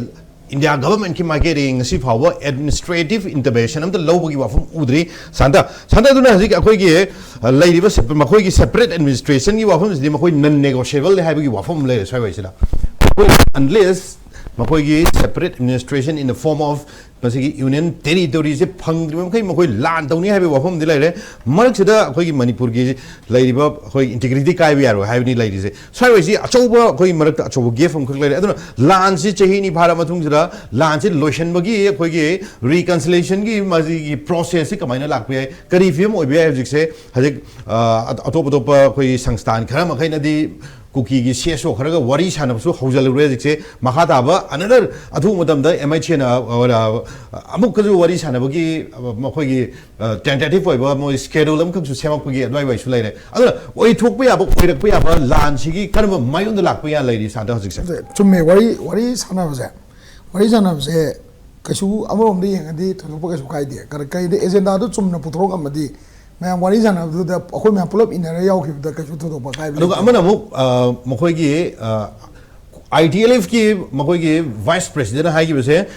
ꯏꯟꯗꯤꯌꯥ governmentꯀꯤ ꯃꯥꯏꯀꯩꯗꯒꯤ ꯉꯁꯤ ꯐꯥꯎꯕ administrative intervention ꯑꯝꯇ ꯂꯧꯕꯒꯤ ꯋꯥꯐꯝ ꯎꯗ꯭ꯔꯤ꯫ ꯁꯥꯟꯇ, ꯁꯥꯟꯇ, ꯑꯗꯨꯅ ꯍꯧꯖꯤꯛ ꯑꯩꯈꯣꯏꯒꯤ, ꯑ, ꯂꯩꯔꯤꯕ sep-, ꯃꯈꯣꯏꯒꯤ separate administrationꯒꯤ ꯋꯥꯐꯝꯁꯤꯗꯤ ꯃꯈꯣꯏ non negotiableꯅꯤ ꯍꯥꯏꯕꯒꯤ ꯋꯥꯐꯝ ꯑꯃ ꯂꯩꯔꯦ ꯁ꯭ꯋꯥꯏꯋꯥꯏꯁꯤꯗ꯫ ꯑꯩꯈꯣꯏ unless ꯃꯈꯣꯏꯒꯤ separate administration in the form of ꯃꯁꯤꯒꯤ union territoryꯁꯦ ꯐꯪꯗ꯭ꯔꯤꯕ ꯃꯈꯩ ꯃꯈꯣꯏ ꯂꯥꯟ ꯇꯧꯅꯤ ꯍꯥꯏꯕꯒꯤ ꯋꯥꯐꯝꯗꯤ ꯂꯩꯔꯦ꯫ ꯃꯔꯛꯁꯤꯗ ꯑꯩꯈꯣꯏꯒꯤ ꯃꯅꯤꯄꯨꯔꯒꯤ ꯂꯩꯔꯤꯕ ꯑꯩꯈꯣꯏ integrity ꯀꯥꯏꯕ ꯌꯥꯔꯣꯏ ꯍꯥꯏꯕꯅꯤ ꯂꯩꯔꯤꯁꯦ꯫ ꯁ꯭ꯋꯥꯏꯋꯥꯏꯁꯤ ꯑꯆꯧꯕ ꯑꯩꯈꯣꯏꯒꯤ ꯃꯔꯛꯇ ꯑꯆꯧꯕ gap ꯑꯃꯈꯛ ꯂꯩꯔꯦ꯫ ꯑꯗꯨꯅ ꯂꯥꯟꯁꯤ ꯆꯍꯤ ꯑꯅꯤ ꯐꯥꯔ ꯃꯇꯨꯡꯁꯤꯗ ꯂꯥꯟꯁꯤ ꯂꯣꯏꯁꯤꯟꯕꯒꯤ ꯑꯩꯈꯣꯏꯒꯤ reconciliationꯒꯤ ꯃꯁꯤꯒꯤ processꯁꯤ ꯀꯃꯥꯏꯅ ꯂꯥꯛꯄ ꯌꯥꯏ, ꯀꯔꯤ ꯐꯤꯕꯝ ꯑꯣꯏꯕ ꯌꯥꯏ ꯍꯧꯖꯤꯛꯁꯦ? ꯍꯧꯖꯤꯛ, ꯑ, ꯑꯇꯣꯞ ꯑꯇꯣꯞꯄ ꯑꯩꯈꯣꯏꯒꯤ ꯁꯪꯁꯊꯥꯟ ꯈꯔ ꯃꯈꯩꯅꯗꯤ ꯀꯨꯀꯤꯒꯤ C S O ꯈꯔꯒ ꯋꯥꯔꯤ ꯁꯥꯟꯅꯕꯁꯨ ꯍꯧꯖꯤꯜꯂꯨꯔꯦ ꯍꯧꯖꯤꯛꯁꯦ꯫ ꯃꯈꯥ ꯇꯥꯕ another ꯑꯊꯨꯕ ꯃꯇꯝꯗ M I T ꯅ, ꯑ, ꯑ, ꯑꯃꯨꯛꯀꯁꯨ ꯋꯥꯔꯤ ꯁꯥꯟꯅꯕꯒꯤ, ꯑ, ꯃꯈꯣꯏꯒꯤ, ꯑ, tentative ꯑꯣꯏꯕ ꯃꯣꯏ schedule ꯑꯃꯈꯛꯁꯨ ꯁꯦꯝꯃꯛꯄꯒꯤ ꯑꯗꯨꯋꯥꯏ ꯋꯥꯏꯁꯨ ꯂꯩꯔꯦ꯫ ꯑꯗꯨꯅ ꯑꯣꯏꯊꯣꯛꯄ ꯌꯥꯕ, ꯑꯣꯏꯔꯛꯄ ꯌꯥꯕ ꯂꯥꯟꯁꯤꯒꯤ ꯀꯔꯝꯕ ꯃꯥꯏꯌꯣꯟꯗ ꯂꯥꯛꯄ ꯌꯥ ꯂꯩꯔꯤ ꯁꯥꯟꯇ ꯍꯧꯖꯤꯛꯁꯦ? ꯆꯨꯝꯃꯦ, ꯋꯥꯔꯤ, ꯋꯥꯔꯤ ꯁꯥꯟꯅꯕꯁꯦ, ꯋꯥꯔꯤ ꯁꯥꯟꯅꯕꯁꯦ ꯀꯩꯁꯨ ꯑꯃꯔꯣꯝꯗ ꯌꯦꯡꯉꯗꯤ ꯊꯣꯏꯗꯣꯛꯄ ꯀꯩꯁꯨ ꯀꯥꯏꯗꯦ꯫ ꯀꯔ-, ꯀꯩꯗ agendaꯗꯨ ꯆꯨꯝꯅ ꯄꯨꯊꯣꯔꯛꯑꯝꯃꯗꯤ ꯃꯌꯥꯝ ꯋꯥꯔꯤ ꯁꯥꯟꯅꯕꯗꯨꯗ ꯑꯩꯈꯣꯏ ꯃꯌꯥꯝ ꯄꯨꯂꯞ ꯏꯟꯅꯔ ꯌꯥꯎꯈꯤꯕꯗ ꯀꯩꯁꯨ ꯊꯣꯏꯗꯣꯛꯄ ꯀꯥꯏꯕ ꯑꯗꯨꯒ ꯂꯩꯇꯦ꯫ ꯑꯃꯅ ꯑꯃꯨꯛ, ꯑ, ꯃꯈꯣꯏꯒꯤ, ꯑ, I T L Fꯀꯤ ꯃꯈꯣꯏꯒꯤ vice president ꯍꯥꯏꯈꯤꯕꯁꯦ,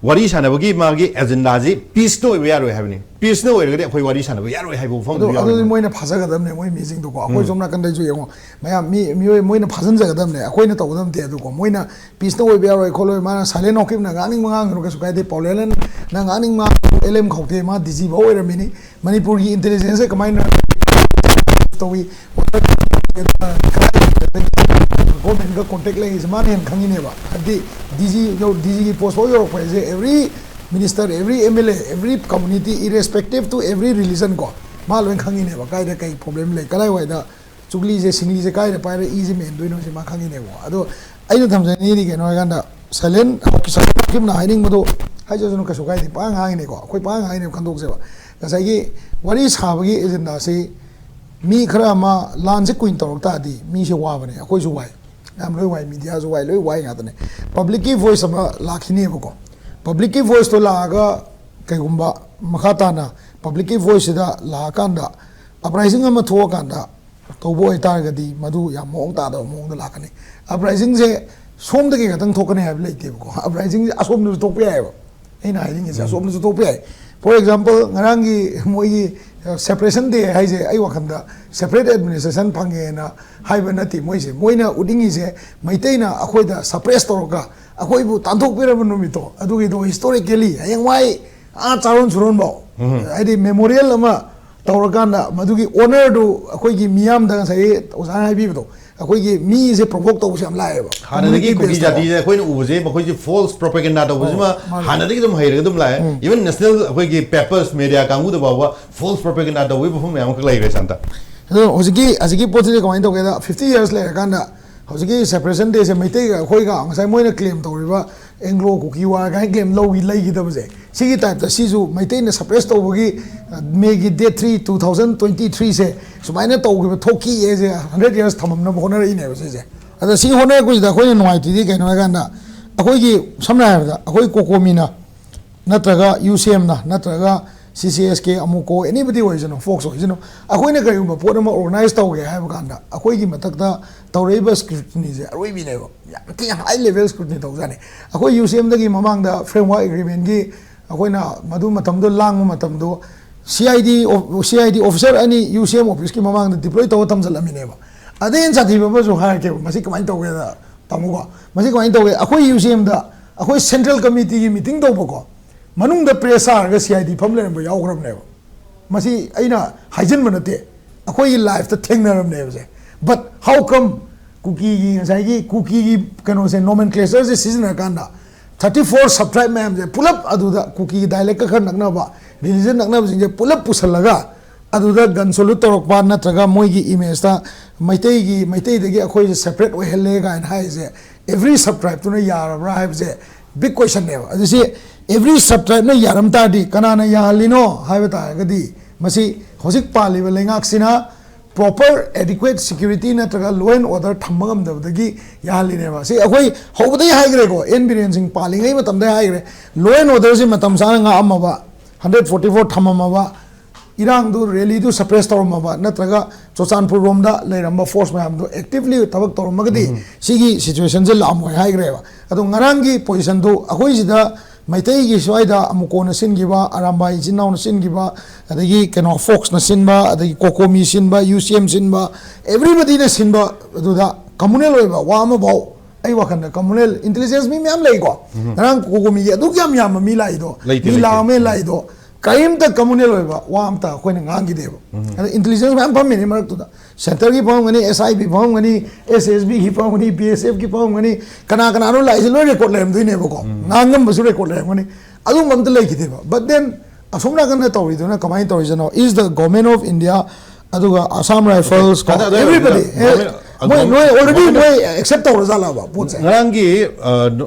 ꯋꯥꯔꯤ ꯁꯥꯟꯅꯕꯒꯤ ꯃꯥꯒꯤ ꯑꯦꯖꯦꯟꯗꯥꯁꯤ ꯄꯤꯁꯅ ꯑꯣꯏꯕ ꯌꯥꯔꯣꯏ ꯍꯥꯏꯕꯅꯤ꯫ ꯄꯤꯁꯅ ꯑꯣꯏꯔꯒꯗꯤ ꯑꯩꯈꯣꯏ ꯋꯥꯔꯤ ꯁꯥꯟꯅꯕ ꯌꯥꯔꯣꯏ ꯍꯥꯏꯕ ꯋꯥꯐꯝꯗꯨ ꯑꯗꯨ ꯑꯗꯨꯗꯤ ꯌꯥꯎꯔꯤꯕꯅꯤ꯫ ꯃꯣꯏꯅ ꯐꯥꯖꯒꯗꯕꯅꯦ, ꯃꯣꯏ ꯃꯤꯁꯤꯡꯗꯨꯀꯣ꯫ ꯑꯩꯈꯣꯏ ꯁꯣꯝ ꯅꯥꯀꯟꯗꯩꯁꯨ ꯌꯦꯡꯉꯣ, ꯃꯌꯥꯝ ꯃꯤ ꯃꯤꯑꯣꯏ ꯃꯣꯏꯅ ꯐꯥꯖꯤꯟꯖꯒꯗꯕꯅꯦ, ꯑꯩꯈꯣꯏꯅ ꯇꯧꯒꯗꯕ ꯅꯠꯇꯦ꯫ ꯑꯗꯨꯀꯣ ꯃꯣꯏꯅ ꯄꯤꯁꯅ ꯑꯣꯏꯕ ꯌꯥꯔꯣꯏ ꯈꯣꯠꯂꯣꯏ, ꯃꯥꯅ ꯁꯥꯏꯂꯦꯟ ꯋꯥꯀꯤꯞꯅ ꯉꯥꯡꯅꯤꯡꯕ ꯉꯥꯡꯒꯅꯨ, ꯀꯩꯁꯨ ꯀꯥꯏꯗꯦ꯫ ꯄꯥꯎꯂꯦꯟꯅ ꯉꯥꯡꯅꯤꯡꯕ, ꯑꯦꯜ ꯑꯦꯝ ꯈꯧꯇꯦ, ꯃꯥ ꯗꯤ ꯖꯤ ꯐꯥꯎ ꯑꯣꯏꯔꯝꯃꯤꯅꯤ꯫ ꯃꯅꯤꯄꯨꯔꯒꯤ ꯏꯟꯇꯦꯂꯤꯖꯦꯟꯁꯁꯦ ꯀꯃꯥꯏꯅ ꯇꯧꯏ, ꯒꯣꯔꯃꯦꯟꯒ ꯀꯣꯟꯇꯦꯛ ꯂꯩꯔꯤꯁꯦ ꯃꯥꯅ ꯍꯦꯟꯅ ꯈꯪꯉꯤꯅꯦꯕ꯫ ꯍꯥꯏꯕꯗꯤ ꯗꯤ ꯖꯤ ꯗꯤ ꯖꯤꯒꯤ ꯄꯣꯁ ꯐꯥꯎ ꯌꯧꯔꯛꯄ ꯍꯥꯏꯁꯦ, every minister, every M L A, every community, irrespective to every religion ꯀꯣ, ꯃꯥ ꯂꯣꯏ ꯈꯪꯉꯤꯅꯦꯕ꯫ ꯀꯥꯏꯗ ꯀꯩ ꯄ꯭ꯔꯣꯕ꯭ꯂꯦꯝ ꯂꯩ, ꯀꯗꯥꯏꯋꯥꯏꯗ ꯆꯨꯛꯂꯤꯁꯦ, ꯁꯤꯡꯂꯤꯁꯦ ꯀꯥꯏꯗ ꯄꯥꯏꯔ ꯏꯁꯦ ꯃꯦꯟꯗꯣꯏꯅꯣ ꯁꯤ ꯃꯥ ꯈꯪꯉꯤꯅꯦꯕ꯫ ꯑꯗꯣ ꯑꯩꯅ ꯊꯝꯖꯅꯤꯡꯉꯤꯗꯤ ꯀꯩꯅꯣ ꯍꯥꯏꯀꯥꯟꯗ, ꯁꯥꯏꯂꯦꯟ ꯁꯥꯏꯂꯦꯟ ꯋꯥꯀꯤꯞꯅ ꯍꯥꯏꯅꯤꯡꯕꯗꯣ ꯍꯥꯏꯖꯁꯅꯨ, ꯀꯩꯁꯨ ꯀꯥꯏꯗꯦ꯫ ꯄꯥꯉꯥꯡ ꯉꯥꯡꯉꯤꯅꯦꯀꯣ, ꯑꯩꯈꯣꯏ ꯄꯥꯉꯥꯡ ꯉꯥꯡꯉꯤꯅꯦꯕ, ꯈꯟꯗꯣꯛꯁꯦꯕ꯫ ꯉꯁꯥꯏꯒꯤ ꯋꯥꯔꯤ ꯁꯥꯕꯒꯤ ꯑꯦꯖꯦꯟꯗꯥꯁꯤ ꯃꯤ ꯈꯔ ꯑꯃ ꯂꯥꯟꯁꯦ ꯀꯨꯏꯅ ꯇꯧꯔꯛ ꯇꯥꯔꯗꯤ ꯃꯤꯁꯦ ꯋꯥꯕꯅꯦ, ꯑꯩꯈꯣꯏꯁꯨ ꯋꯥꯏ, ꯃꯌꯥꯝ ꯂꯣꯏ ꯋꯥꯏ, ꯃꯤꯗꯤꯌꯥꯁꯨ ꯋꯥꯏ, ꯂꯣꯏ ꯋꯥꯏ ꯉꯥꯛꯇꯅꯦ꯫ ꯄꯕ꯭ꯂꯤꯛꯀꯤ ꯚꯣꯏꯁ ꯑꯃ ꯂꯥꯛꯈꯤꯅꯦꯕꯀꯣ꯫ ꯄꯕ꯭ꯂꯤꯛꯀꯤ ꯚꯣꯏꯁꯇꯣ ꯂꯥꯛꯑꯒ ꯀꯩꯒꯨꯝꯕ ꯃꯈꯥ ꯇꯥꯅ ꯄꯕ꯭ꯂꯤꯛꯀꯤ ꯚꯣꯏꯁꯁꯤꯗ ꯂꯥꯛꯑꯀꯥꯟꯗ ꯑꯞꯔꯥꯏꯖꯤꯡ ꯑꯃ ꯊꯣꯛꯑꯀꯥꯟꯗ ꯇꯧꯕ ꯑꯣꯏꯇꯥꯔꯒꯗꯤ ꯃꯗꯨ ꯌꯥꯝ ꯃꯑꯣꯡ ꯇꯥꯗꯕ ꯃꯑꯣꯡꯗ ꯂꯥꯛꯀꯅꯤ꯫ ꯑꯞꯔꯥꯏꯖꯤꯡꯁꯦ ꯁꯣꯝꯗꯒꯤ ꯈꯛꯇꯪ ꯊꯣꯛꯀꯅꯤ ꯍꯥꯏꯕ ꯂꯩꯇꯦꯕꯀꯣ꯫ ꯑꯞꯔꯥꯏꯖꯤꯡꯁꯦ ꯑꯁꯣꯝꯗꯁꯨ ꯊꯣꯛꯄ ꯌꯥꯏꯑꯕ꯫ ꯑꯩꯅ ꯍꯥꯏꯅꯤꯡꯉꯤꯁꯦ ꯑꯁꯣꯝꯗꯁꯨ ꯊꯣꯛꯄ ꯌꯥꯏ꯫ For example, ꯉꯔꯥꯡꯒꯤ ꯃꯣꯏꯒꯤ ꯁꯦꯄꯔꯦꯁꯟ ꯗꯦ ꯍꯥꯏꯁꯦ ꯑꯩ ꯋꯥꯈꯜꯗ ꯁꯦꯄꯔꯦꯠ ꯑꯦꯗꯃꯤꯅꯤꯁꯇ꯭ꯔꯦꯁꯟ ꯐꯪꯉꯦꯅ ꯍꯥꯏꯕ ꯅꯠꯇꯦ꯫ ꯃꯣꯏꯁꯦ, ꯃꯣꯏꯅ ꯎꯠꯅꯤꯡꯉꯤꯁꯦ ꯃꯩꯇꯩꯅ ꯑꯩꯈꯣꯏꯗ ꯁꯄ꯭ꯔꯦꯁ ꯇꯧꯔꯒ ꯑꯩꯈꯣꯏꯕꯨ ꯇꯥꯟꯊꯣꯛꯄꯤꯔꯕ ꯅꯨꯃꯤꯠꯇꯣ, ꯑꯗꯨꯒꯤꯗꯣ ꯍꯤꯁꯇꯣꯔꯤꯀꯦꯂꯤ ꯍꯌꯦꯡꯋꯥꯏ ꯑꯥ ꯆꯥꯔꯣꯟ ꯁꯨꯔꯣꯟꯐꯥꯎ, ꯍꯥꯏꯗꯤ ꯃꯦꯃꯣꯔꯤꯌꯦꯜ ꯑꯃ ꯇꯧꯔꯀꯥꯟꯗ ꯃꯗꯨꯒꯤ ꯑꯣꯅꯔꯗꯨ ꯑꯩꯈꯣꯏꯒꯤ ꯃꯤꯌꯥꯝꯗ, ꯉꯁꯥꯏꯒꯤ ꯑꯣꯖꯥꯅ ꯍꯥꯏꯕꯤꯕꯗꯣ, ꯑꯩꯈꯣꯏꯒꯤ ꯃꯤꯁꯦ ꯄ꯭ꯔꯣꯚꯣꯛ ꯇꯧꯕꯁꯦ ꯌꯥꯝ ꯂꯥꯛꯑꯦꯕ꯫ ꯍꯥꯟꯅꯗꯒꯤ Community ꯀꯨꯀꯤ based ꯇꯧꯕ꯫ ꯖꯥꯇꯤꯁꯦ ꯑꯩꯈꯣꯏꯅ ꯎꯕꯁꯦ ꯃꯈꯣꯏꯁꯦ ꯐꯣꯜꯁ ꯄ꯭ꯔꯣꯄꯦꯒꯦꯟꯗꯥ ꯇꯧꯕꯁꯤꯃ ꯃꯥꯅꯦ꯫ ꯍꯥꯟꯅꯗꯒꯤ ꯑꯗꯨꯝ ꯍꯩꯔꯒ ꯑꯗꯨꯝ ꯂꯥꯛꯑꯦ꯫ Even national ꯑꯩꯈꯣꯏꯒꯤ ꯄꯦꯄꯔꯁ, ꯃꯦꯗꯤꯌꯥ ꯀꯥꯡꯕꯨꯗ ꯐꯥꯎꯕ ꯐꯣꯜꯁ ꯄ꯭ꯔꯣꯄꯦꯒꯦꯟꯗꯥ ꯇꯧꯕꯒꯤ ꯃꯐꯝ ꯃꯌꯥꯝ ꯑꯃ ꯂꯩꯈ꯭ꯔꯦ ꯁꯥꯟꯇ꯫ ꯑꯗꯣ ꯍꯧꯖꯤꯛꯀꯤ ꯍꯧꯖꯤꯛꯀꯤ ꯄꯣꯠꯁꯤꯗꯤ ꯀꯃꯥꯏꯅ ꯇꯧꯒꯦꯗ, ꯐꯤꯐꯇꯤ ꯌꯔꯁ ꯂꯩꯔꯀꯥꯟꯗ ꯍꯧꯖꯤꯛꯀꯤ ꯁꯦꯄꯔꯦꯁꯟ ꯗꯦꯁꯦ ꯃꯩꯇꯩꯒ ꯑꯩꯈꯣꯏꯒ ꯉꯁꯥꯏ ꯃꯣꯏꯅ ꯀ꯭ꯂꯦꯝ ꯇꯧꯔꯤꯕ ꯑꯦꯡꯒ꯭ꯂꯣ ꯀꯨꯀꯤ ꯋꯥꯔ ꯀꯥꯏꯅ ꯀ꯭ꯂꯦꯝ ꯂꯧꯈꯤ ꯂꯩꯈꯤꯗꯕꯁꯦ, ꯁꯤꯒꯤ ꯇꯥꯏꯞꯇ ꯁꯤꯁꯨ ꯃꯩꯇꯩꯅ ꯁꯄ꯭ꯔꯦꯁ ꯇꯧꯕꯒꯤ, ꯑ, ꯃꯦꯒꯤ date three, two thousand twenty ꯊ꯭ꯔꯤꯁꯦ ꯁꯨꯃꯥꯏꯅ ꯇꯧꯈꯤꯕ ꯊꯣꯛꯈꯤ ꯍꯥꯏꯁꯦ ꯍꯟꯗ꯭ꯔꯦꯠ ꯌꯔꯁ ꯊꯝꯃꯝꯅꯕ ꯍꯣꯠꯅꯔꯛꯏꯅꯦꯕ ꯁꯤꯁꯦ꯫ ꯑꯗ ꯁꯤ ꯍꯣꯠꯅꯔꯛꯄꯁꯤꯗ ꯑꯩꯈꯣꯏꯅ ꯅꯨꯡꯉꯥꯏꯇ꯭ꯔꯤꯗꯤ ꯀꯩꯅꯣ ꯍꯥꯏꯀꯥꯟꯗ, ꯑꯩꯈꯣꯏꯒꯤ ꯁꯝꯅ ꯍꯥꯏꯔꯕꯗ ꯑꯩꯈꯣꯏ ꯀꯣꯀꯣꯃꯤꯅ ꯅꯠꯇ꯭ꯔꯒ ꯌꯨ ꯁꯤ ꯑꯦꯝꯅ ꯅꯠꯇ꯭ꯔꯒ C C S K, AMUCO, anybody ꯑꯣꯏꯁꯅꯨ, ꯐꯣꯛꯁ ꯑꯣꯏꯁꯅꯨ, ꯑꯩꯈꯣꯏꯅ ꯀꯔꯤꯒꯨꯝꯕ ꯄꯣꯠ ꯑꯃ organize ꯇꯧꯒꯦ ꯍꯥꯏꯕ ꯀꯥꯟꯗ ꯑꯩꯈꯣꯏꯒꯤ ꯃꯊꯛꯇ ꯇꯧꯔꯛꯏꯕ scrutiny ꯁꯦ ꯑꯔꯣꯏꯕꯤꯅꯦꯕ, ꯌꯥꯝ ꯊꯤ high level scrutiny ꯇꯧꯖꯥꯠꯅꯤ꯫ ꯑꯩꯈꯣꯏ U C M ꯗꯒꯤ ꯃꯃꯥꯡꯗ framework agreement ꯀꯤ ꯑꯩꯈꯣꯏꯅ ꯃꯗꯨ ꯃꯇꯝꯗꯣ ꯂꯥꯡꯕ ꯃꯇꯝꯗꯣ C I D of-, C I D officer ꯑꯅꯤ U C M office ꯀꯤ ꯃꯃꯥꯡꯗ deploy ꯇꯧꯔ ꯊꯝꯖꯤꯜꯂꯝꯃꯤꯅꯦꯕ꯫ ꯑꯗꯩ ꯍꯦꯟꯅ ꯁꯥꯊꯤꯕ ꯑꯃꯁꯨ ꯍꯥꯏꯔꯛꯀꯦꯕ, ꯃꯁꯤ ꯀꯃꯥꯏꯅ ꯇꯧꯒꯦꯗ, ꯇꯥꯃꯣꯀꯣ, ꯃꯁꯤ ꯀꯃꯥꯏꯅ ꯇꯧꯒꯦ? ꯑꯩꯈꯣꯏ U C M ꯗ ꯑꯩꯈꯣꯏ central committee ꯒꯤ meeting ꯇꯧꯕꯀꯣ, ꯃꯅꯨꯡꯗ press ꯁꯥꯔꯒ C I D ꯐꯝ ꯂꯩꯔꯝꯕ ꯌꯥꯎꯈ꯭ꯔꯕꯅꯦꯕ꯫ ꯃꯁꯤ ꯑꯩꯅ ꯍꯥꯏꯖꯤꯟꯕ ꯅꯠꯇꯦ, ꯑꯩꯈꯣꯏꯒꯤ life ꯇ ꯊꯦꯡꯅꯔꯕꯅꯦꯕꯁꯦ꯫ But how come ꯀꯨꯀꯤꯒꯤ, ꯉꯁꯥꯏꯒꯤ ꯀꯨꯀꯤꯒꯤ ꯀꯩꯅꯣꯁꯦ, nomenclature ꯁꯦ ꯁꯤꯖꯤꯟꯅꯔꯀꯥꯟꯗ thirty four sub tribe ꯃꯌꯥꯝꯁꯦ ꯄꯨꯂꯞ ꯑꯗꯨꯗ ꯀꯨꯀꯤꯒꯤ dialect ꯀ ꯈꯔ ꯅꯛꯅꯕ, religion ꯅꯛꯅꯕꯁꯤꯡꯁꯦ ꯄꯨꯂꯞ ꯄꯨꯁꯜꯂꯒ ꯑꯗꯨꯗ gun salute ꯇꯧꯔꯛꯄ ꯅꯠꯇ꯭ꯔꯒ ꯃꯣꯏꯒꯤ image ꯇ ꯃꯩꯇꯩꯒꯤ, ꯃꯩꯇꯩꯗꯒꯤ ꯑꯩꯈꯣꯏꯁꯦ separate ꯑꯣꯏꯍꯜꯂꯦ ꯀꯥꯏꯅ ꯍꯥꯏꯔꯤꯁꯦ, every sub tribe ꯇꯨꯅ ꯌꯥꯔꯕ꯭ꯔꯥ ꯍꯥꯏꯕꯁꯦ big question ꯅꯦꯕ꯫ ꯑꯗꯨ ꯁꯤ every sub tribe ꯅ ꯌꯥꯔꯝ ꯇꯥꯔꯗꯤ ꯀꯅꯥꯅ ꯌꯥꯍꯜꯂꯤꯅꯣ ꯍꯥꯏꯕ ꯇꯥꯔꯒꯗꯤ, ꯃꯁꯤ ꯍꯧꯖꯤꯛ ꯄꯥꯜꯂꯤꯕ ꯂꯩꯉꯥꯛꯁꯤꯅ proper adequate security ꯅꯠꯇ꯭ꯔꯒ law and order ꯊꯝꯕ ꯉꯝꯗꯕꯗꯒꯤ ꯌꯥꯍꯜꯂꯤꯅꯦꯕ꯫ ꯁꯤ ꯑꯩꯈꯣꯏ ꯍꯧꯕꯗꯒꯤ ꯍꯥꯏꯈ꯭ꯔꯦꯀꯣ, ꯑꯦꯟ ꯕꯤꯔꯦꯟ ꯁꯤꯡ ꯄꯥꯜꯂꯤꯉꯩ ꯃꯇꯝꯗꯒꯤ ꯍꯥꯏꯈ꯭ꯔꯦ, law and order ꯁꯤ ꯃꯇꯝ ꯆꯥꯅ ꯉꯥꯛꯑꯝꯃꯕ, hundred forty four ꯊꯝꯃꯝꯃꯕ, ꯏꯔꯥꯡꯗꯨ, rally ꯗꯨ suppress ꯇꯧꯔꯝꯃꯕ, ꯅꯠꯇ꯭ꯔꯒ ꯆꯨꯔꯆꯥꯟꯄꯨꯔ ꯔꯣꯝꯗ ꯂꯩꯔꯝꯕ force ꯃꯌꯥꯝꯗꯣ actively ꯊꯕꯛ ꯇꯧꯔꯝꯃꯒꯗꯤ ꯁꯤꯒꯤ situation ꯁꯦ ꯂꯥꯛꯑꯝꯃꯣꯏ ꯍꯥꯏꯈ꯭ꯔꯦꯕ꯫ ꯑꯗꯣ ꯉꯔꯥꯡꯒꯤ position ꯗꯨ ꯑꯩꯈꯣꯏ ꯁꯤꯗ ꯃꯩꯇꯩꯒꯤ ꯁ꯭ꯋꯥꯏꯗ ꯑꯃꯨꯀꯣꯅ ꯁꯤꯟꯈꯤꯕ, ꯑꯔꯥꯝꯕꯥꯏ ꯏꯆꯤꯟ ꯏꯅꯥꯎꯅ ꯁꯤꯟꯈꯤꯕ, ꯑꯗꯒꯤ ꯀꯩꯅꯣ ꯐꯣꯛꯁꯅ ꯁꯤꯟꯕ, ꯑꯗꯒꯤ ꯀꯣꯀꯣꯃꯤ ꯁꯤꯟꯕ, ꯌꯨ ꯁꯤ ꯑꯦꯝ ꯁꯤꯟꯕ, everybody ꯅ ꯁꯤꯟꯕ ꯑꯗꯨꯗ communal ꯑꯣꯏꯕ ꯋꯥ ꯑꯃꯐꯥꯎ ꯑꯩ ꯋꯥꯈꯜꯗ communal intelligence ꯃꯤ ꯃꯌꯥꯝ ꯂꯩꯀꯣ꯫ ꯉꯔꯥꯡ ꯀꯣꯀꯣꯃꯤꯒꯤ ꯑꯗꯨꯛ ꯌꯥꯝ ꯌꯥꯝꯕ ꯃꯤ ꯂꯥꯛꯏꯗꯣ, ꯂꯩꯇꯦ, ꯃꯤ ꯂꯩꯇꯦ꯫ ꯂꯥꯛ ꯑꯃ ꯂꯥꯛꯏꯗꯣ, ꯀꯔꯤꯝꯇ communal ꯑꯣꯏꯕ ꯋꯥ ꯑꯝꯇ ꯑꯩꯈꯣꯏꯅ ꯉꯥꯡꯈꯤꯗꯦꯕ꯫ ꯑꯗ intelligence ꯃꯌꯥꯝ ꯐꯝꯃꯤꯅꯤ ꯃꯔꯛꯇꯨꯗ, centre ꯒꯤ ꯐꯝꯃꯝꯒꯅꯤ, S I B ꯐꯝꯃꯝꯒꯅꯤ, S S B ꯒꯤ ꯐꯝꯃꯝꯒꯅꯤ, B S F ꯀꯤ ꯐꯝꯃꯝꯒꯅꯤ, ꯀꯅꯥ ꯀꯅꯥꯅꯣ ꯂꯥꯛꯏꯁꯦ ꯂꯣꯏ record ꯂꯩꯔꯝꯗꯣꯏꯅꯦꯕꯀꯣ꯫ ꯉꯥꯡꯉꯝꯕꯁꯨ record ꯂꯩꯔꯝꯒꯅꯤ꯫ ꯑꯗꯨꯝꯕ ꯑꯝꯇ ꯂꯩꯈꯤꯗꯦꯕ꯫ But then ꯑꯁꯣꯝ ꯅꯥꯀꯟꯗ ꯇꯧꯔꯤꯗꯨꯅ ꯀꯃꯥꯏꯅ ꯇꯧꯔꯤꯖꯥꯠꯅꯣ? Is the Government of India, ꯑꯗꯨꯒ Assam Rifles ꯀꯣ, ꯑꯗ, ꯑꯗ, everybody, government, ꯑꯦ, ꯃꯣꯏ, government, ꯅꯣꯏ already government ꯃꯣꯏ accept ꯇꯧꯔꯖꯥꯠꯂꯕ ꯄꯣꯠꯁꯦ? ꯉꯔꯥꯡꯒꯤ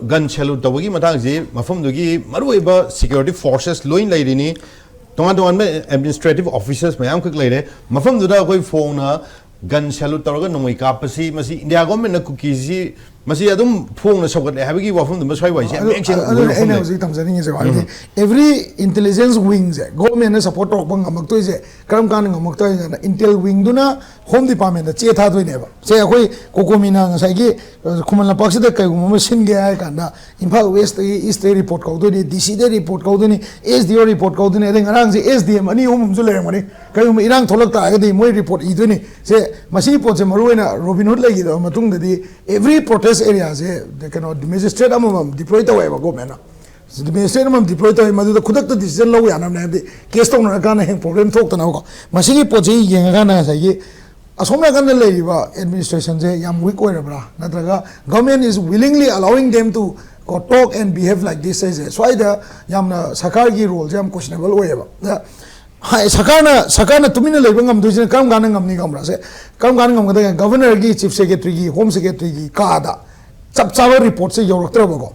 ꯒꯟ ꯁꯦꯂꯨꯠ ꯇꯧꯕꯒꯤ ꯃꯇꯥꯡꯁꯤ ꯃꯐꯝꯗꯨꯒꯤ ꯃꯔꯨꯑꯣꯏꯕ security forces ꯂꯣꯏ ꯂꯩꯔꯤꯅꯤ, ꯇꯣꯉꯥꯟ ꯇꯣꯉꯥꯟꯕ administrative officers ꯃꯌꯥꯝꯈꯛ ꯂꯩꯔꯦ꯫ ꯃꯐꯝꯗꯨꯗ ꯑꯩꯈꯣꯏ ꯐꯣꯡꯅ ꯒꯟ ꯁꯦꯂꯨꯠ ꯇꯧꯔꯒ ꯅꯣꯡꯃꯩ ꯀꯥꯞꯄꯁꯤ, ꯃꯁꯤ ꯏꯟꯗꯤꯌꯥ ꯒꯣꯔꯃꯦꯟꯅ ꯀꯨꯀꯤꯁꯤ ꯃꯁꯤ ꯑꯗꯨꯝ ꯐꯣꯡꯅ ꯁꯧꯒꯠꯂꯦ ꯍꯥꯏꯕꯒꯤ ꯋꯥꯐꯝꯗꯨꯃ ꯁ꯭ꯋꯥꯏ ꯋꯥꯏꯁꯦ ꯌꯥꯝ ꯑꯗꯨ- ꯃꯌꯦꯛ ꯁꯦꯡꯅ ꯑꯗꯨꯅ ꯎꯕꯒꯤ ꯑꯩꯅ ꯋꯥꯐꯝꯅꯦ꯫ ꯍꯧꯖꯤꯛ ꯊꯝꯖꯅꯤꯡꯉꯤꯁꯦ ꯍꯥꯏꯗꯤ, every intelligence wingꯁꯦ, governmentꯅ support ꯇꯧꯔꯛꯄ ꯉꯝꯃꯛꯇꯣꯏꯁꯦ ꯀꯔꯝ ꯀꯥꯟꯗ ꯉꯝꯃꯛꯇꯣꯏꯅ, intel wingꯗꯨꯅ Home Departmentꯇ ꯆꯦ ꯊꯥꯗꯣꯏꯅꯦꯕ꯫ ꯁꯦ, ꯑꯩꯈꯣꯏ COCOMIꯅ ꯉꯁꯥꯏꯒꯤ, ꯑ, ꯈꯨꯃꯟ ꯂꯝꯄꯥꯛꯁꯤꯗ ꯀꯩꯒꯨꯝꯕ ꯑꯃ ꯁꯤꯟꯒꯦ ꯍꯥꯏꯔ ꯀꯥꯟꯗ, Imphal Westꯇꯒꯤ, Eastꯇꯒꯤ report ꯀꯧꯗꯣꯏꯅꯤ, DCꯗ report ꯀꯧꯗꯣꯏꯅꯤ, SDO report ꯀꯧꯗꯣꯏꯅꯤ, ꯑꯗꯩ ꯉꯔꯥꯡꯁꯦ SDM ꯑꯅꯤ ꯑꯍꯨꯝ ꯑꯃꯁꯨ ꯂꯩꯔꯝꯒꯅꯤ꯫ ꯀꯩꯒꯨꯝꯕ ꯏꯔꯥꯡ ꯊꯣꯛꯂꯛ ꯇꯥꯔꯒꯗꯤ ꯃꯣꯏ report ꯏꯗꯣꯏꯅꯤ꯫ ꯁꯦ, ꯃꯁꯤꯒꯤ ꯄꯣꯠꯁꯦ ꯃꯔꯨ ꯑꯣꯏꯅ Robin Hood ꯂꯩꯈꯤꯗꯕ ꯃꯇꯨꯡꯗꯗꯤ, every protest areaꯁꯦ ꯀꯩꯅꯣ, magistrate ꯑꯃꯃꯝ deploy ꯇꯧꯋꯦꯕ governmentꯅ꯫ Magistrate ꯑꯃꯃꯝ deploy ꯇꯧꯋꯦ, ꯃꯗꯨꯗ ꯈꯨꯗꯛꯇ decision ꯂꯧ ꯌꯥꯅꯕꯅꯦ, ꯍꯥꯏꯕꯗꯤ case ꯇꯧꯅꯔꯀꯥꯟꯗ ꯍꯦꯟꯅ problem ꯊꯣꯛꯇꯅꯕꯀꯣ꯫ ꯃꯁꯤꯒꯤ ꯄꯣꯠꯁꯤ ꯌꯦꯡꯉꯀꯥꯟꯗ ꯉꯁꯥꯏꯒꯤ ꯑꯁꯣꯝ ꯅꯥꯀꯟꯗ ꯂꯩꯔꯤꯕ administrationꯁꯦ ꯌꯥꯝ weak ꯑꯣꯏꯔꯕ꯭ꯔꯥ, ꯅꯠꯇ꯭ꯔꯒ government is willingly allowing them to ꯀꯣ, talk and behave like this ꯍꯥꯏꯁꯦ, ꯁ꯭ꯋꯥꯏꯗ ꯌꯥꯝꯅ ꯁꯔꯀꯥꯔꯒꯤ roleꯁꯦ ꯌꯥꯝ questionable ꯑꯣꯏꯌꯦꯕ꯫ ꯑꯗ ꯍꯥꯏ, ꯁꯔꯀꯥꯔꯅ, ꯁꯔꯀꯥꯔꯅ ꯇꯨꯃꯤꯟꯅ ꯂꯩꯕ ꯉꯝꯗꯣꯏꯁꯤꯅ ꯀꯔꯝ ꯀꯥꯟꯗ ꯉꯝꯅꯤ ꯈꯪꯕ꯭ꯔꯥ? ꯁꯦ, ꯀꯔꯝ ꯀꯥꯟꯗ ꯉꯝꯒꯗꯒꯦ? Governorꯒꯤ, Chief Secretaryꯒꯤ, Home Secretaryꯒꯤ ꯀꯥꯗ ꯆꯞ ꯆꯥꯕ reportꯁꯦ ꯌꯧꯔꯛꯇ꯭ꯔꯕꯀꯣ,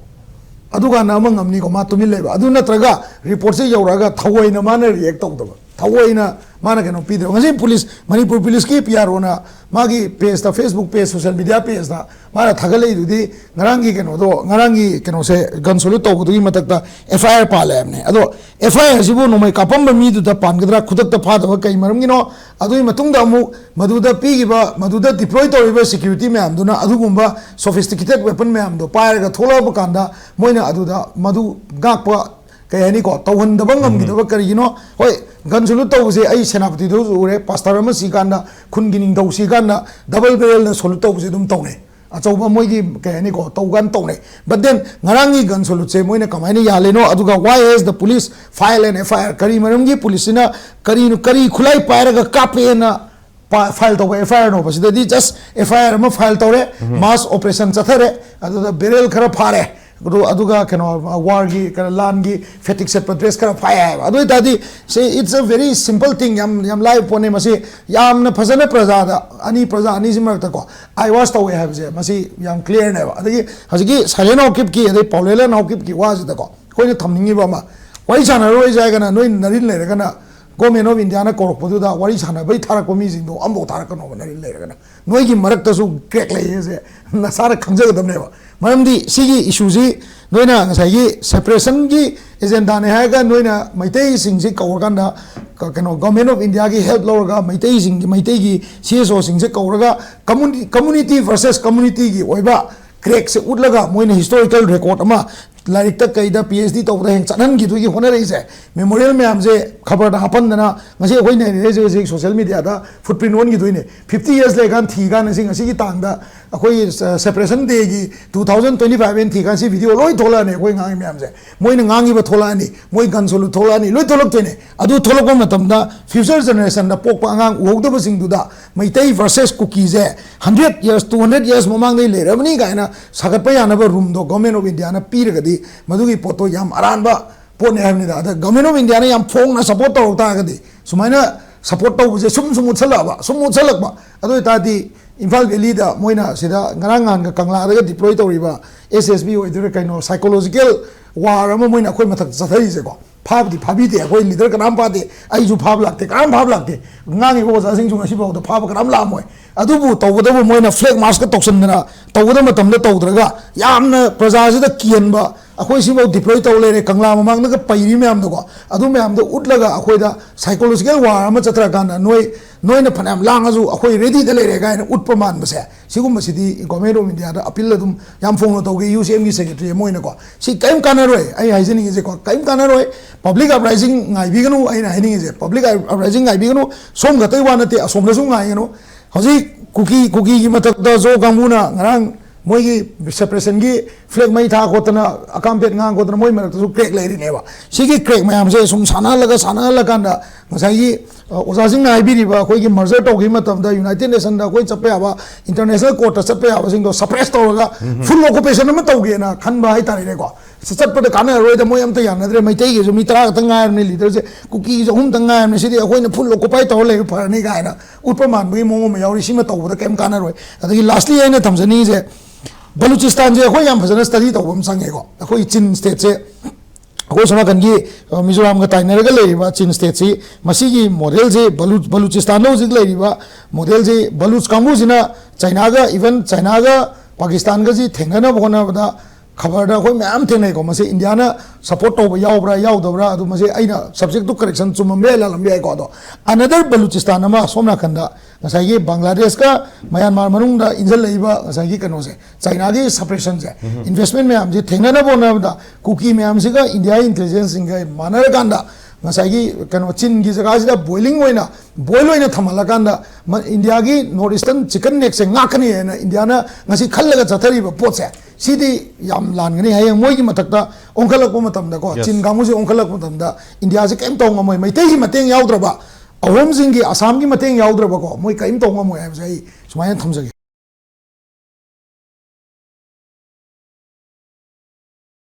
ꯑꯗꯨꯀꯥꯟꯗ ꯑꯃ ꯉꯝꯅꯤꯀꯣ, ꯃꯥ ꯇꯨꯃꯤꯟ ꯂꯩꯕ꯫ ꯑꯗꯨ ꯅꯠꯇ꯭ꯔꯒ reportꯁꯦ ꯌꯧꯔꯛꯑꯒ ꯊꯑꯣꯏꯅ ꯃꯥꯅ react ꯇꯧꯗꯕ, ꯊꯑꯣꯏꯅ ꯃꯥꯅ ꯀꯩꯅꯣ ꯄꯤꯗꯕ꯫ ꯉꯁꯤ police, ꯃꯅꯤꯄꯨꯔ policeꯀꯤ PROꯅ ꯃꯥꯒꯤ pageꯇ, Facebook page, social media pageꯇ ꯃꯥꯅ ꯊꯥꯒꯠꯂꯛꯏꯗꯨꯗꯤ ꯉꯔꯥꯡꯒꯤ ꯀꯩꯅꯣꯗꯣ, ꯉꯔꯥꯡꯒꯤ ꯀꯩꯅꯣꯁꯦ, gun salute ꯇꯧꯕꯗꯨꯒꯤ ꯃꯊꯛꯇ FIR ꯄꯥꯜꯂꯦ ꯍꯥꯏꯕꯅꯦ꯫ ꯑꯗꯣ FIRꯁꯤꯕꯨ ꯅꯣꯡꯃꯩ ꯀꯥꯞꯄꯝꯕ ꯃꯤꯗꯨꯗ ꯄꯥꯟꯒꯗ꯭ꯔꯥ, ꯈꯨꯗꯛꯇ ꯐꯥꯗꯕ ꯀꯩ ꯃꯔꯝꯒꯤꯅꯣ? ꯑꯗꯨꯒꯤ ꯃꯇꯨꯡꯗ ꯑꯃꯨꯛ ꯃꯗꯨꯗ ꯄꯤꯈꯤꯕ, ꯃꯗꯨꯗ deploy ꯇꯧꯔꯤꯕ security ꯃꯌꯥꯝꯗꯨꯅ ꯑꯗꯨꯒꯨꯝꯕ sophisticated weapon ꯃꯌꯥꯝꯗꯣ ꯄꯥꯏꯔꯒ ꯊꯣꯛꯂꯛꯑꯕ ꯀꯥꯟꯗ ꯃꯣꯏꯅ ꯑꯗꯨꯗ ꯃꯗꯨ ꯉꯥꯛꯄ, ꯀꯩ ꯍꯥꯏꯅꯤꯀꯣ, ꯇꯧꯍꯟꯗꯕ ꯉꯝꯈꯤꯗꯕ ꯀꯔꯤꯒꯤꯅꯣ? ꯍꯣꯏ, gun salute ꯇꯧꯕꯁꯦ ꯑꯩ ꯁꯦꯅꯥꯄꯇꯤꯗꯁꯨ ꯎꯔꯦ, pastor ꯑꯃ ꯁꯤꯀꯥꯟꯗ, ꯈꯨꯟꯒꯤ ꯅꯤꯡꯊꯧ ꯁꯤꯀꯥꯟꯗ double barrelꯅ salute ꯇꯧꯕꯁꯦ ꯑꯗꯨꯝ ꯇꯧꯅꯩ꯫ ꯑꯆꯧꯕ ꯃꯣꯏꯒꯤ, ꯀꯩ ꯍꯥꯏꯅꯤꯀꯣ, ꯇꯧꯒꯥꯟ ꯇꯧꯅꯩ꯫ But then ꯉꯔꯥꯡꯒꯤ gun saluteꯁꯦ ꯃꯣꯏꯅ ꯀꯃꯥꯏꯅ ꯌꯥꯜꯂꯤꯅꯣ? ꯑꯗꯨꯒ why has the police file an FIR? ꯀꯔꯤ ꯃꯔꯝꯒꯤ policeꯁꯤꯅ ꯀꯔꯤꯅꯣ, ꯀꯔꯤ ꯈꯨꯠꯂꯥꯏ ꯄꯥꯏꯔꯒ ꯀꯥꯞꯄꯦꯅ ꯄꯥ-, file ꯇꯧꯕ FIRꯅꯣꯕ? ꯁꯤꯗꯗꯤ just FIR ꯑꯃ file ꯇꯧꯔꯦ, mass operation ꯆꯠꯊꯔꯦ, ꯑꯗꯨꯗ barrel ꯈꯔ ꯐꯥꯔꯦ, ꯑꯗꯨ-, ꯑꯗꯨꯒ ꯀꯩꯅꯣ, warꯒꯤ, ꯀꯩꯅꯣ, ꯂꯥꯟꯒꯤ fatigue ꯁꯦꯠꯄ dress ꯈꯔ ꯐꯥꯏ ꯍꯥꯏꯕ꯫ ꯑꯗꯨ ꯑꯣꯏꯇꯥꯔꯗꯤ, see, it's a very simple thing, ꯌꯥꯝ, ꯌꯥꯝ ꯂꯥꯏꯕ ꯄꯣꯠꯅꯦ꯫ ꯃꯁꯤ ꯌꯥꯝꯅ ꯐꯖꯅ ꯄ꯭ꯔꯖꯥꯗ, ꯑꯅꯤ, ꯄ꯭ꯔꯖꯥ ꯑꯅꯤꯁꯤ ꯃꯔꯛꯇꯀꯣ, eyewash ꯇꯧꯋꯦ ꯍꯥꯏꯕꯁꯦ ꯃꯁꯤ ꯌꯥꯝ clearꯅꯦꯕ꯫ ꯑꯗꯒꯤ ꯍꯧꯖꯤꯛꯀꯤ ꯁꯥꯏꯂꯦꯟ ꯍꯥꯎꯀꯤꯞꯀꯤ, ꯑꯗꯩ ꯄꯥꯎꯂꯦꯂꯦꯟ ꯍꯥꯎꯀꯤꯞꯀꯤ ꯋꯥꯁꯤꯗꯀꯣ, ꯑꯩꯈꯣꯏꯅ ꯊꯝꯅꯤꯡꯉꯤꯕ ꯑꯃ, ꯋꯥꯔꯤ ꯁꯥꯟꯅꯔꯣꯏꯁꯦ ꯍꯥꯏꯔꯒꯅ, ꯅꯣꯏ ꯅꯔꯤꯟ ꯂꯩꯔꯒꯅ Government of Indiaꯅ ꯀꯧꯔꯛꯄꯗꯨꯗ ꯋꯥꯔꯤ ꯁꯥꯟꯅꯕꯩ ꯊꯥꯔꯛꯄ ꯃꯤꯁꯤꯡꯗꯣ ꯑꯃꯐꯥꯎ ꯊꯥꯔꯛꯀꯅꯣꯕ, ꯅꯣꯏ ꯂꯩꯔꯒꯅ꯫ ꯅꯣꯏꯒꯤ ꯃꯔꯛꯇꯁꯨ crack ꯂꯩꯌꯦꯁꯦ ꯅꯁꯥꯅ ꯈꯪꯖꯒꯗꯕꯅꯦꯕ꯫ ꯃꯔꯝꯗꯤ ꯁꯤꯒꯤ issueꯁꯤ ꯅꯣꯏꯅ ꯉꯁꯥꯏꯒꯤ separationꯒꯤ agendaꯅꯦ ꯍꯥꯏꯔꯒ ꯅꯣꯏꯅ ꯃꯩꯇꯩꯁꯤꯡꯁꯤ ꯀꯧꯔꯀꯥꯟꯗ ꯀ-, ꯀꯩꯅꯣ, Government of Indiaꯒꯤ help ꯂꯧꯔꯒ ꯃꯩꯇꯩꯁꯤꯡꯒꯤ, ꯃꯩꯇꯩꯒꯤ CSOꯁꯤꯡꯁꯦ ꯀꯧꯔꯒ community, community versus communityꯒꯤ ꯑꯣꯏꯕ crackꯁꯦ ꯎꯠꯂꯒ ꯃꯣꯏꯅ historical record ꯑꯃ ꯂꯥꯏꯔꯤꯛꯇ ꯀꯩꯗ PhD ꯇꯧꯕꯗ ꯍꯦꯛ ꯆꯠꯍꯟꯈꯤꯗꯣꯏꯒꯤ ꯍꯣꯠꯅꯔꯛꯏꯁꯦ꯫ Memorial ꯃꯌꯥꯝꯁꯦ ꯈꯕꯔꯗ ꯍꯥꯞꯍꯟꯗꯅ ꯉꯁꯤ ꯑꯩꯈꯣꯏ ꯅꯩꯅꯔꯤꯁꯦ ꯍꯧꯖꯤꯛ social mediaꯗ footprint ꯑꯣꯟꯈꯤꯗꯣꯏꯅꯦ꯫ Fifty years ꯂꯩꯔꯀꯥꯟ ꯊꯤꯀꯥꯟꯗ ꯁꯤ ꯉꯁꯤꯒꯤ ꯇꯥꯡꯗ ꯑꯩꯈꯣꯏꯒꯤ, ꯑ, separation dayꯒꯤ two thousand twenty five ꯍꯥꯏꯅ ꯊꯤꯀꯥꯟ ꯁꯤ video ꯂꯣꯏ ꯊꯣꯛꯂꯛꯑꯅꯤ꯫ ꯑꯩꯈꯣꯏ ꯉꯥꯡꯉꯤ ꯃꯌꯥꯝꯁꯦ ꯃꯣꯏꯅ ꯉꯥꯡꯉꯤꯕ ꯊꯣꯛꯂꯛꯑꯅꯤ, ꯃꯣꯏ gun salute ꯊꯣꯛꯂꯛꯑꯅꯤ, ꯂꯣꯏ ꯊꯣꯛꯂꯛꯇꯣꯏꯅꯦ꯫ ꯑꯗꯨ ꯊꯣꯛꯂꯛꯄ ꯃꯇꯝꯗ future generationꯗ ꯄꯣꯛꯄ ꯑꯉꯥꯡ ꯎꯍꯧꯗꯕꯁꯤꯡꯗꯨꯗ Meitei versus ꯀꯨꯀꯤꯁꯦ hundred years, two hundred years ꯃꯃꯥꯡꯗꯒꯤ ꯂꯩꯔꯕꯅꯤ ꯀꯥꯏꯅ ꯁꯥꯒꯠꯄ ꯌꯥꯅꯕ roomꯗꯣ Government of Indiaꯅ ꯄꯤꯔꯒꯗꯤ ꯃꯗꯨꯒꯤ ꯄꯣꯠꯇꯣ ꯌꯥꯝ ꯑꯔꯥꯟꯕ ꯄꯣꯠꯅꯦ ꯍꯥꯏꯕꯅꯤꯗ꯫ ꯑꯗ Government of Indiaꯅ ꯌꯥꯝ ꯐꯣꯡꯅ support ꯇꯧꯔꯛ ꯇꯥꯔꯒꯗꯤ, ꯁꯨꯃꯥꯏꯅ support ꯇꯧꯕꯁꯦ ꯁꯨꯝ ꯁꯨꯝ ꯃꯨꯠꯁꯜꯂꯛꯑꯕ, ꯁꯨꯝ ꯃꯨꯠꯁꯜꯂꯛꯄ꯫ ꯑꯗꯨ ꯑꯣꯏꯇꯥꯔꯗꯤ ꯏꯝꯐꯥꯜ valleyꯗ ꯃꯣꯏꯅ ꯁꯤꯗ ꯉꯔꯥꯡ ꯅꯍꯥꯟꯒ ꯀꯪꯂꯥꯗꯒ deploy ꯇꯧꯔꯤꯕ SSB ꯑꯣꯏꯗꯣꯏꯔꯥ ꯀꯩꯅꯣ, psychological war ꯑꯃ ꯃꯣꯏꯅ ꯑꯩꯈꯣꯏ ꯃꯊꯛꯇ ꯆꯠꯊꯔꯤꯁꯦꯀꯣ꯫ ꯐꯥꯕꯗꯤ ꯐꯥꯕꯤꯗꯦ, ꯑꯩꯈꯣꯏ leader ꯀꯅꯥꯝ ꯐꯥꯗꯦ, ꯑꯩꯁꯨ ꯐꯥꯕ ꯂꯥꯛꯇꯦ, ꯀꯅꯥꯝ ꯐꯥꯕ ꯂꯥꯛꯇꯦ꯫ ꯉꯥꯡꯉꯤꯕ ꯑꯣꯖꯥꯁꯤꯡꯁꯨ ꯉꯁꯤꯐꯥꯎꯗ ꯐꯥꯕ ꯀꯅꯥꯝ ꯂꯥꯛꯑꯝꯃꯣꯏ꯫ ꯑꯗꯨꯕꯨ ꯇꯧꯕꯇꯕꯨ ꯃꯣꯏꯅ flag marchꯀ ꯇꯧꯁꯟꯗꯅ ꯇꯧꯒꯗꯕ ꯃꯇꯝꯗ ꯇꯧꯗ꯭ꯔꯒ ꯌꯥꯝꯅ ꯄ꯭ꯔꯖꯥꯁꯤꯗ ꯀꯤꯍꯟꯕ, ꯑꯩꯈꯣꯏ ꯁꯤꯐꯥꯎ deploy ꯇꯧ ꯂꯩꯔꯦ, ꯀꯪꯂꯥ ꯃꯃꯥꯡꯗꯒ ꯄꯩꯔꯤ ꯃꯌꯥꯝꯗꯣꯀꯣ, ꯑꯗꯨ ꯃꯌꯥꯝꯗꯣ ꯎꯠꯂꯒ ꯑꯩꯈꯣꯏꯗ psychological war ꯑꯃ ꯆꯠꯊꯔꯀꯥꯟꯗ ꯅꯣꯏ, ꯅꯣꯏꯅ ꯐꯅꯌꯥꯝ ꯂꯥꯡꯉꯁꯨ ꯑꯩꯈꯣꯏ readyꯗ ꯂꯩꯔꯦ ꯀꯥꯏꯅ ꯎꯠꯄ ꯃꯥꯟꯕꯁꯦ, ꯁꯤꯒꯨꯝꯕꯁꯤꯗꯤ Government of Indiaꯗ appeal ꯑꯗꯨꯝ ꯌꯥꯝ ꯐꯣꯡꯅ ꯇꯧꯒꯦ, UCMꯒꯤ secretary ꯑꯃ ꯑꯣꯏꯅꯀꯣ꯫ ꯁꯤ ꯀꯔꯤꯝ ꯀꯥꯟꯅꯔꯣꯏ꯫ ꯑꯩ ꯍꯥꯏꯖꯅꯤꯡꯉꯤꯁꯦꯀꯣ, ꯀꯔꯤꯝ ꯀꯥꯟꯅꯔꯣꯏ꯫ Public uprising ꯉꯥꯏꯕꯤꯒꯅꯨ꯫ ꯑꯩꯅ ꯍꯥꯏꯅꯤꯡꯉꯤꯁꯦ, public uprising ꯉꯥꯏꯕꯤꯒꯅꯨ꯫ ꯁꯣꯝ ꯈꯛꯇꯒꯤ ꯋꯥ ꯅꯠꯇꯦ, ꯑꯁꯣꯝꯗꯁꯨ ꯉꯥꯏꯒꯅꯨ꯫ ꯍꯧꯖꯤꯛ ꯀꯨꯀꯤ, ꯀꯨꯀꯤꯒꯤ ꯃꯊꯛꯇ ꯖꯣ ꯀꯥꯡꯕꯨꯅ ꯉꯔꯥꯡ ꯃꯣꯏꯒꯤ separationꯒꯤ flag ꯃꯩ ꯊꯥ ꯈꯣꯠꯇꯅ, ꯑꯀꯥꯝꯄꯦꯠ ꯉꯥꯡ ꯈꯣꯠꯇꯅ ꯃꯣꯏ ꯃꯔꯛꯇꯁꯨ crack ꯂꯩꯔꯤꯅꯦꯕ꯫ ꯁꯤꯒꯤ crack ꯃꯌꯥꯝꯁꯦ ꯁꯨꯝ ꯁꯥꯟꯅꯍꯜꯂꯒ, ꯁꯥꯟꯅꯍꯜꯂꯀꯥꯟꯗ ꯉꯁꯥꯏꯒꯤ, ꯑ, ꯑꯣꯖꯥꯁꯤꯡꯅ ꯍꯥꯏꯕꯤꯔꯤꯕ ꯑꯩꯈꯣꯏꯒꯤ merger ꯇꯧꯈꯤꯕ ꯃꯇꯝꯗ United Nationꯗ ꯑꯩꯈꯣꯏ ꯆꯠꯄ ꯌꯥꯕ, international courtꯇ ꯆꯠꯄ ꯌꯥꯕꯁꯤꯡꯗꯣ suppress ꯇꯧꯔꯒ full occupation ꯑꯃ ꯇꯧꯒꯦꯅ ꯈꯟꯕ ꯍꯥꯏꯇꯥꯔꯦꯅꯦꯀꯣ꯫ ꯆꯠꯄꯗ ꯀꯥꯟꯅꯔꯔꯣꯏꯗ, ꯃꯣꯏ ꯑꯝꯇ ꯌꯥꯅꯗ꯭ꯔꯦ, ꯃꯩꯇꯩꯒꯤꯁꯨ ꯃꯤ ꯇꯔꯥ ꯈꯛꯇꯪ ꯉꯥꯏꯔꯕꯅꯤ, leaderꯁꯦ ꯀꯨꯀꯤꯁꯨ ꯑꯍꯨꯝꯇꯪ ꯉꯥꯏꯔꯕꯅꯤ, ꯁꯤꯗꯤ ꯑꯩꯈꯣꯏꯅ full occupy ꯇꯧꯔ ꯂꯩꯕ ꯐꯔꯅꯤ ꯀꯥꯏꯅ ꯎꯠꯄ ꯃꯥꯟꯕꯒꯤ ꯃꯑꯣꯡ ꯑꯃ ꯌꯥꯎꯔꯤ꯫ ꯁꯤꯃ ꯇꯧꯕꯗ ꯀꯔꯤꯝ ꯀꯥꯟꯅꯔꯣꯏ꯫ ꯑꯗꯒꯤ lastly ꯑꯩꯅ ꯊꯝꯖꯅꯤꯡꯉꯤꯁꯦ, ꯕꯂꯨꯆꯤꯁꯇꯥꯟꯁꯦ ꯑꯩꯈꯣꯏ ꯌꯥꯝ ꯐꯖꯅ study ꯇꯧꯕ ꯑꯃ ꯆꯪꯉꯦꯀꯣ꯫ ꯑꯩꯈꯣꯏ ꯆꯤꯟ stateꯁꯦ ꯑꯩꯈꯣꯏ ꯁꯣꯝ ꯅꯥꯀꯟꯒꯤ ꯃꯤꯖꯣꯔꯥꯝꯒ ꯇꯥꯏꯅꯔꯒ ꯂꯩꯔꯤꯕ ꯆꯤꯟ ꯁ꯭ꯇꯦꯠꯁꯤ, ꯃꯁꯤꯒꯤ ꯃꯣꯗꯦꯜꯁꯤ ꯕꯂꯨꯆ ꯕꯂꯨꯆꯤꯁꯇꯥꯟꯗ ꯍꯧꯖꯤꯛ ꯂꯩꯔꯤꯕ ꯃꯣꯗꯦꯜꯁꯤ ꯕꯂꯨꯆ ꯀꯥꯡꯕꯨꯁꯤꯅ ꯆꯥꯏꯅꯥꯒ, ꯏꯚꯟ ꯆꯥꯏꯅꯥꯒ ꯄꯥꯀꯤꯁꯇꯥꯟꯒꯁꯤ ꯊꯦꯡꯅꯅꯕ ꯍꯣꯠꯅꯕꯗ ꯈꯕꯔꯗ ꯑꯩꯈꯣꯏ ꯃꯌꯥꯝ ꯊꯦꯡꯅꯩꯀꯣ꯫ ꯃꯁꯤ ꯏꯟꯗꯤꯌꯥꯅ ꯁꯄꯣꯔꯠ ꯇꯧꯕ ꯌꯥꯎꯕ꯭ꯔꯥ ꯌꯥꯎꯗꯕ꯭ꯔꯥ, ꯑꯗꯨ ꯃꯁꯤ ꯑꯩꯅ ꯁꯕꯖꯦꯛꯇꯨ ꯀꯔꯦꯛꯁꯟ ꯆꯨꯝꯃꯝꯕ ꯌꯥꯏ, ꯂꯥꯜꯂꯝꯕ ꯌꯥꯏꯀꯣ꯫ ꯑꯗꯣ ꯑꯅꯗꯔ ꯕꯂꯨꯆꯤꯁꯇꯥꯟ ꯑꯃ ꯁꯣꯝ ꯅꯥꯀꯟꯗ ꯉꯁꯥꯏꯒꯤ ꯕꯪꯒ꯭ꯂꯥꯗꯦꯁꯀ ꯃꯌꯥꯟꯃꯥꯔ ꯃꯅꯨꯡꯗ ꯏꯟꯁꯤꯜꯂꯛꯏꯕ ꯉꯁꯥꯏꯒꯤ ꯀꯩꯅꯣꯁꯦ, ꯆꯥꯏꯅꯥꯒꯤ ꯁꯄ꯭ꯔꯦꯁꯟꯁꯦ, ꯏꯟꯚꯦꯁꯃꯦꯟ ꯃꯌꯥꯝꯁꯦ ꯊꯦꯡꯅꯅꯕ ꯍꯣꯠꯅꯕꯗ ꯀꯨꯀꯤ ꯃꯌꯥꯝꯁꯤꯒ ꯏꯟꯗꯤꯌꯥ ꯏꯟꯇꯦꯂꯤꯖꯦꯟꯁꯁꯤꯡꯒ ꯃꯥꯟꯅꯔꯀꯥꯟꯗ ꯉꯁꯥꯏꯒꯤ ꯀꯩꯅꯣ ꯆꯤꯟꯒꯤ ꯖꯒꯥꯁꯤꯗ ꯕꯣꯏꯂꯤꯡ ꯑꯣꯏꯅ, ꯕꯣꯏꯜ ꯑꯣꯏꯅ ꯊꯝꯍꯜꯂꯀꯥꯟꯗ ꯏꯟꯗꯤꯌꯥꯒꯤ ꯅꯣꯔꯠ ꯏꯁꯇꯔꯟ ꯆꯤꯀꯟ ꯅꯦꯛꯁꯦ ꯉꯥꯛꯀꯅꯤ ꯍꯥꯏꯅ ꯏꯟꯗꯤꯌꯥꯅ ꯉꯁꯤ ꯈꯜꯂꯒ ꯆꯠꯊꯔꯤꯕ ꯄꯣꯠꯁꯦ, ꯁꯤꯗꯤ ꯌꯥꯝ ꯂꯥꯟꯒꯅꯤ꯫ ꯍꯌꯦꯡ ꯃꯣꯏꯒꯤ ꯃꯊꯛꯇ ꯑꯣꯟꯈꯠꯂꯛꯄ ꯃꯇꯝꯗꯀꯣ, ꯆꯤꯟ ꯀꯥꯡꯕꯨꯁꯦ ꯑꯣꯟꯈꯠꯂꯛꯄ ꯃꯇꯝꯗ ꯏꯟꯗꯤꯌꯥꯁꯦ ꯀꯔꯤꯝ ꯇꯧ ꯉꯝꯃꯣꯏ꯫ ꯃꯩꯇꯩꯒꯤ ꯃꯇꯦꯡ ꯌꯥꯎꯗ꯭ꯔꯕ, ꯑꯍꯣꯝꯁꯤꯡꯒꯤ, ꯑꯁꯥꯝꯒꯤ ꯃꯇꯦꯡ ꯌꯥꯎꯗ꯭ꯔꯕꯀꯣ, ꯃꯣꯏ ꯀꯔꯤꯝ ꯇꯧ ꯉꯝꯃꯣꯏ ꯍꯥꯏꯕꯁꯦ ꯑꯩ ꯁꯨꯃꯥꯏꯅ ꯊꯝꯖꯒꯦ꯫